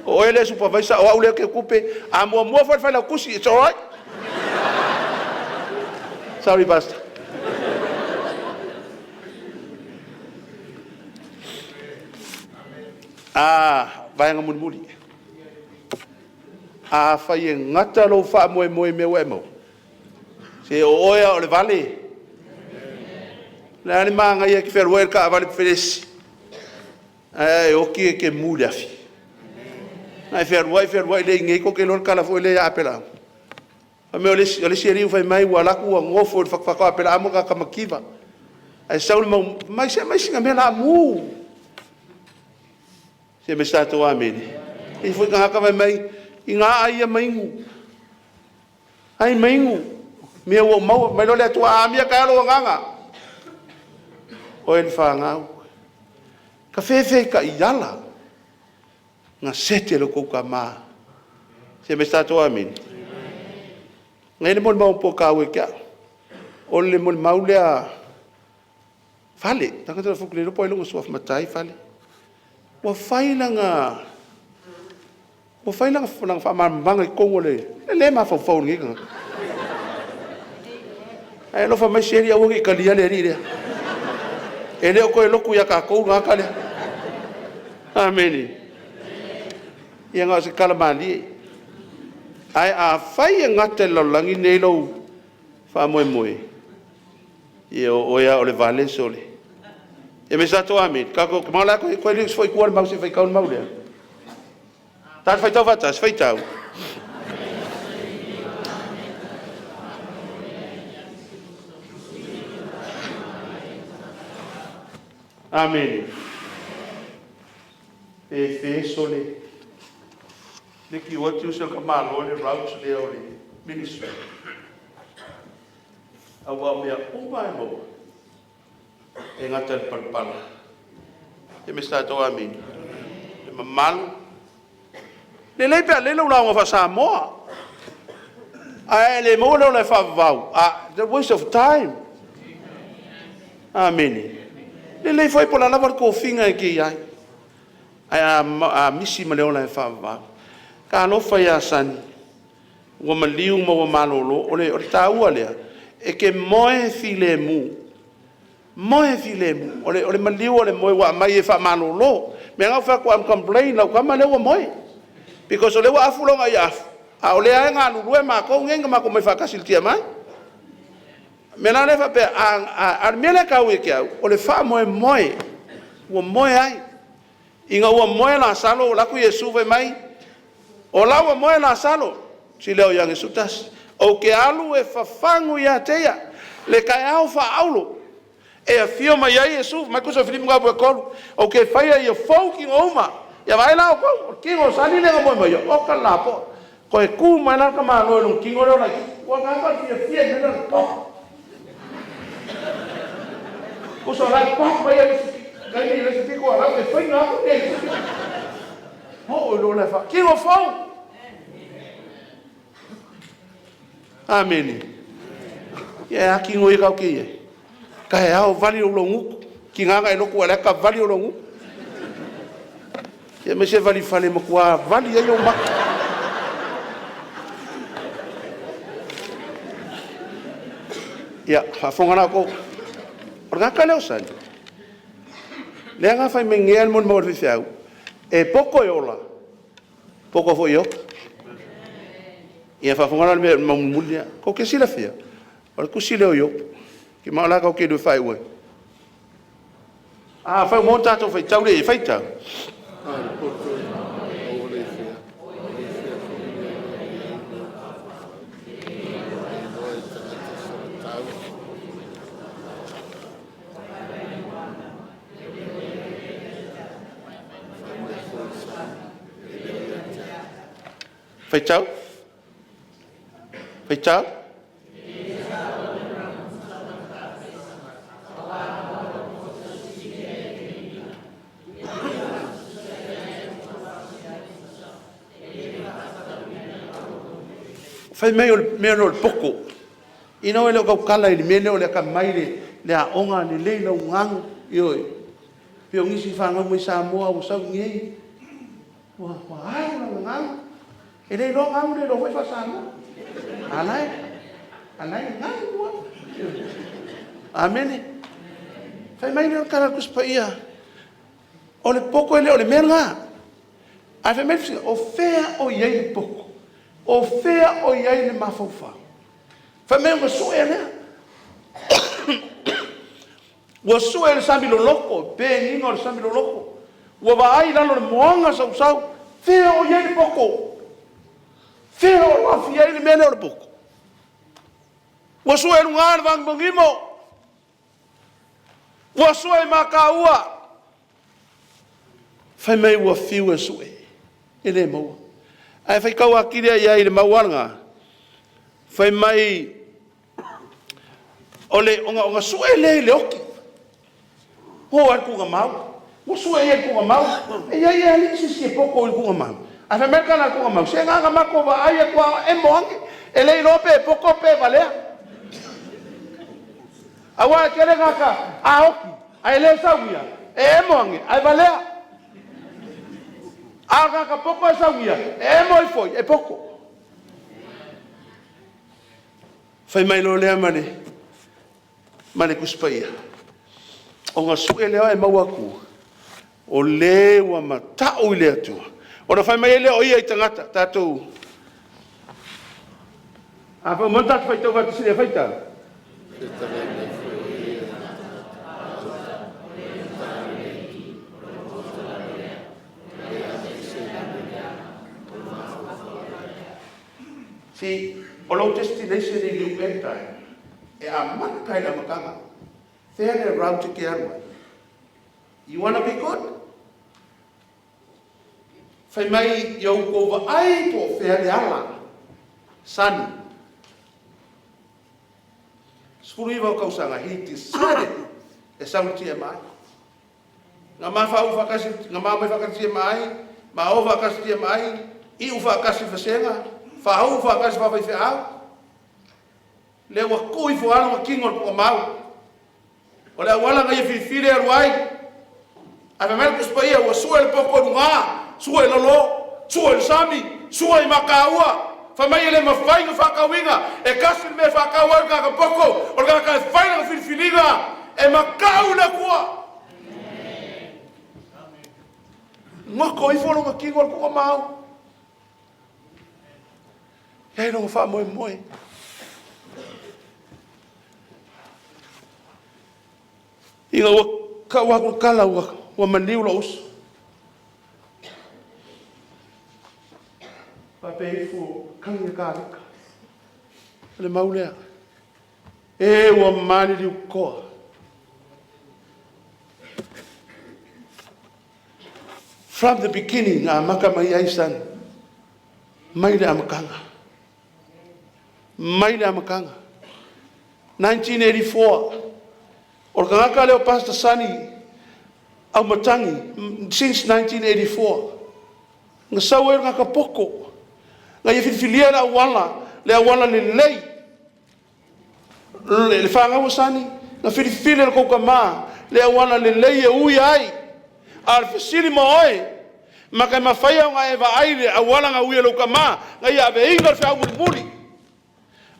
O oe le supervisor, o au lea e teutupe. A muamua foi le failautusi, it's alright. Sorry, Pastor. Ah, vaega mulimuli. Afai e gata lou faamoemoe i mea ua e maua, se o oe lava o le vale. O le a le manaia e te fealuai i le taavale felesi, ae a e oti e te mu i le afi. Na e fealuai fealuai le i inei tou te iloa le tala foi lea ia Aperaamo. Fai mai o le isi alii fai mai ua alu atu ua nofo i le fatafata o Aperaamo le tagata mativa. Ae sau le mau, fai mai se aumai sina mea o le a mu. Se mai se tatou amene. E i ai foi tagata fai mai, ina ai ia ma inu, ai ma inu, mea ua ou maua, fai mai loa le Atua, a amia taeao lou agaga, oe le fanau. Ta fefe i taiala, gasete lo tou tama. Se mai se tatou amene. Na i ai le molimau po taua ia te au. O le molimau lea Fale, tagata o le po ai lona suafa matai Fale. Ua fai lana faamalamalamaga i totonu o le... e le mafaufau o lenei tagata. Ae alofa mai Seli aua ne i talia le alii lea. E le o toe lotu ia tatou le tagata lea. Amene. Ia na o se tala malie. Ae afai e gata i le lalolagi lenei lou faamoemoe, ia o oe lava o le vale sole. Ia me sa to amene. Tatou te ma la koe koe le foi tua le mau se faitau le mau lea. Ta faitau faatasi, faitau. Amene. Pe fe sole. Le ki o atu se ka malo le route lea o le ministry. Aua o mea uma e maua e gata i le palapala. Ia me sa to amene. Le mamalu. Lelei pe a lelei lau lauga faa-Samoa. Ae le maua le ola e faavavau. Ah, the waste of time. Amene. Lelei foi po o le a lava le tofiga e te i ai. Ae a misi ma le ola e faavavau. Talofa ia Sani, ua maliu ma ua malolo. O le taua lea, e te moe filemu. Moe filemu. O le maliu o le moe ua aumai e faamalolo. Mea na ou fai atu, I'm complain lau tama lea ua moe. Because o lea ua afu lona ia afu, a o lea e galulue matou nei na matou mai faatasi i le TMI. Mea la lea faapea, a le mea lea e tau ia te au, o le faamoemoe ua moe ai. Ina ua moe Lasalo, ua alu atu Iesu fai mai, o la ua moe Lasalo, si leo Ioane 11. Ou te alu e fafagu ia te ia, le taeao faaulo, e afio mai ai Iesu, mai kusa Filipi ma e tolu, ou te faia ia fou tino uma. Ia vaai la outou, o le tino o Sani lea na moe mai, o ka la po. Koe ku mai la ka malo e long tino leo la ua ngā fia fia i mena pop. Kusa lai pop mai ai kai ni le tiko ala e fai ngā ko te. Ho o lo le fa. Tino fou. Amene. Ia a kingo i kau ki e. Ka he ao vali o longuku. Ki nganga e loku ala ka vali o longuku. Ia me se vali fale makua vali ai o maka. Ia, faafofoga la outou. O le gata lea o Sani, lea na fai mai nei le molimau a le faifeau, e poto e ola, poto foi e oti. Ia faafofoga la le mea mau mulimuli lea. Tou te silafia, o le tusi lea o Iopo. Ki ma o la kau ke lu fai ue. A fai mo tatou faitau le, faitau. Faitau? Faitau? Fai mai o le mea lea o le poko. Ina ua le o tautala i le mea lea o le atamai, le aoga lelei lau gagu, ioe. Pei o nisi fanau mai Samoa ua sau i inei ua alu lana gagu. E le iloa gagu, le iloa foi faa-Samoa. A o la e gagu lava. Amene. Fai mai lea o le tala a le Tusi Paia, o le poto e le o le mea lena. Ae fai mai le fesili, o fea o i ai le poto? O fea o i ai le mafaufau? Fai mai ona sue lea. Ua sue i le sami loloto, peniga o le sami loloto. Ua vaai i lalo o le moana sausau, fea o i ai le poto? Fea o aafia ai le mea lea o le poto? Ua sue i luga o le vanimonimo, ua sue i mataua. Fai mai ua fiu e sue, e le maua. Ae faitau atili ai i le mau lava lena, fai mai o le ona sue lea i le oti. Oo lava i le tuugamau. Ua sue i ai i le tuugamau. E i ai alii se isi e poto i le tuugamau. Ae fai mai le tala a le tuugamau, se na ona matou vaai atu lava o emo ane, e le iloa pe poto pe valea. Aua e tele gata a oti ae le saunia, e emo ane ae valea. A o le tagata poto e saunia, e emo ifo e poto. Fai mai loa lea ma le ma le Tusi Paia, ona sue lea e maua atu, o le ua mata'u i le Atua. Ona fai mai ai lea o ia i tagata, tatou, a fai uma tatou faitau faatasi i le faitau. See, o lou destination i New End e amata i le amataga. Fea le route e te alu ai? You wanna be good? Fai mai ia outou vaai po o fea le ala. Sani. 19 o tausaga, he decided e sau i le TMI. Na mafaau faatasi, na ma mai faatasi TMI, ma o faatasi TMI, iu faatasi vasega, faauu faatasi faafaifeau. Lea ua tuu ifo lava lona tino i le tuuamau. O le auala na ia filifili e alu ai. Ae fai mai le Tusi Paia, ua sue le poto i luga, sue i lalo, sue i le sami, sue i mataua. Fai mai e le mafai ona faatauina, e tasi le mea e faatau ai le tagata poto, o le tagata e fai lana filifiliga, e matau i le Atua. Goto ifo lona tino i le tuuamau. E ai lona faamoemoe. Ina ua tau atu le tala ua maliu lou uso. Faapea ifo, tagi le Kavika. O le mau lea. E ua maliliu toa. From the beginning, amata mai ai Sani. Mai le amataga. Mai le amataga. 1984, o le tagata lea o Pastor Sani Auimatagi, since 1984, na sau ai le tagata poto, na ia filifilia le auala, le auala lelei. Le fanau a Sani, na filifili le tou tama, le auala lelei e ui ai. A o le fesili ma oe, ma te mafai ona e vaai le auala na ui e lou tama, na ia aveina le feau mulimuli.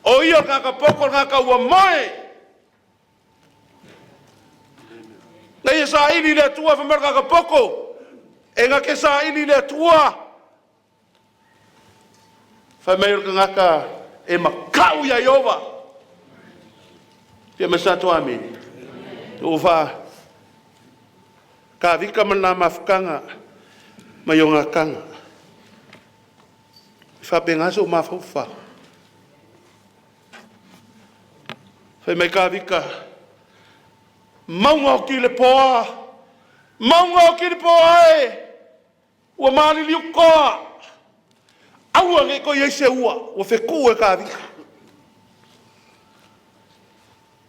O ia o le tagata poto, o le tagata ua moe. Na ia saili i le Atua, fai mai le tagata poto, e na te saili i le Atua. Fai mai o le tagata e makau ia Iova. Fia mai sa to amene. Ua fa kavika ma nā mafutaga mai o ngā. Faapena sou mafaufau. Fai mai Kavika, mauga o Kilepoa, mauga o Kilepoa e, ua maliliu toa. Aua nei toe i ai se ua, ua fetu'u e Kavita.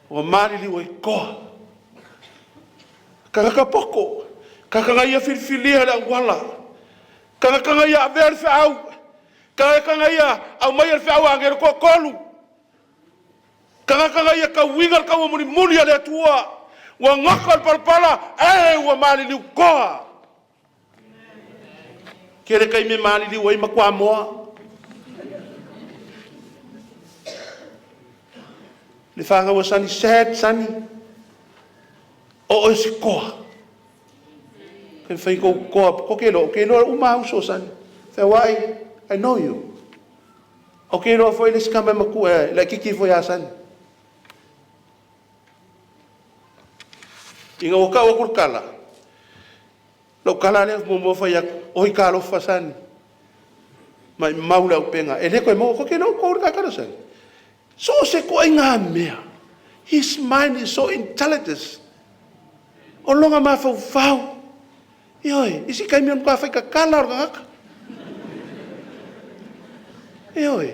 Ua maliliu ai toa. Tagata poto, tagata na ia filifilia le auala, tagata na ia avea le feau, tagata na ia aumaia le feau a agelu toatolu, tagata na ia tauina le taua mulimuli a le Atua, ua goto le palapala, ae ua maliliu toa. Tele taimi e maliliu ai matuamoa. Le fanau a Sani, sad Sani, o oe si toa. Ke fai kou toa, ko ke loa, ke loa uma uso Sani. Feauai, I know you. O ke loa foi le si kama e matua e, le kiki foi a Sani. Ina ua tau atu le tala, lau tala lea muamua fai atu, oi talofa Sani, mai mau le auupega, e le toe maua, ko ke loa kou le kakala Sani. So o se toaiga mea. His mind is so intelligent. O lona mafaufau. Ioe, isi taimi o le matua faitatala o le tagata. Ioe,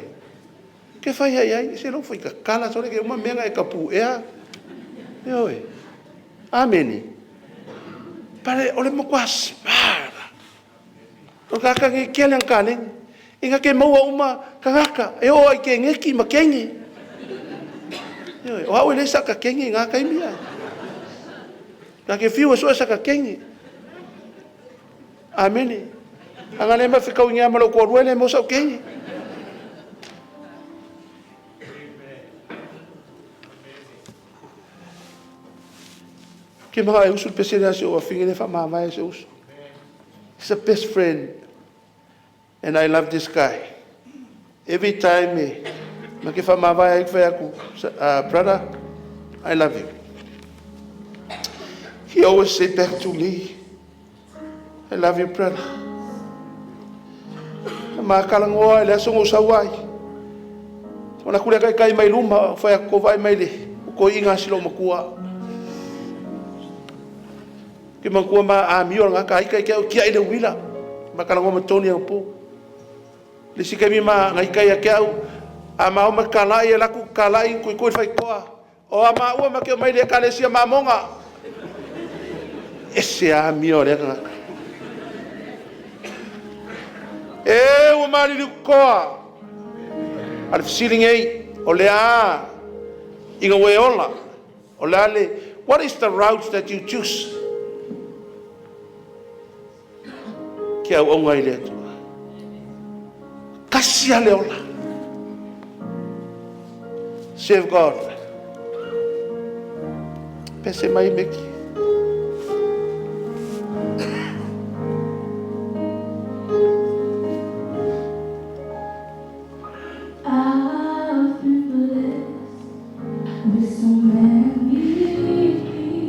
ke fai ai ai, se lou faitatala, sole ke uma mea na e tapu'ea. Ioe, amene. Pare o le matua smart. O le tagata nei tele ana taleni. Ina te maua uma tagata, e oo ai i keneti ma kege. Ioe, o au e leai sa'ata kege i na taimi ae. Na te fiu e sue sata kege. Amene. Ana le mafetau i ma lou toalua e le maua sau kege. Ke mga e usu le pese le ase o afine le whaamavae se usu. He's a best friend. And I love this guy. Every time ma ke whaamavae ai whai aku, brother, I love you. He always say back to me, I love you, brother. Ma kalangoa e le aso ngau sau ai. Ona kule kai kai mai luma, whai aku ko vai mai le, ko inga silo makua. Ke makua ma amio nga kai kai ke kia i le wila. Ma kalangoa ma toni au pu. Le si kami ma ngai kai a ke au, a ma o ma kalai e laku kalai kui kui whai koa. O a ma ua ma ke o mai le kalesia mamonga. E se amio le ngaka. E ua maliliu koa. A le fesili nei, o le a ina ua e ola, o le a le, what is the route that you choose? Ke auauna i le Atua. Kasi a le ola. Serve God. Pese mai meki. I've been blessed with so many things,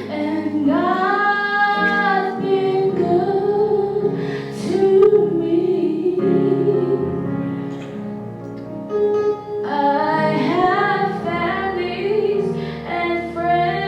and God's been good to me. I have families and friends.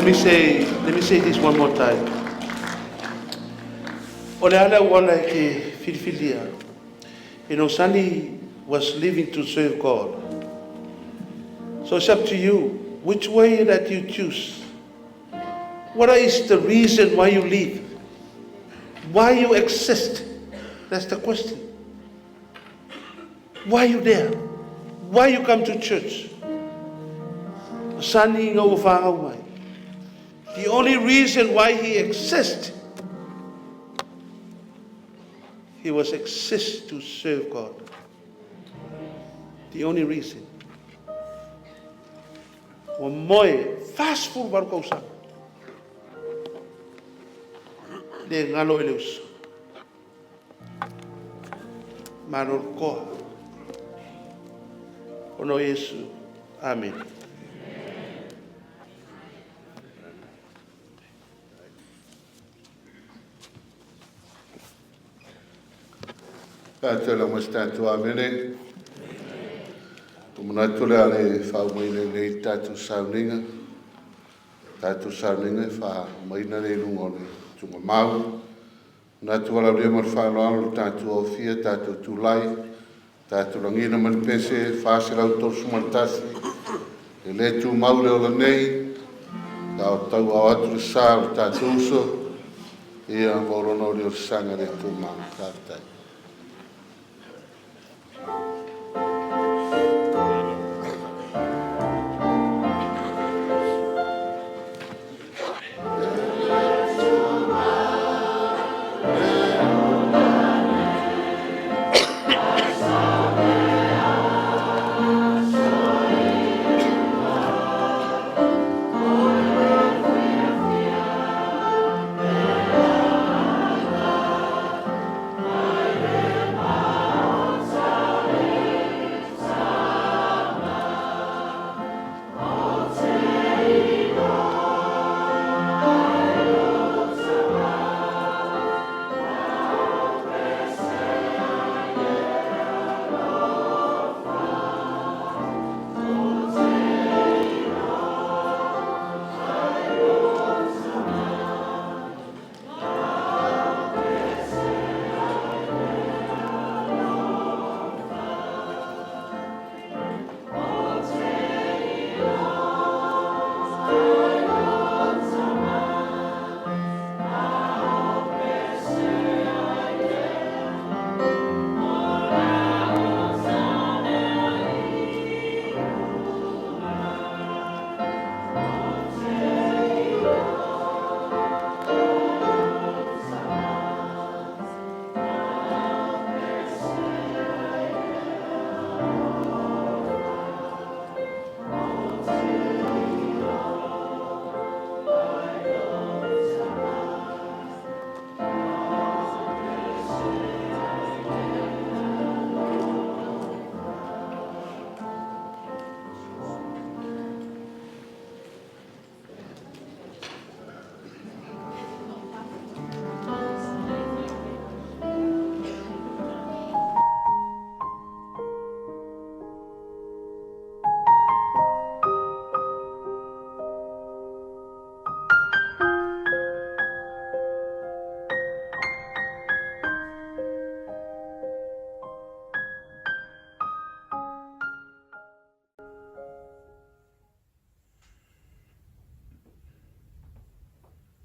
Let me say this one more time. O le ala auala e te filifilia. Sonny was living to serve God. So it's up to you which way that you choose. What is the reason why you live? Why you exist? That's the question. Why you there? Why you come to church? Sonny nga ua whangau mai. The only reason why he exists, he was exist to serve God. The only reason. Ua moe, 48 tausaga. Le galo i le uso. Malo le koa. Ona o Iesu. Amen. Tātou la mas tātou amene. O manatu le ale whaumaina nei tātou sauninga. Tātou sauninga e whaumaina nei lunga o le tunga mau. Manatu ala lia ma le whaaloalo le tātou ofia, tātou tūlai, tātou langina ma le pese, 431. E le tū mau le ola nei, ka o tau au atu le sa o le tātou uso, ia maurona o le o le sanga le tū mau. Tātai.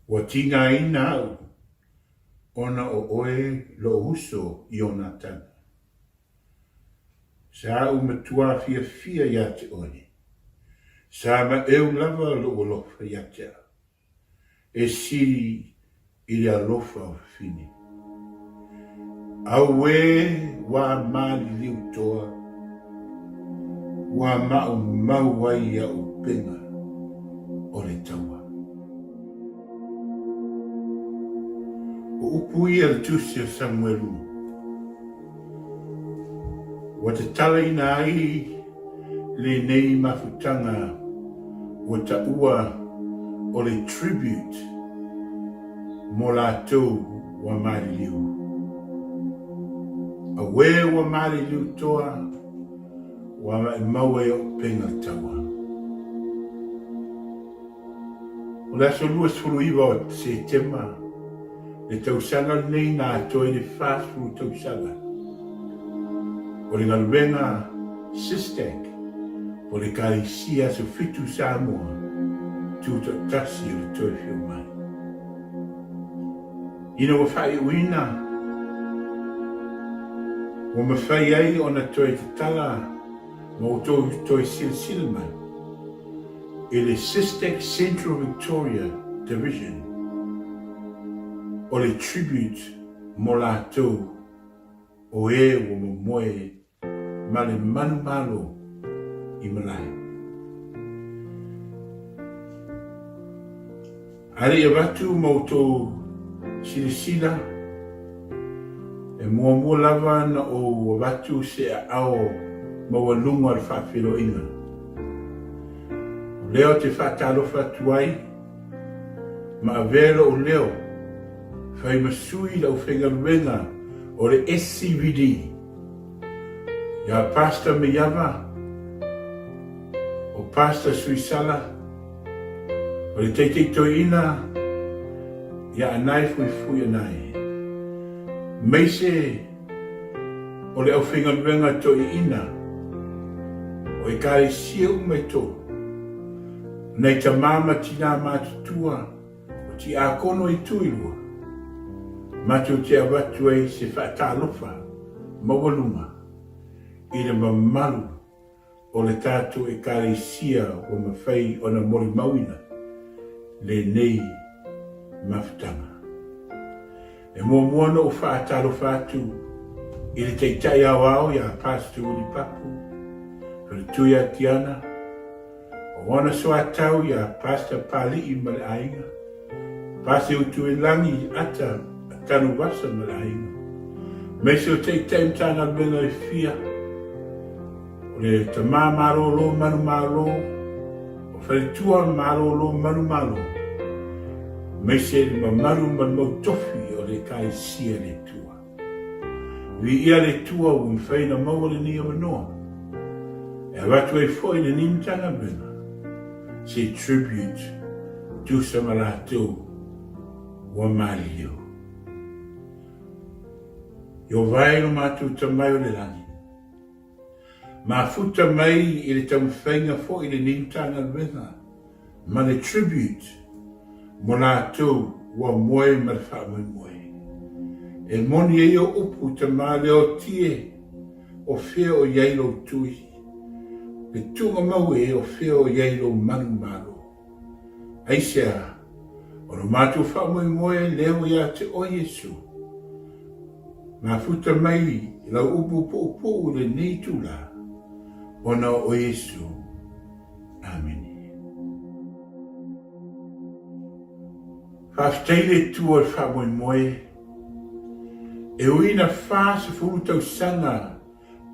Ua tigaina au, ona o oe lou uso Ionatana. Sa ou matua fiafia iā te oe. Sa maʻeu lava lou alofa iā te au, e sili i le alofa o fafine. Auē ua maliliu toa, ua maʻumau ai aʻu upega o le taua. O upu ia le Tusi o Samuelu, ua tatalaina ai lenei mafutaga ua taua o le tribute mo latou ua maliliu. Auē ua maliliu toa, ua maʻimau ai oʻu pega taua. O le aso 29 o Setema le tausaga lenei na atoa ai le 40 tausaga o le galuega SYSTAC po o le Ekalesia Aso Fitu Samoa Tutoatasi o le Toe Afio Mai. Ina ua faaiuina, ua mafai ai ona toe tatala ma outou toe silasila mai i le SYSTAC Central Victoria Division o le tribute mo latou o e ua momoe ma le manumalo i malae. Ae le i avatu ma outou silasila, e muamua lava na ou avatu se aao maualuga o le faafeiloaiga. O lea ou te faatalofa atu ai ma avea lou leo fai ma sui le aufaigaluega o le SCVD ia Pastor Meiava, o Pastor Suisala, o le Taitai Toeaina ia Anae Fuifui Anae, maise o le aufaigaluega toeaina o Ekalesia uma e tolu, nai tamā ma tinā matutua o Tiakono i Tuilua, matou te avatu ai se faatalofa maualuga i le mamalu o le tatou Ekalesia ua mafai ona molimauina lenei mafutaga. E muamua ona ou faatalofa atu i le Taitai Aoao ia Pastor Willie Papu, Faletui Atiana, o ona soatau ia Pastor Pali'i ma le aiga, Pastor Utuilangi Ata Tanuvasa ma le aiga, maise o Taitai Matagaluega e fia, o le Tama Malolo Manumalo, o Faletua Malolo Manumalo, maise le mamalu ma le mau tofi o le Ekalesia le Atua. Viia le Atua ua mafai ona maua lenei avanoa e avatu ai foi lenei Matagaluega se tribute tusa ma latou ua maliliu. Ieova e lo matou Tamai o le Lagi, Mafuta mai i le taumafaiga foi lenei Matagaluega ma le tribute mo latou ua moe ma le faamoemoe. E moni ai o upu tama leotie o fea o i ai lou tui, le tuugamau e o fea o i ai lou manumalo. Aisea? O lo matou faamoemoe lea ua ia te oe Iesu. Mafuta mai i lau upu puupuu i lenei itula, ona o Iesu. Amene. Faafetai le Atua i le faamoemoe e ui ina 40 tausaga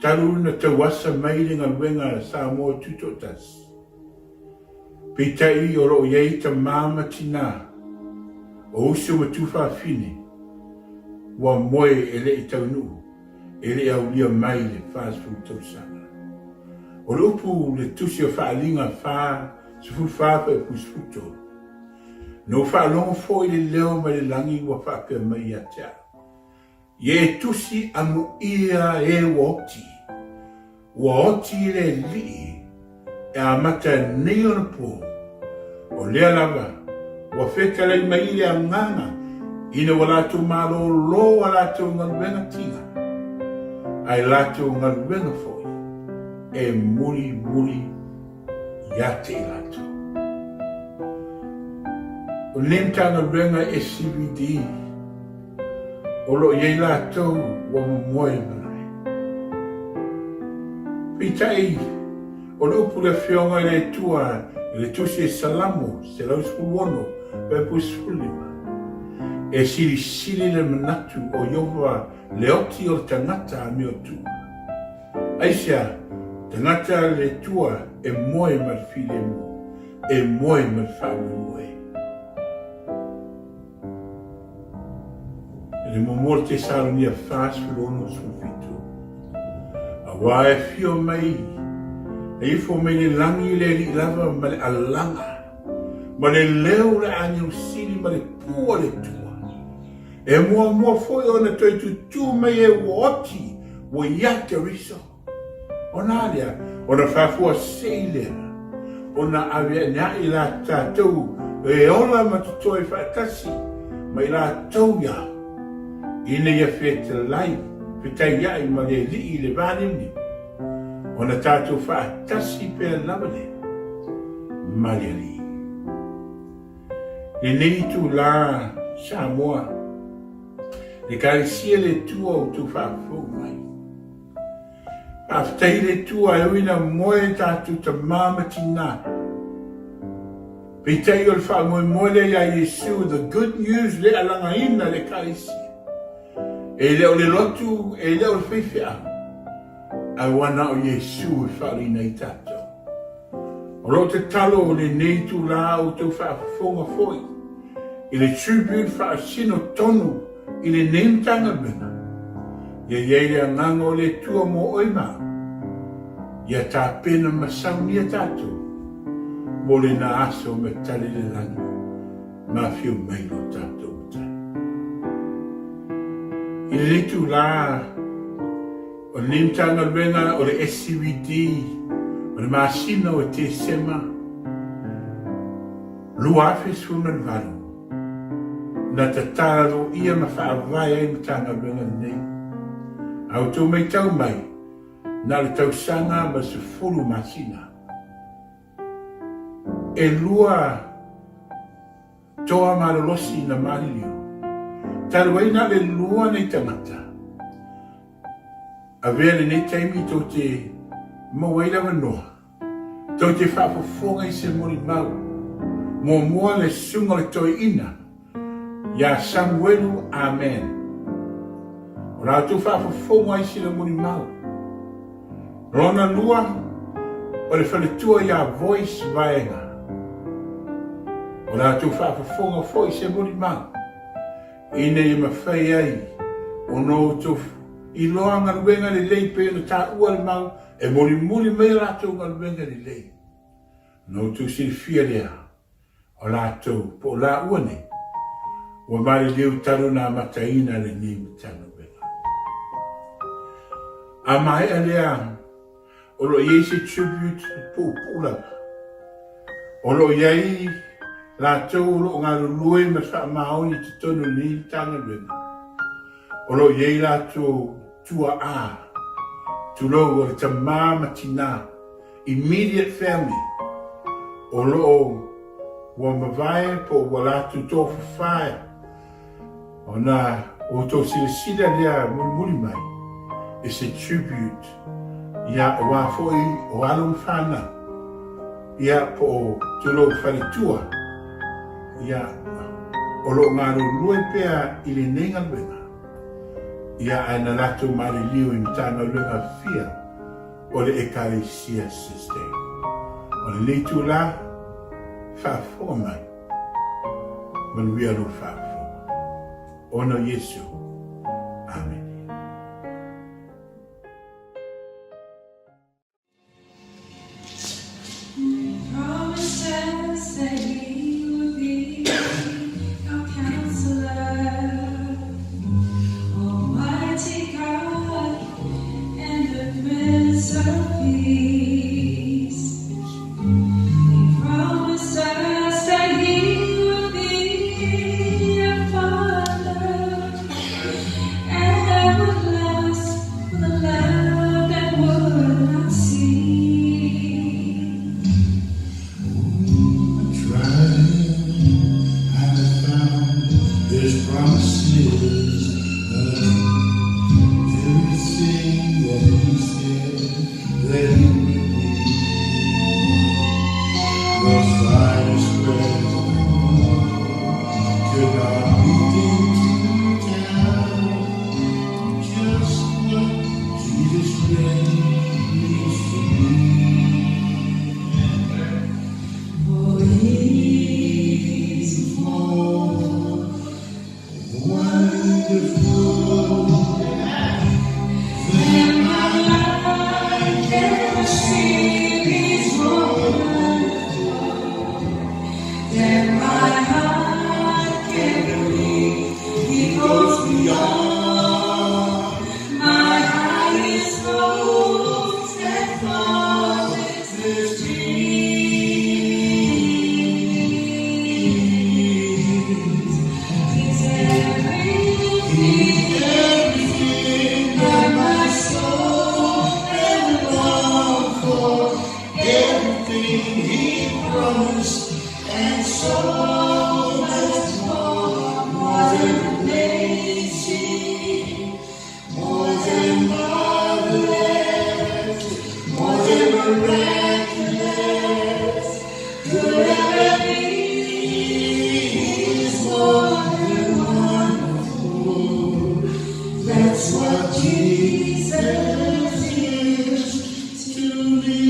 talu na tauasa mai le galuega a Samoa Tutoatasi. Peitai o lo o i ai tamā ma tinā, o uso ma tuafafine, ua moe e le i taunuu, e le i aulia mai le 40 tausaga. O le upu le Tusi o Faaaliga 44 faaipu 13, Na ou faalogo foi le leo mai le lagi ua faapea mai ia te au, Ia e tusi amuia e ua oti. Ua oti i le Alii e amata nei ona po. O lea lava ua fetalai mai i le agaga ina ua latou malōlō a latou galuega tiga, ae latou galuega foi e mulimuli ia te i latou. O lenei Matagaluega SCVD, o lo o i ai latou ua momoe malae. Peitai, o le upu i le Afioga i le Atua i le Tusi e Salamo 116, fuaiupu 15, E silisili le manatu o Ieova le oti o le tagata amiotua. Aisea, tagata le Atua e moe ma le filemu, e moe ma le faamoemoe. I le muamua o le Tesalonia 46, 17, Auā e afio mai, e ifo mai le lagi le Alii lava ma le alaga, ma le leo o le agelu sili ma le pū a le Atua. E muamua foi ona toe tutū mai e ua oti ua iā Keriso. Ona a lea, ona faafuasei lea, ona aveaneaʻi la tatou e ola ma totoe faatasi ma i latou iā, ina ia fetalai, fetaiaʻi ma le Alii i le va lenei, ona tatou faatasi pea lava lea ma le Alii. Lenei itulā Samoa, le Ekalesia le Atua o outou faafou mai. Faafetai i le Atua e ui na moe tatou tamā ma tinā. Peitai o le faamoemoe lea iā Iesu, the good news le alagaina le Ekalesia. E le o le lotu, e le o le faifeau, ae ua na o Iesu e faaoleina ai tatou. O lou tatalo o lenei itulā outou faafofoga foi i le tribute faasino tonu i lenei Matagaluega, ia i ai le agaga o le Atua mo oe ma au, ia tapena ma saunia tatou mo lena aso me tali le lagi ma afio mai lo tatou Matai. I lenei itulā, O lenei Matagaluega o le SCVD o le masina o Tesema 2018 na tatala loia ma faavae ai Matagaluega lenei. A outou maitau mai, na o le tausaga ma le 10 masina. E lua toa malolosi na maliliu, talu ai na o le lua nei tagata. Avea lenei taimi tou te maua ai le avanoa, tou te faafofoga i se molimau. Muamua le susuga o le toeaina ia Samuelu Amen. O la outou faafofoga i sina molimau. Lona lua, o le faletua ia Voice Vaega. O la outou faafofoga foi i se molimau. Ina ia mafai ai ona outou iloa galuega lelei pei ona taua le mau e mulimuli mai a latou galuega lelei, ona outou silafia lea o latou po o laua nei ua maliliu talu ona amataina lenei Matagaluega. A maea lea, o lo o i ai se tribute puupuu lava. O lo o i ai latou o lo o galulue ma le faamaoni i totonu o lenei Matagaluega. O lo o i ai latou tuaa, tulou, o le tamā ma tinā, immediate family, o lo o ua mavae po o ua latou tofafa Ona outou silasila lea mulimuli mai is a tribute ia aua foi o alo ma fanau ia po o tulou faletua ia o lo o galulue pea i lenei galuega ia ae na latou maliliu i Matagaluega fia o le Ekalesia Sustain. O lenei itula, faafofoga mai. Manuia lou faafofoga. Ona o Iesu. Amene. Promises that he would be our counselor, Almighty God and the Prince of Peace. He promised us that he would be our father and would love us with a love that would not cease. I tried and I found his promises, but everything that he said that he would be, the finest breath could not begin to tell just what Jesus really means to me. For he's more wonderful than my life can see. He's more wonderful than miraculous could ever be. He's more than wonderful. That's what Jesus is to me.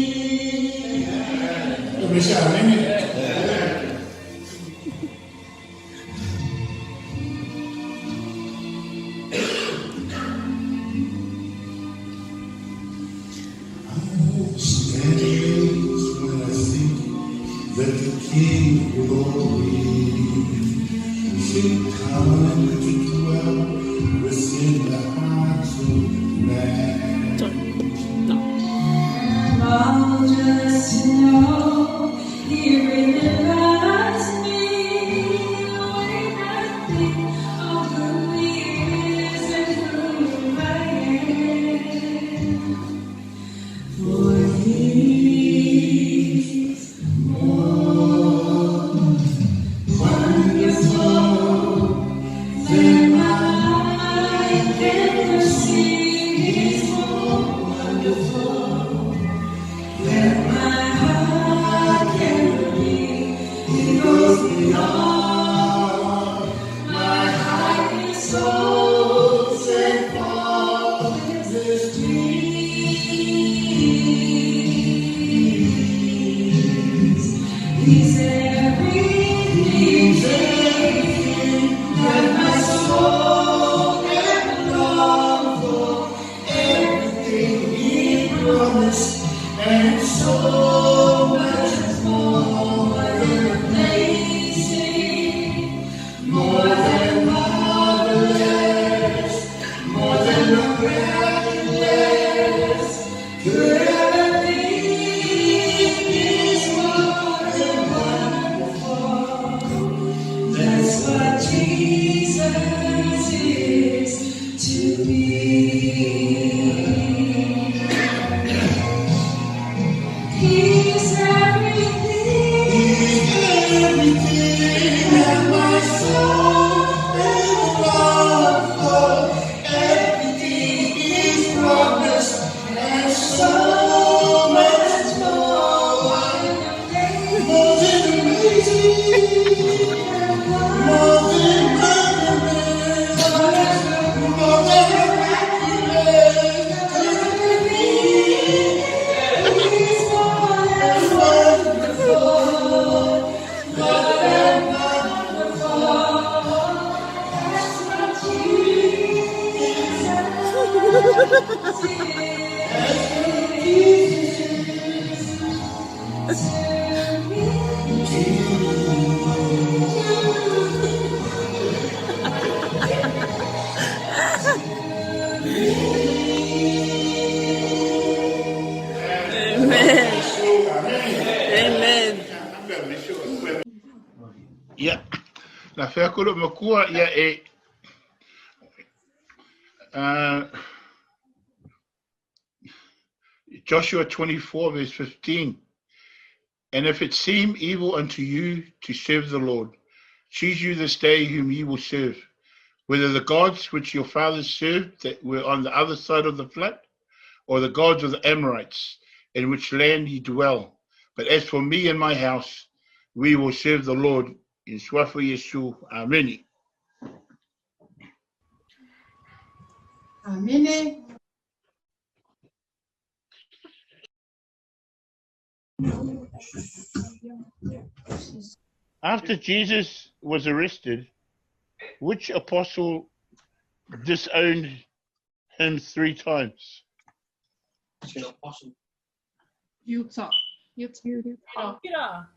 Stand amazed when I think that the King of Glory should come to dwell within the hearts of man. I'll just know He remembers me when I think of who He is and who I am. For He's more wonderful than I can perceive. He's more wonderful than my heart can believe. He goes beyond my highest hopes and fondest dreams. He's everything, everything that my soul ever longed for. Everything He promised, and so much more. More than amazing, more than marvelous, more than miraculous could ever be. He's more than wonderful. That's what Jesus is to me. He's everything. He's everything that my soul ever longed for. Everything He's promised, and so much more. More than amazing, more than marvelous, more than miraculous could ever be. He's more than wonderful, more than wonderful. That's what Jesus is to me. Amen. Amen. Ia, la fea kolo makua ia e Joshua 24 verse 15. And if it seem evil unto you to serve the Lord, choose you this day whom ye will serve, whether the gods which your fathers served that were on the other side of the flood, or the gods of the Amorites, in which land ye dwell. But as for me and my house, we will serve the Lord. In Swafa Yesu. Amen. Amine. After Jesus was arrested, which apostle disowned him 3 times? Utah. Utah. Peter.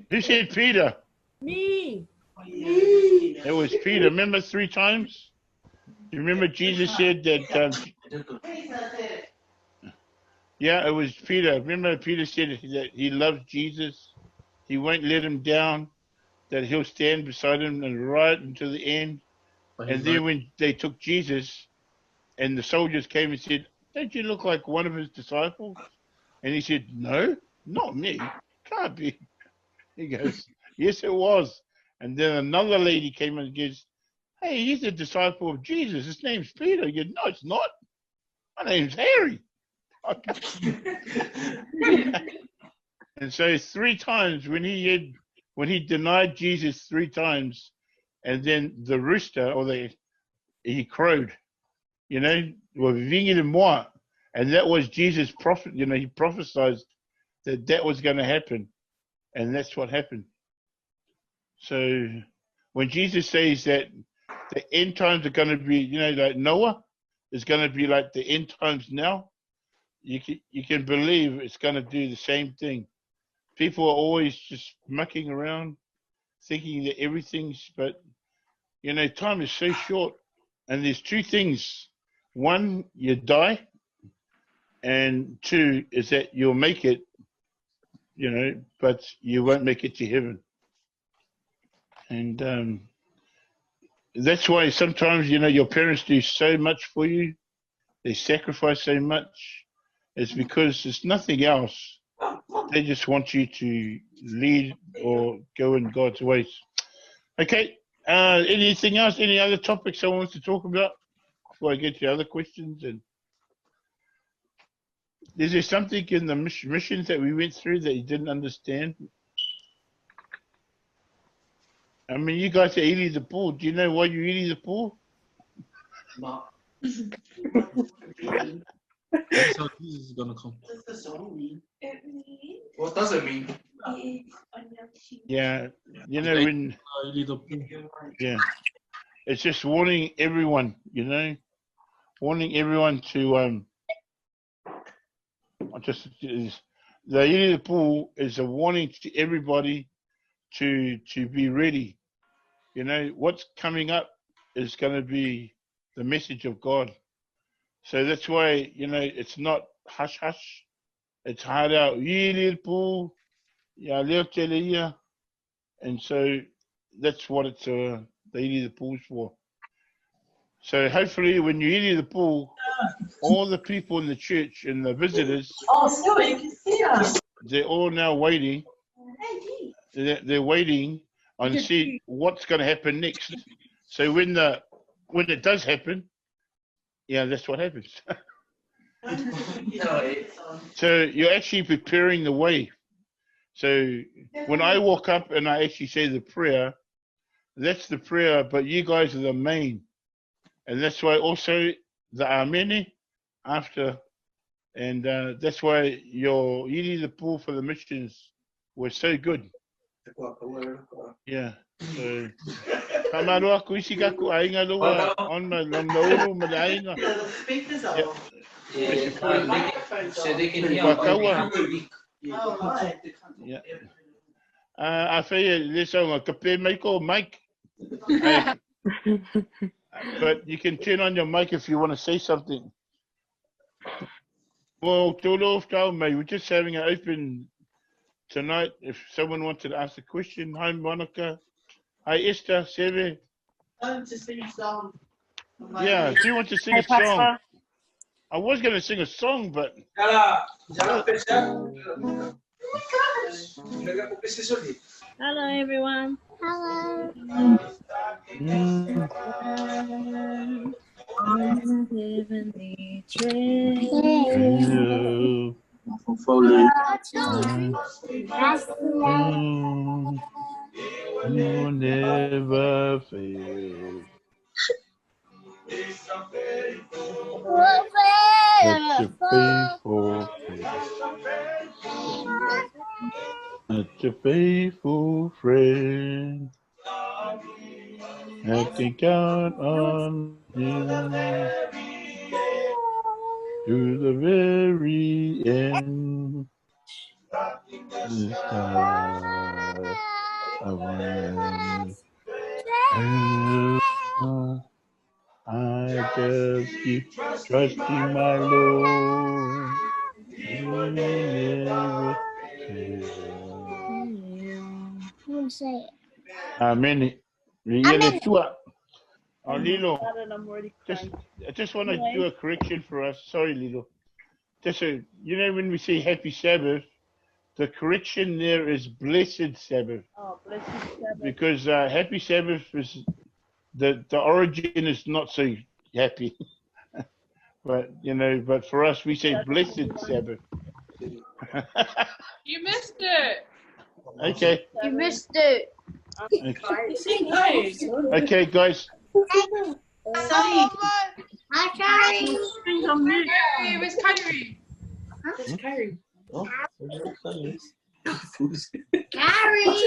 Who said Peter? Me. It was Peter. Remember 3 times? You remember Jesus said that... yeah, it was Peter. Remember Peter said that he loved Jesus. He won't let him down, that he'll stand beside him and right until the end. And then when they took Jesus and the soldiers came and said, don't you look like one of his disciples? And he said, no, not me. Can't be. He goes, yes, it was. And then another lady came and goes, hey, he's a disciple of Jesus. His name's Peter. He goes, no, it's not. My name's Harry. And so three times when he had when he denied Jesus three times, and then the rooster or the he crowed, you know, moi. And that was Jesus' prophet, you know, he prophesied that that was going to happen. And that's what happened. So when Jesus says that the end times are going to be, you know, like Noah is going to be like the end times now, you can, you can believe it's going to do the same thing. People are always just mucking around, thinking that everything's, but, you know, time is so short. And there's two things. One, you die. And two is that you'll make it, you know, but you won't make it to heaven. And that's why sometimes, you know, your parents do so much for you. They sacrifice so much. It's because there's nothing else. They just want you to lead or go in God's ways. Okay. Anything else? Any other topics I want to talk about before I get to other questions? And is there something in the missions that we went through that you didn't understand? I mean, you guys are Eli the Pool. Do you know why you're Eli the Pool? No. That's how Jesus is gonna come. What does it mean? Yeah, you know when. Yeah, it's just warning everyone. You know, warning everyone to Just the Eli the Pool is a warning to everybody to be ready. You know what's coming up is going to be the message of God. So that's why, you know, it's not hush hush. It's hard out. And so that's what it's the Ili the Pool's for. So hopefully when you Ili the Pool, all the people in the church and the visitors, oh, so you can see us. They're all now waiting. They're waiting on see what's going to happen next. So when it does happen, yeah, that's what happens. So you're actually preparing the way. So when I walk up and I actually say the prayer, that's the prayer, but you guys are the main. And that's why also the Amene after, and that's why your Ili the Pool for the missions was so good. Yeah. So, So they can hear. Yeah. I feel this song, Mike. But you can turn on your mic if you want to say something. Well, we're just having an open tonight. If someone wanted to ask a question, hi Monica, hi Esther, Seve. I want to sing a song. Yeah, do you want to sing a song? I was going to sing a song, but. Hello, everyone. Hello. Heavenly treasure. You never fail. Such a faithful friend. Such a faithful friend. I can count on you to the very end. This time I just keep trusting my Lord. You will never fail. Amen. Oh, Lilo, I just want to do a correction for us. Sorry, Lilo. Just so, you know, when we say Happy Sabbath, the correction there is Blessed Sabbath. Oh, Blessed Sabbath. Because Happy Sabbath is the origin is not so happy. But you know, but for us we say blessed Sabbath. You missed it. Okay. You missed it. Okay, okay guys. Sorry. Hi, Kyrie. Kyrie, where's Kyrie? That's Kyrie. Oh, Kyrie.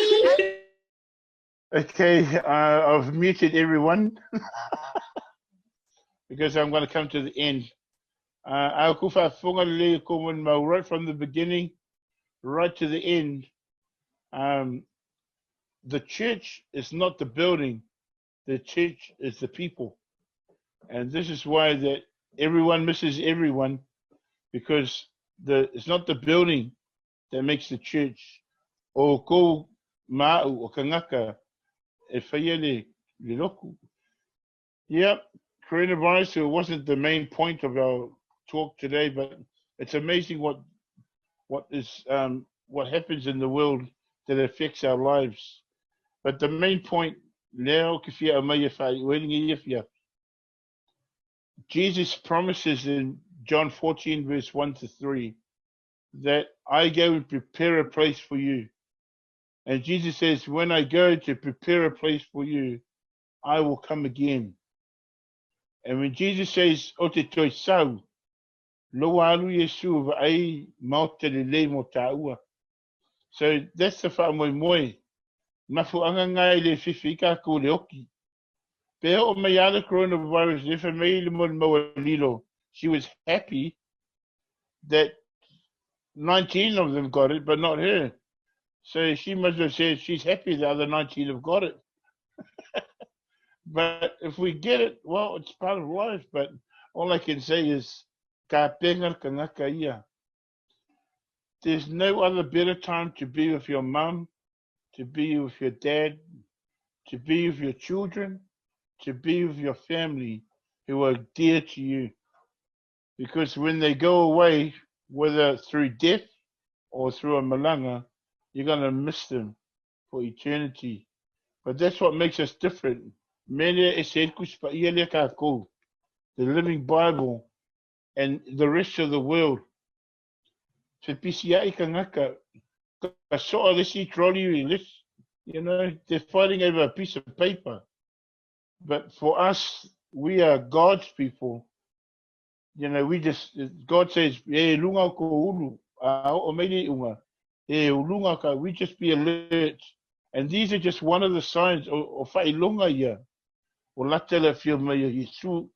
Okay, I've muted everyone because I'm going to come to the end. Right from the beginning, right to the end. The church is not the building; the church is the people, and this is why that everyone misses everyone, because the it's not the building that makes the church. O ko ma'u o kangaka e whaia le, le loku. Yep, coronavirus, it wasn't the main point of our talk today, but it's amazing what what is what happens in the world that affects our lives. But the main point now, Jesus promises in John 14, verse 1 to 3, that I go and prepare a place for you. And Jesus says, When I go to prepare a place for you, I will come again. And when Jesus says, O te toi sau, lo alu Yesu ai maota le le mo tāua. So that's the wha moi. Mafu anga ngai le whiwhi ka ko le oki. Pe o mai ala coronavirus, le wha mei le mo maua lilo. She was happy that 19 of them got it, but not her. So she must have said she's happy the other 19 have got it. But if we get it, well, it's part of life. But all I can say is, ka penga ka ngaka ia. There's no other better time to be with your mum, to be with your dad, to be with your children, to be with your family who are dear to you. Because when they go away, whether through death or through a malanga, you're going to miss them for eternity. But that's what makes us different. Mele e se pa ia le ka kou, The Living Bible and the rest of the world. Te pisi ai ka ngaka, ka soa lesi trolley less, you know, they're fighting over a piece of paper. But for us, we are God's people. You know, we just, God says, e lunga ko ulu, a o meile unga, e ulunga ka, we just be alert. And these are just one of the signs o, o whailonga ia, o latela whio mai o Yesu.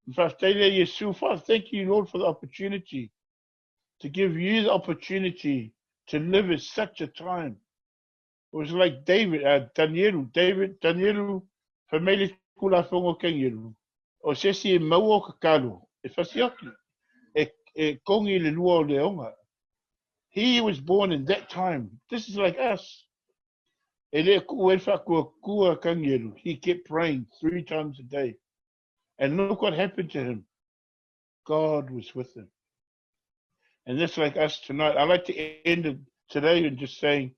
Whaftaile Yesu, Father, thank you, Lord, for the opportunity to give you the opportunity to live at such a time. It was like David, Danielu, David, Danielu, whamele kula whongo kengeru. O sesi e maua o kakalo, e whasiaki, e, e kongi le lua o le onga. He was born in that time. This is like us. E le ku e whakua kua kangeru. He kept praying 3 times a day. And look what happened to him. God was with him. And that's like us tonight. I like to end it today and just saying,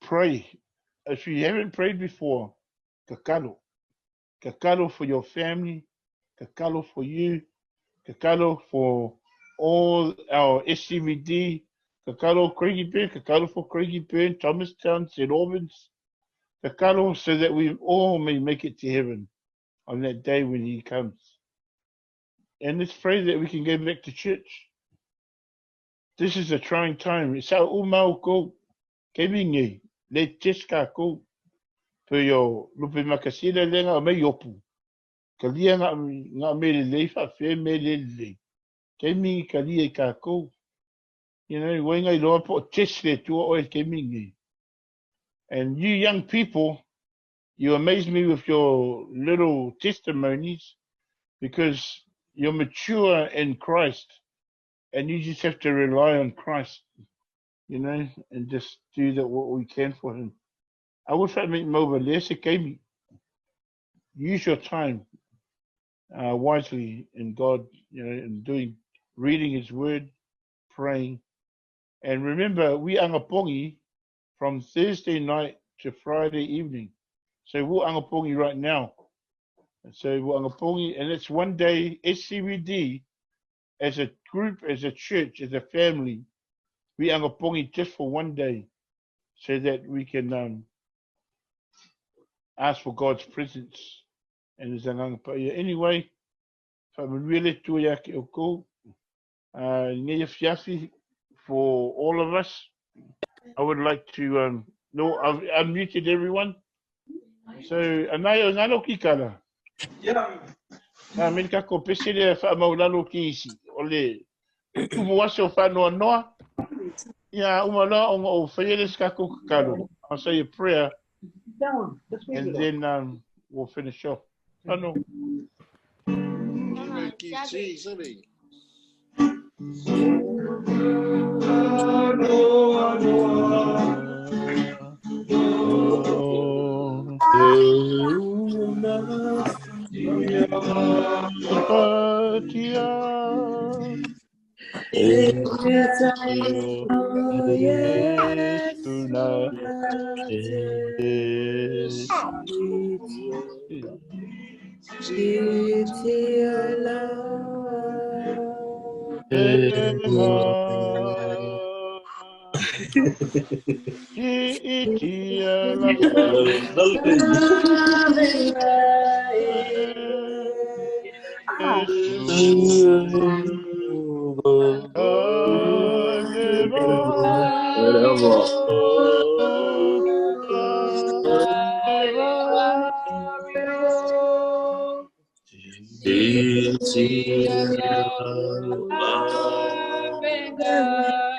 pray. If you haven't prayed before, kakalo. Kakalo for your family, kakalo for you, kakalo for all our SCVD, kakalo Craigieburn, kakalo for Craigieburn, Thomastown, St. Albans, kakalo so that we all may make it to heaven on that day when he comes. And let's pray that we can go back to church. This is a trying time. Sa o mau ko, kemingi, le teska ko, pe yo lupe makasina le ngā me yopu. Ka lia ngā, ngā me le leifa, whe me le le. Kemingi ka lia i ka ko. You know, wenga i loa po tes le tua oe kemingi. And you young people, you amaze me with your little testimonies because you're mature in Christ and you just have to rely on Christ, you know, and just do that what we can for him. I wish I make more Use your time wisely in God, you know, in doing, reading His Word, praying, and remember we angapongi from Thursday night to Friday evening. So we're angapongi right now. And so Wangapongi, and it's one day SCVD as a group, as a church, as a family, we Angapongi just for one day so that we can ask for God's presence and his anganga paia. Anyway, whaamanuia le Atua ia te outou, nei afiafi for all of us. I would like to, no, I've unmuted everyone. So, anai o ngalo ki kala. Yeah. Nā meni ka ko pese lea whaamaulalo ki isi. O le tumu ase o whanoa noa. Ia uma loa o o whaiele se kako kakalo. I'll say a prayer and then we'll finish off. Ano.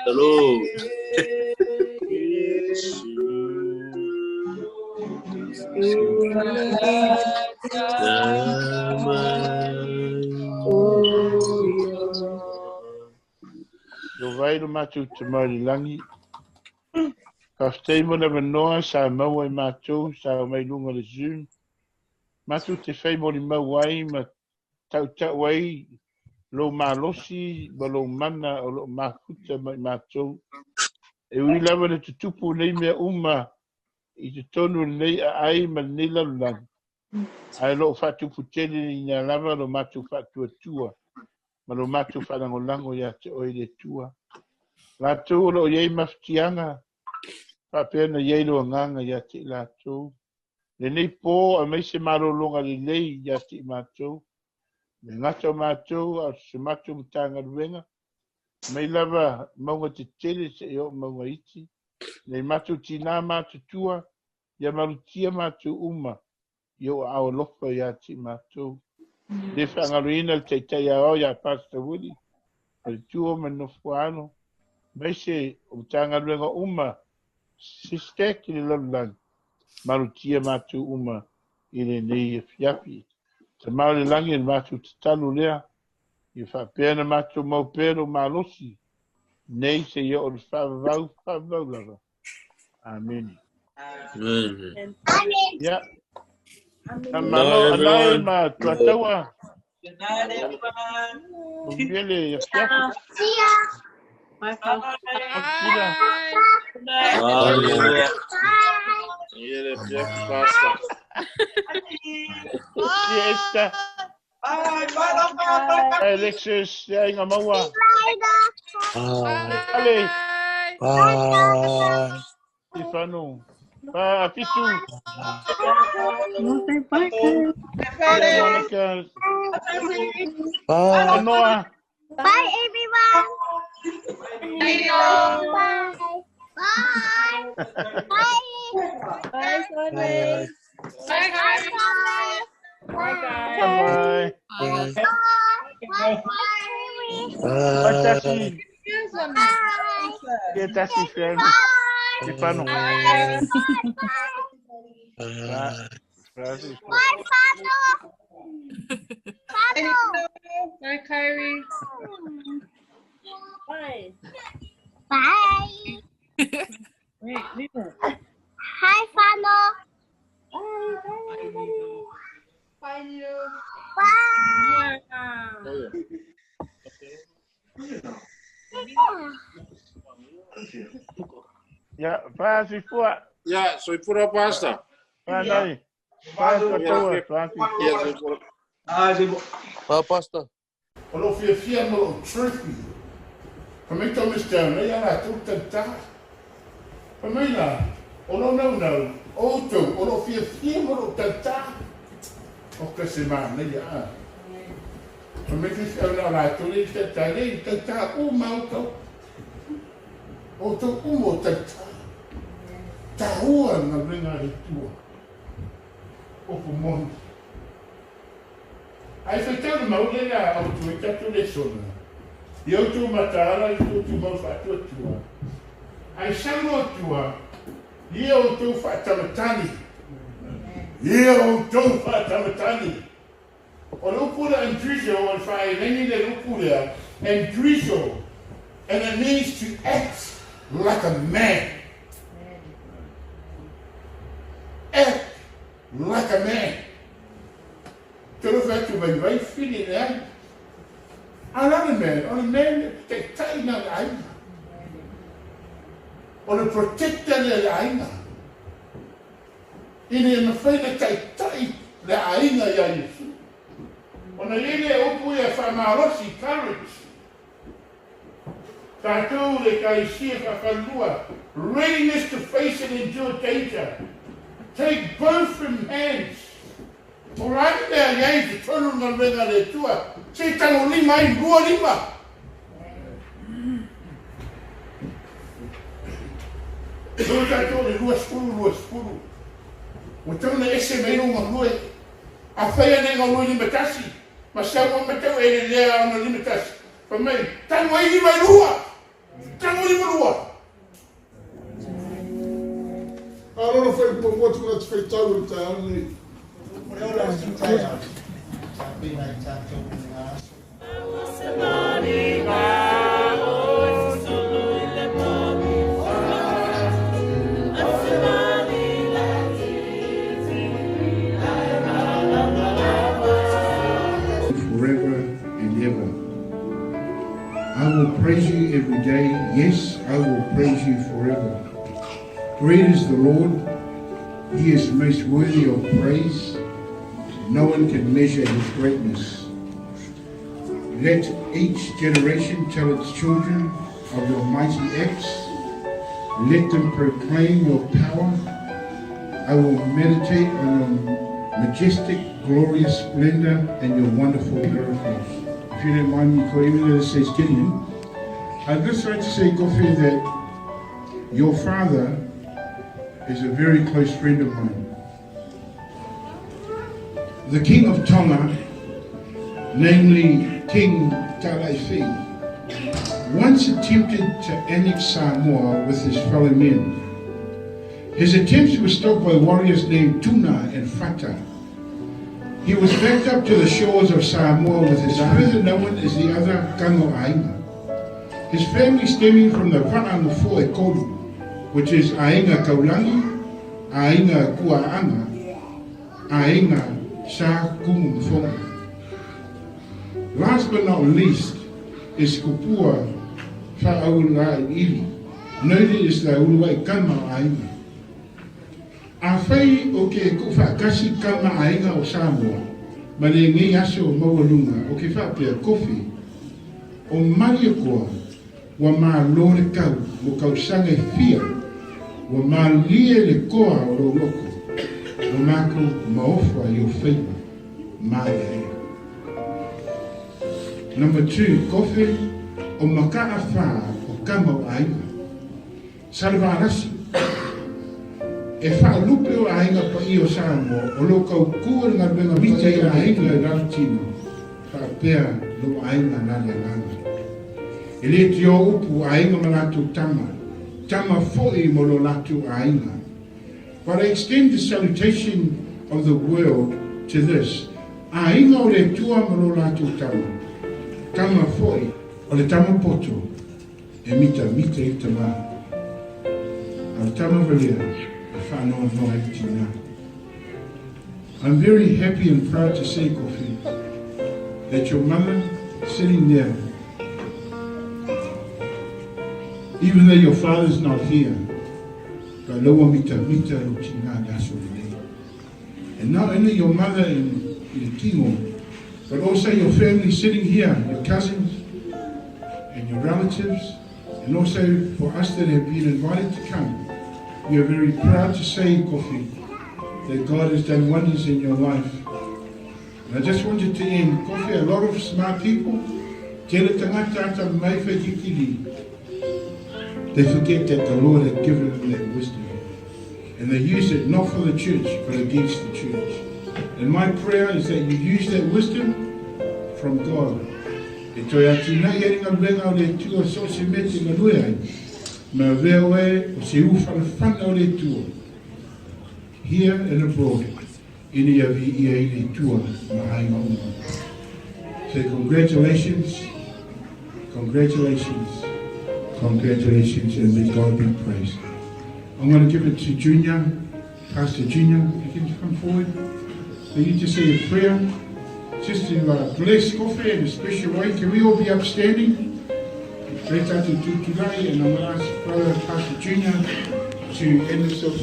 Hello. Lo vai lo mātou te mauri langi. Ka whitei mo le manoa sa maua i mātou, sa o mai lunga le Zoom. Mātou te whai mori mau ai ma tautau ai lo malosi ma lo mana o lo mafuta mai mātou. E ui lava le tutupu nei mea uma i te tonu nei a ai ma nei lalulagi. Ai lo whatupu tele ni ngā lava lo mātou whatuatua. Ma lo mātou whalangolango ia te oi le tua. Lātou o lo iei mawhitianga, whapena iei lo anganga ia te lātou. Le nei pō a meise marolonga le lei ia te mātou. Me ngata o mātou a se mātou mtānga ruenga. Mei lava maunga te tele se e o maunga iti. Nei mātou tīnā mātou tua, ia marutia mātou uma i o ao lofa ia te mātou. Le whangaruina le teitai ao ia Pastor Willie, o le tuo me nofuano, meise o tāngaruenga uma, sister ki le lalulagi, marutia mātou uma i le nei e fiafi. Te mauri langi le mātou te talu lea, i whapena mātou maupero malosi, nei se ia o le whavavau, whavavau lava. Amen. Amen. Yeah. Malo anai ma tuataua. Good night, everyone. Mele ia fiafi. See ya. Bye. Bye. Siesta. Bye. Bye. Bye. Bye, Alexis. Ia inga maua. Bye. Ale. Bye. Stefano. Bye, Afitu. Bye. Bye, Monica. Bye. Noah. Bye, everyone. Bye. Bye. Bye. Bye, Sunday. Bye, guys. Bye, guys. Bye. Bye. Bye. Bye, Bye. Tasi. Bye. Yeah, Tasi, friend. Stefano. Bye. Bye. Bye, Fano. Fano. Bye, Kyrie. Bye. Bye. Wait, Nina. Hi, Fano. Bye. Bye, everybody. Bye, Nino. Bye. Yeah, bye, Sifua. Yeah, so put up pasta. Bye, Nai. Bye, Pastor. Bye, Pastor. O lou fiafia ma lou trophy. Fai mai tau Mister nei a latou tauta. Fai mai la, o lou naunau, o outou, o lou fiafia ma lou tauta. O ka se manaia a. Fai mai faifeau na o latou lea i tauta, lea i tauta uma outou. Outou uma o tauta. Taua le galuega a le Atua. Upu moni. Ae faitau le mau lea a outou i tatou lesona, i outou mataala i tou tumau faatuatua, ae sau loa tua, ia outou faatamatagi, ia outou faatamatagi. O le upu lea andrizo, o le faaelegi lea i le upu lea, andrizo, and it means to act like a man. Act like a man. Te alofa atu vaivai fili leai. A la le man, o le man e taitai na le aiga. O le protector lea le aiga. I le mafai na taitai le aiga ia Iesu. Ona i le upu ia whaamalosi, courage. Tātou le Ekalesia whawhanua, readiness to face and endure danger. Take both from hands. O rāni mea i ai te tonu ngā renga le tua, se tango lima ai rua lima. Nō tātou le 20, 20. Ua tau na ese mai ngā lue. A whai ane ngā lue 51. Ma sau ma matau e le lea ona 51. Fai mai, tango ai lima i lua! Tango lima lua! A lona whai muamua atu na te whaitau i le taeao lenei. O le ola o se taeao, tapena i tatou i ngā aso. Forever and ever. I will praise you every day. Yes, I will praise you forever. Great is the Lord. He is most worthy of praise. No one can measure his greatness. Let each generation tell its children of your mighty acts. Let them proclaim your power. I will meditate on your majestic, glorious splendor and your wonderful miracles. If you don't mind me calling, even though this says Gideon, I'd just like to say, Kofi, that your father is a very close friend of mine. The king of Tonga, namely King Talaifi, once attempted to annex Samoa with his fellow men. His attempts were stopped by warriors named Tuna and Fata. He was backed up to the shores of Samoa with his further known as the other Kango Ainga. His family stemming from the Va'anofo e Kolu, which is Ainga Kaulangi, Ainga Kuaanga, Ainga Sa Kumu Mfonga. Last but not least is Kupua Fa'aula Ili, noted as the Uluai Kama o Aiga. Afai o ke ku'ufaatasi kama aiga o Samoa ma lenei aso maualuga o ke faapea kofi o Maria koa ua malo le kau mo kausaga e fia ua malie le koa o lou loko ua makou maofa i o faiva maeaea. Number 2, kofe o maka'a fa o kama o aiga. Salevalasi, E faalupe o aiga paia o Samoa o lo kaukua le galuega mita i aiga i Lalotino faapea lo aiga na le agaga. E le tio upu aiga ma latou tama, tama foi mo lo latou aiga. But I extend the salutation of the world to this aiga o le Atua ma lo latou tama, tama foi o le tama poto. E mitamita i tama, a o tama valea e whaanoanoa i tina. I'm very happy and proud to say, Kofi, that your mother sitting there, even though your father's not here, but loa mita mita lo tina le aso lenei. And not only your mother in, in Kingo, but also your family sitting here, your cousins and your relatives, and also for us that have been invited to come. We are very proud to say, Kofi, that God has done wonders in your life. And I just wanted to end, Kofi, a lot of smart people, tele tangata ata mai whakikiri, they forget that the Lord had given them that wisdom. And they use it not for the church, but against the church. And my prayer is that you use that wisdom from God. E toe atu nei e ringa luenga o le tua so se me te ngalue ai. Ma vea oe o se u whanawhana o le tua. Here and abroad, ini ia vi ia i le tua ma ainga uma. So congratulations, congratulations, congratulations, and may God be praised. I'm going to give it to Junior, Pastor Junior, if you can come forward. For you to say a prayer, just to bless Kofi in a special way. Can we all be upstanding? Great to do today, and I'm going to ask Brother Pastor Junior to end us off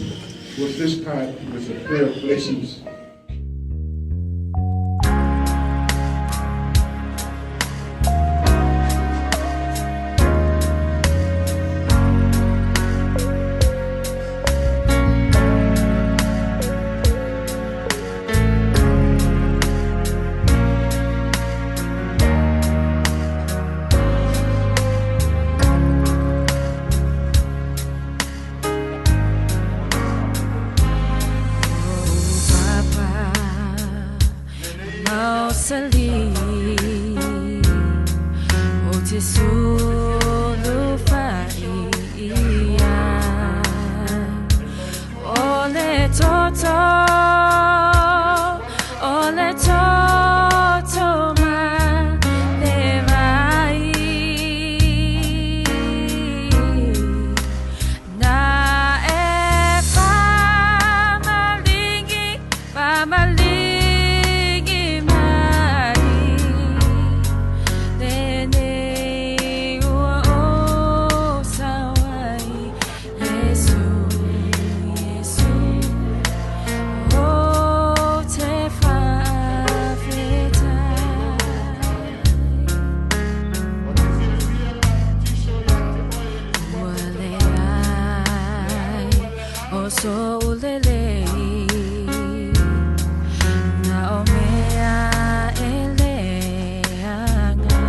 with this part, with a prayer of blessings. Papa Mausali O te sulu whai ia O le toto O le toto ma le vai Na e whamalingi, whamalingi mai Lenei ua o sawai Yesu, Yesu O te whawhetai. Ua leai o so ulelei Na o mea e leanga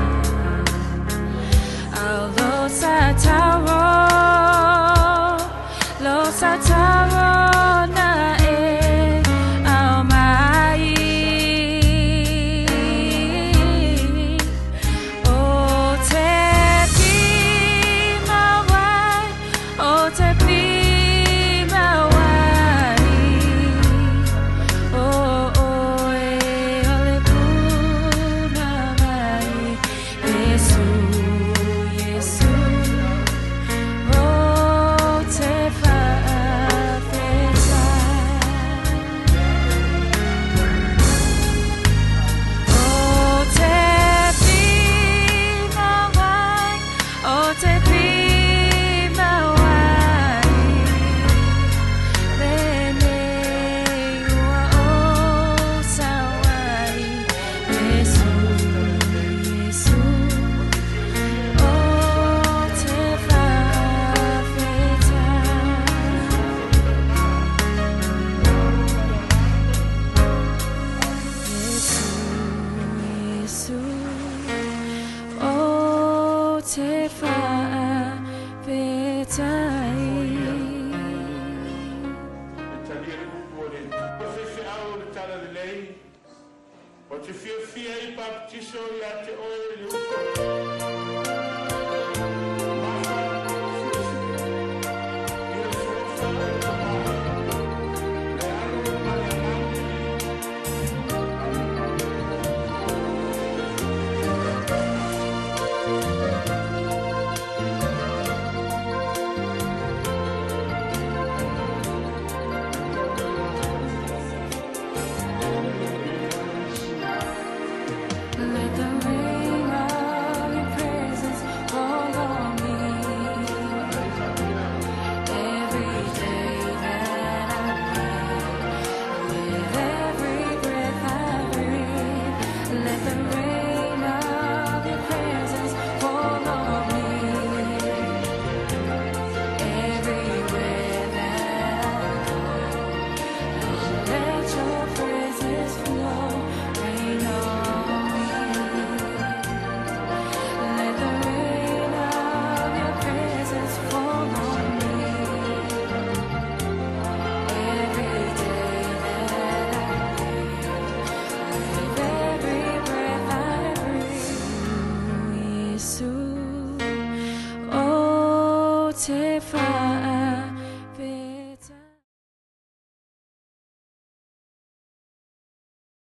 Au lo sa taro, lo sa taro na e au mai O te pima wai, o te pima wai O oe o le puna mai Yesu, Yesu O te whawhetai. O te pima wai, o te pima wai Lenei ua o sawai Yesu, Yesu O te whawhetai. Yesu, Yesu O te whawhetai. O te fiafia i papatiso ia te oe le upu. Let the rain of your te whaa.